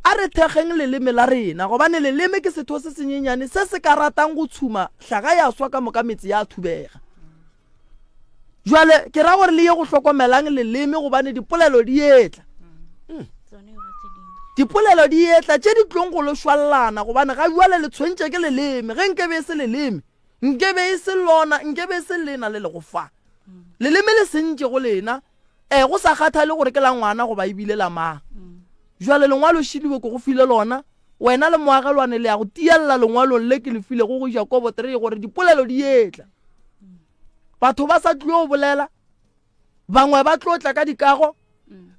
a re thekgeng leleme la rena gobane leleme ke setho se senyenyane se se ka ratang go tshuma hlaga ya swa ka moka metse ya thubega Jwale ke ra gore le ye go hlokomelang leleme gobane dipolelo di etla. Dipolelo di etla tše di tlong go le šwallana gobane ga jwale le tshwentše ke leleme. Ge nke be e se leleme, nke be e se lona, nke be e se lena le lego fa. Leleme le sentše go lena, e go sa kgathale gore ke la ngwana goba ebile la mang. Jwale lengwalo šiliwe ke go file lona, wena le moagelwane le ya go tiella lengwalong le ke le filego go Jakobo 3 gore dipolelo di etla. Batho ba sa tlio bolela, bangwe ba tlo tla ka dikago,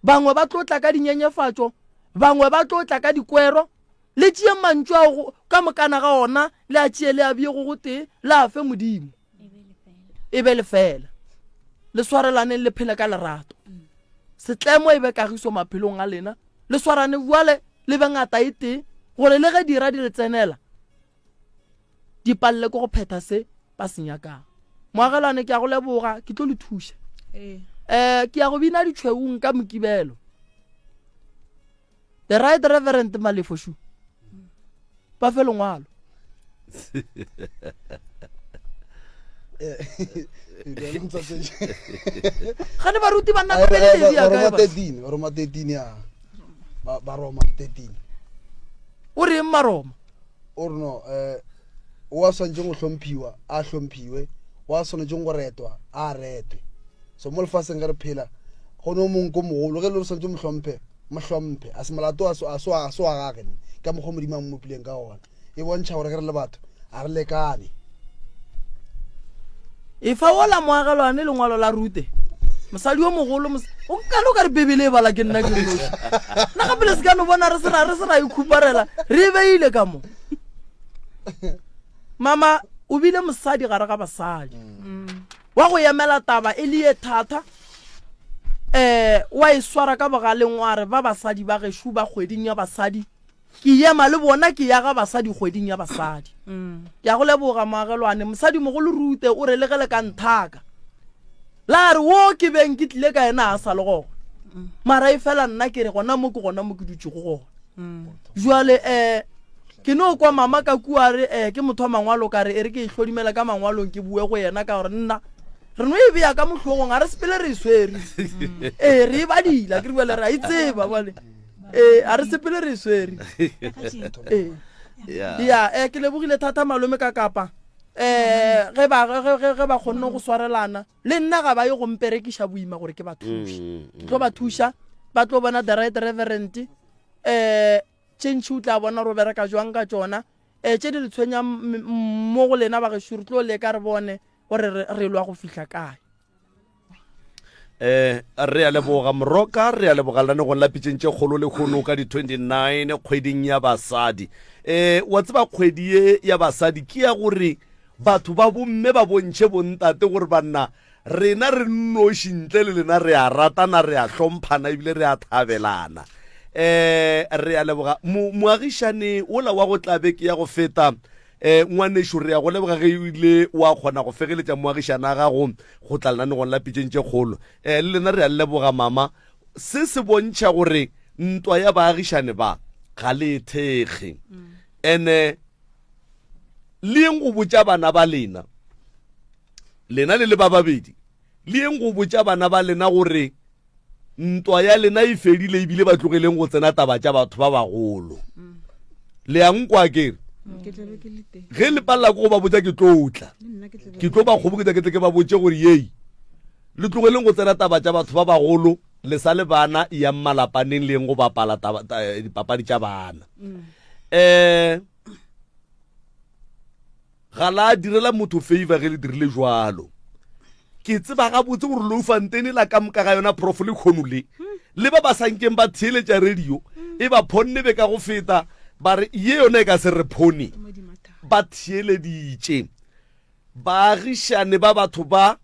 bangwe ba tlo tla ka dinyenyefatšo, bangwe ba tlo tla ka dikwero. Le tšeeng mantšu ao ka mokana ga ona, le a tšee le a bee go gotee, le a fe Modimo. E be lefeela. Le swarelaneng le phele ka lerato. Setlemo e be kagiso maphelong a lena. Le swarane bjale le be ngata e tee, gore le ge dira di le tsenela, di palele ke go phetha se ba se nyakang. Moagelwane ke a go leboga, ke tlo le thuša.
Ee.
Eh, ke ya go bina ditšhweung ka Mokibelo. The Right Reverend Malefo Shu. Ba fe lengwalo. Gane baruti ba nna ka pele ya
Roma
ka.
13, Roma 13 ya. Ba ba Roma 13.
O reng Maroma?
O re no eh o a swanetšeng go hlomphiwa a hlomphiwe, o a swanetšeng go retwa a retwe. So mo lefaseng ge re phela go no mong ko mogolo ge le re swanetše mo hlomphe, mo hlomphe. A se molato a so a so a so a gage ka mokgwa Modimo a mmopileng ka gona. E bontšha gore ge re le batho a re lekane.
Efa wola moagelwane lengwalo la Rute. Mosadi yo mogolo o nkane o ka re Bibele e bala ke nna ke noši. Nna gape le se ka no bona re se ra re se ra ikhuparela re e beile ka mo. Mama o bile mosadi gare ga basadi. Wa go emela taba e le ye thata eh wa e swara ka bogaleng wa re ba basadi ba gešo ba kgweding ya basadi Ke ema le bona ke ya ga basadi kgweding ya basadi. Ke a go leboga moagelwane. Mosadimogolo Rute o re le ge le ka nthaka la re wo ke beng ke tlile ka yena a sa le gona. Mara e fela nna ke re gona mo ke gona mo ke dutšego gona. Jwale um ke no kwa mama ka kua re um ke motho wa mangwalo ka re e re ke e hlodimela ka mangwalong ke bue go yena ka gore nna re no e beya ka mohlogong ga re sepele re e swere. Ee re e badile ke re bjale re a e tseba bjale. ee a re sepele re e swere ee ya eh ke lebogile thata malome ka kapa eh ge ba ge ge ge ba kgonne go swarelana le nna ga ba ye go mperekiša boima gore ke ba thuše ke tlo ba thuša ba tlo bona the right reverend eh tše ntši o tla bona gore o bereka jwang ka tšona. Um tše di le tshwenyang mo go lena bagešo re tlo leka re bone gore re, re lwa go fihla kae.
Eh, re a leboga moroka re a leboga lenanegong la pitšeng tše kgolo lehono ka di-29 kgweding ya basadi eh wa tseba kgwedi ye ya basadi ke ya gore batho ba bomme ba bontšhe bontate gore banna rena re nnoši ntle le lena re a ratana re a hlomphana ebile re a thabelana eh re a leboga moagišane wola wa go tla beke ya go feta Eh, ngwanešu, re ya go leboga ge o ile wa kgona go fegeletša moagišana a gago go tla lenanegong la pitšeng tše kgolo. Eh, le lena re a le leboga, mama. Se se bontšha gore ntwa ya baagišane ba ga le e thekge. Ene le yeng go botša bana ba lena, lena le le ba babedi, le yeng go botša bana ba lena gore Ntwa ya lena e fedile ebile ba tlogeleng go tsena taba tša batho ba bagolo. Le ya nkwa ke re? Ge le palela ke go ba botša ke tlo tla. Ke tlo ba kgoboketša ke tle ke ba botše gore yei le tlogeleng go tsena taba tša batho ba bagolo le sa le bana yang malapaneng le yeng go bapala taba, ta, dipapadi tša bana. Um Ga la direla motho favor ge le dirile jwalo. Ke tseba gabotse gore Loufontein la ka moka ga yona prof le kgono le le ba ba sa nkeng ba theeletša radio e ba phonne be ka go feta ba re ye yona e ka se re phone. Ba theeleditše. Baagišane ba batho ba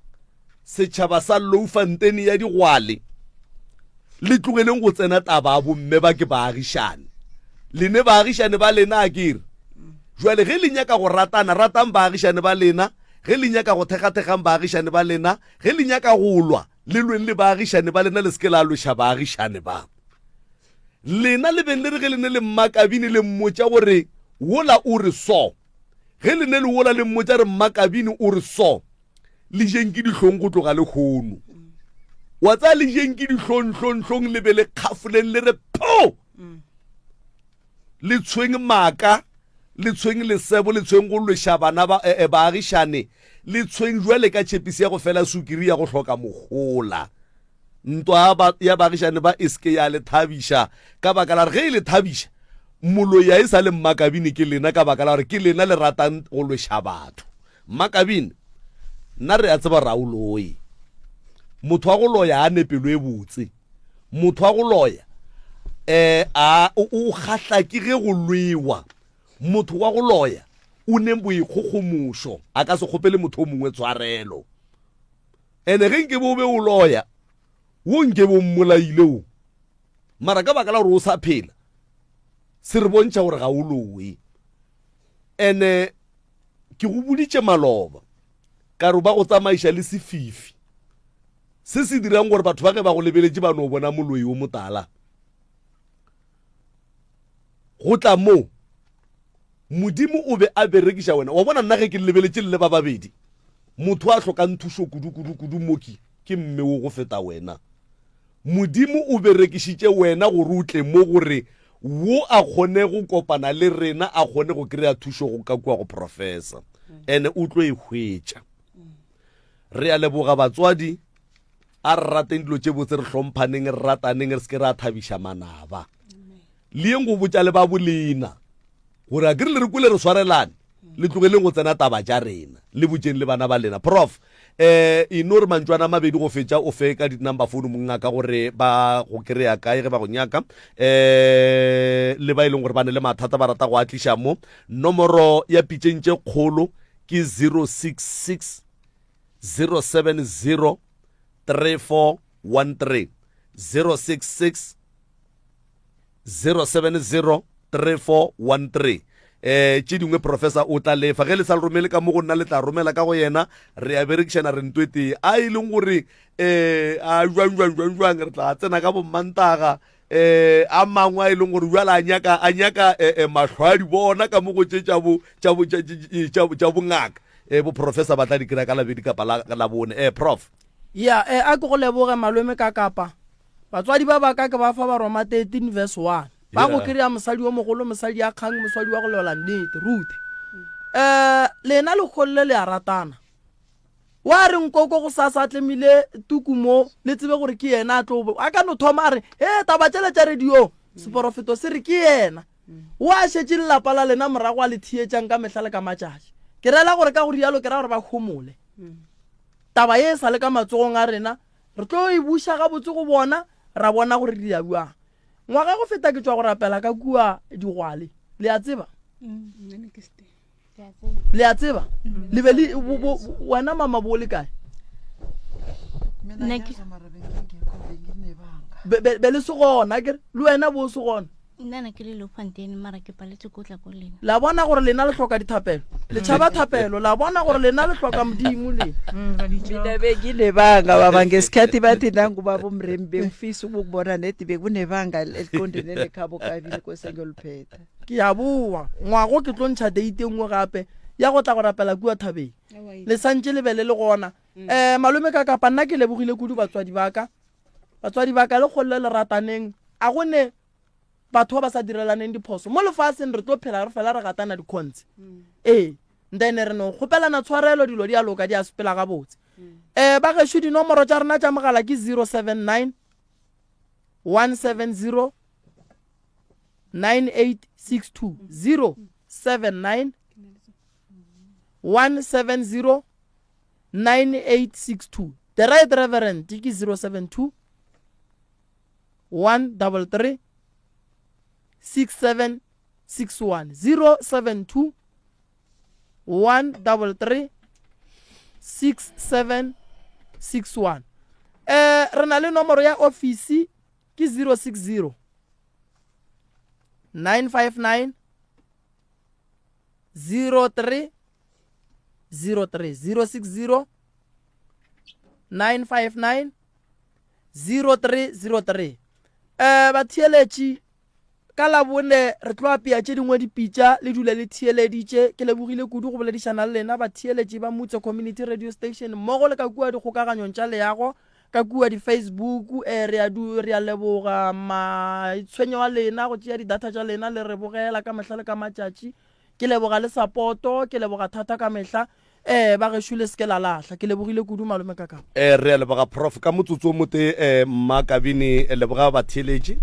Setšhaba sa Loufontein ya digwale, le tlogeleng go tsena taba ya bomme ba ke baagišane. Le ne baagišane ba lena a ke re. Jwale ge le nyaka go ratana, ratang baagišane ba lena, ge le nyaka go thekgathekgang baagišane ba lena, ge le nyaka go lwa, le lweng le baagišane ba lena, le se ke la lweša baagišane ba. Lena le beng le re ge le ne le mmakabine le mmotša gore wola o re so. Ge le ne le wola le mmotša re mmakabine o re so. Le jeng ke dihlong go tloga lehono. Wa tsaya le jeng ke dihlong hlong hlong le be le kgafoleng le re pho. Le tshweng maaka, le tshweng lesebo, le tshweng go lweša bana ba eh, eh, baagišane, le tshweng jwale ka tšhepisi ya go fela sukiri ya go hloka mohola. Ntwa ya baagišane ba e se ke ya le thabiša ka baka la gore ge e le thabiša moloi a e sa le mmakabine ke lena ka baka la gore ke lena le ratang go lweša batho. Mmakabine, Nna re a tseba gore a o loye. Motho wa go loya a ne pelo e botse. Motho wa go loya um a o kgahla ke ge go lwewa. Motho wa go loya o ne boikgogomošo, a ka se kgopele motho o mongwe tshwarelo. Ene ge nke be o be o loya, wo nke be o mmolaile wo. Mara ka baka la gore o sa phela, se re bontšha gore ga o loye. Ene Ke go boditše maloba ka re ba go tsamaiša le sefifi se se dirang gore batho ba ge ba go lebeletše ba no bona moloi o motala. Go tla moo Modimo o be a berekiša wena. Wa bona nna ge ke lebeletše le ba babedi, motho a hlokang thušo kudu kudu kudu moki ke mme wo go feta wena. Modimo o berekišitše wena gore o tle mo gore wo a kgone go kopana le rena a kgone go kry-a thušo go ka kua go professor ene o tlo e hwetša. Re a leboga batswadi, a re rateng dilo tše botse re hlomphaneng re rataneng re se ke ra thabiša manaba. Le yeng go botša le ba bolena gore a ke re le re kwele re swarelane le tlogeleng go tsena taba tša rena le botšeng le bana ba lena prof eh e no re mantšwana a mabedi go fetša o fe ka di-number phone mongaka gore ba go kry-a kae ge ba go nyaka eh le ba e leng gore ba ne le mathata ba rata go a tliša mo nomoro ya pitšeng tše kgolo ke 066 070 3413 066 0703413 eh tše dingwe professor o tla lefa ge le sa le romele ka mo go nna le tla romela ka go yena re a berekišana re ntwe tee a e leng gore eh a jwang jwang jwang jwang re tla tsena ka bommantaga eh a mangwe a e leng gore jwale a nyaka a nyaka eh, eh, mahlo a di bona ka mo go tše tša bo tša bo tša tša bongaka eh bo professor ba tla di kry-a ka labedi kapa la la bone eh prof
ya eh a ke go leboge malome ka kapa Batswadi ba ba ka ke ba fa Baroma 13 verse 1. Ba go kry-a mosadi yo mogolo, mosadi ya kgang, mosadi wa go lwela nnete, Ruthe. Um lena lekgolo le le a ratana. Wa re nkoko go sasa a tlemile tuku mo, le tsebe gore ke yena a tlo a ka no thoma a re, he taba tšela tša radiong, seporofeto se re ke yena. O a šetše lelapa la lena morago a le theetšang ka mehla le ka matšatši. Ke rela gore ka go rialo ke ra gore ba homole. Taba ye e sa le ka matsogong a rena, re tlo e buša gabotse go bona, ra bona gore di ya bjang. Ngwaga go feta ke tšwa go rapela ka kua Digwale. Le a tseba? Le a tseba? Le be le wena mama bo le kae? Be le se gona ke le wena bo se gona.
Nna ne ke le Leeufontein mara ke paletswe ko tla ko lena.
La bona gore lena le hloka dithapelo. Le tšhaba thapelo. La bona gore lena le hloka Modimo le.
Mina benginebanga baba ngesikhathi bathi nangubaba umremi bengifisa ukukubona nedi bekunebanga eliqondene nekhabo kabini kose ngiyoliphetha.
Ke a boa ngwago ke tlo ntšha date e nngwe gape ya go tla go rapela kua thabeng. Le santše le be le le gona. Um malome ka kapa nna ke lebogile kudu batswadi ba ka. Batswadi ba ka le kgolole le rataneng. A go ne batho ba ba sa direlaneng diphoso mo lefaseng re tlo phela re fela re gatana dikgontse ee then re no kgopelana tshwarelo dilo di a loka di a sepela gabotse um ba gešo dinomoro tša rena tša mogala ke 079 170 9862 079 170 9862 the right reverend ke 072 133 6761 072 133 6761 eh re na le nomoro ya ofisi ke 060 959 03 03 060 959 0303 um batheeletši ka labone re tlo apea tše dingwe dipitša le dule le theeleditše ke lebogile kudu go boledišana le lena batheeletši ba mutse community radio station mmogo le ka kua dikgokaganyong tša leago ka kua di-facebook um re a du re a leboga maitshwenyo a lena go tšea di-data tša lena le re bogela ka mehla le ka matšatši Ke leboga le sapoto, ke leboga thata ka mehla. Ee, ba gešo le seke la lahla. Ke lebogile kudu malome Kakapa.
Ee, re a leboga Prof. Ka motsotso o motee, eh, Mma Kabini, leboga batheeletši.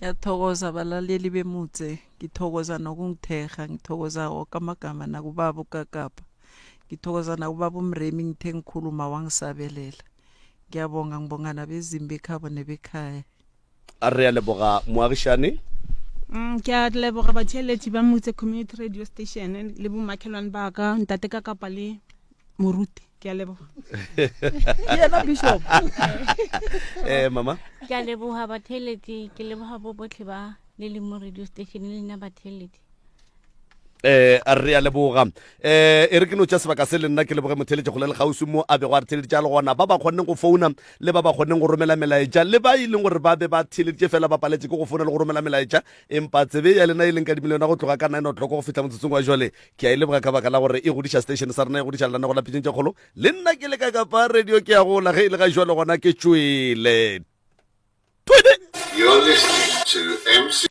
Ngiyathokoza balaleli bemutse ngithokoza nokungithekga ngithokoza woke amagama nakubaba ukakapa ngithokoza nakubaba umremi ngithe ngikhuluma wangisabelela ngiyabonga ngibonga nabezimbi ekhabo nebekhaya
A re a leboga moagišane.
Mm, ke a leboga batheeletši ba Motse Community Radio Station le bomakhelwane ba ka ntate ka kapa le moruti ke a leboga
ke yena bishop
eh mama
ke a leboga batheeletši ke leboga bo botlhe ba le leng mo radio station le nna batheeletši
eh a re a leboga eh e re ke no tša sebaka se le nna ke leboge motheletše go le kgauswi mo a bego a re theleditše a le gona ba ba kgonneng go founa le ba ba kgonneng go romela melaetša le ba e leng gore ba be ba theleditše fela ba paletše ke go founa le go romela melaetša empa tsebe ya lena e leng ka dimiliona go tloga ka nine o'clock go fihla motsotsong wa jwale ke a e leboga ka baka la gore e godiša station sa rena e godiša lenanego la pitšeng tše kgolo le nna ke le ka kapa radio ke a gola ge e le ga jwale gona ke tšwele
You're listening to MC.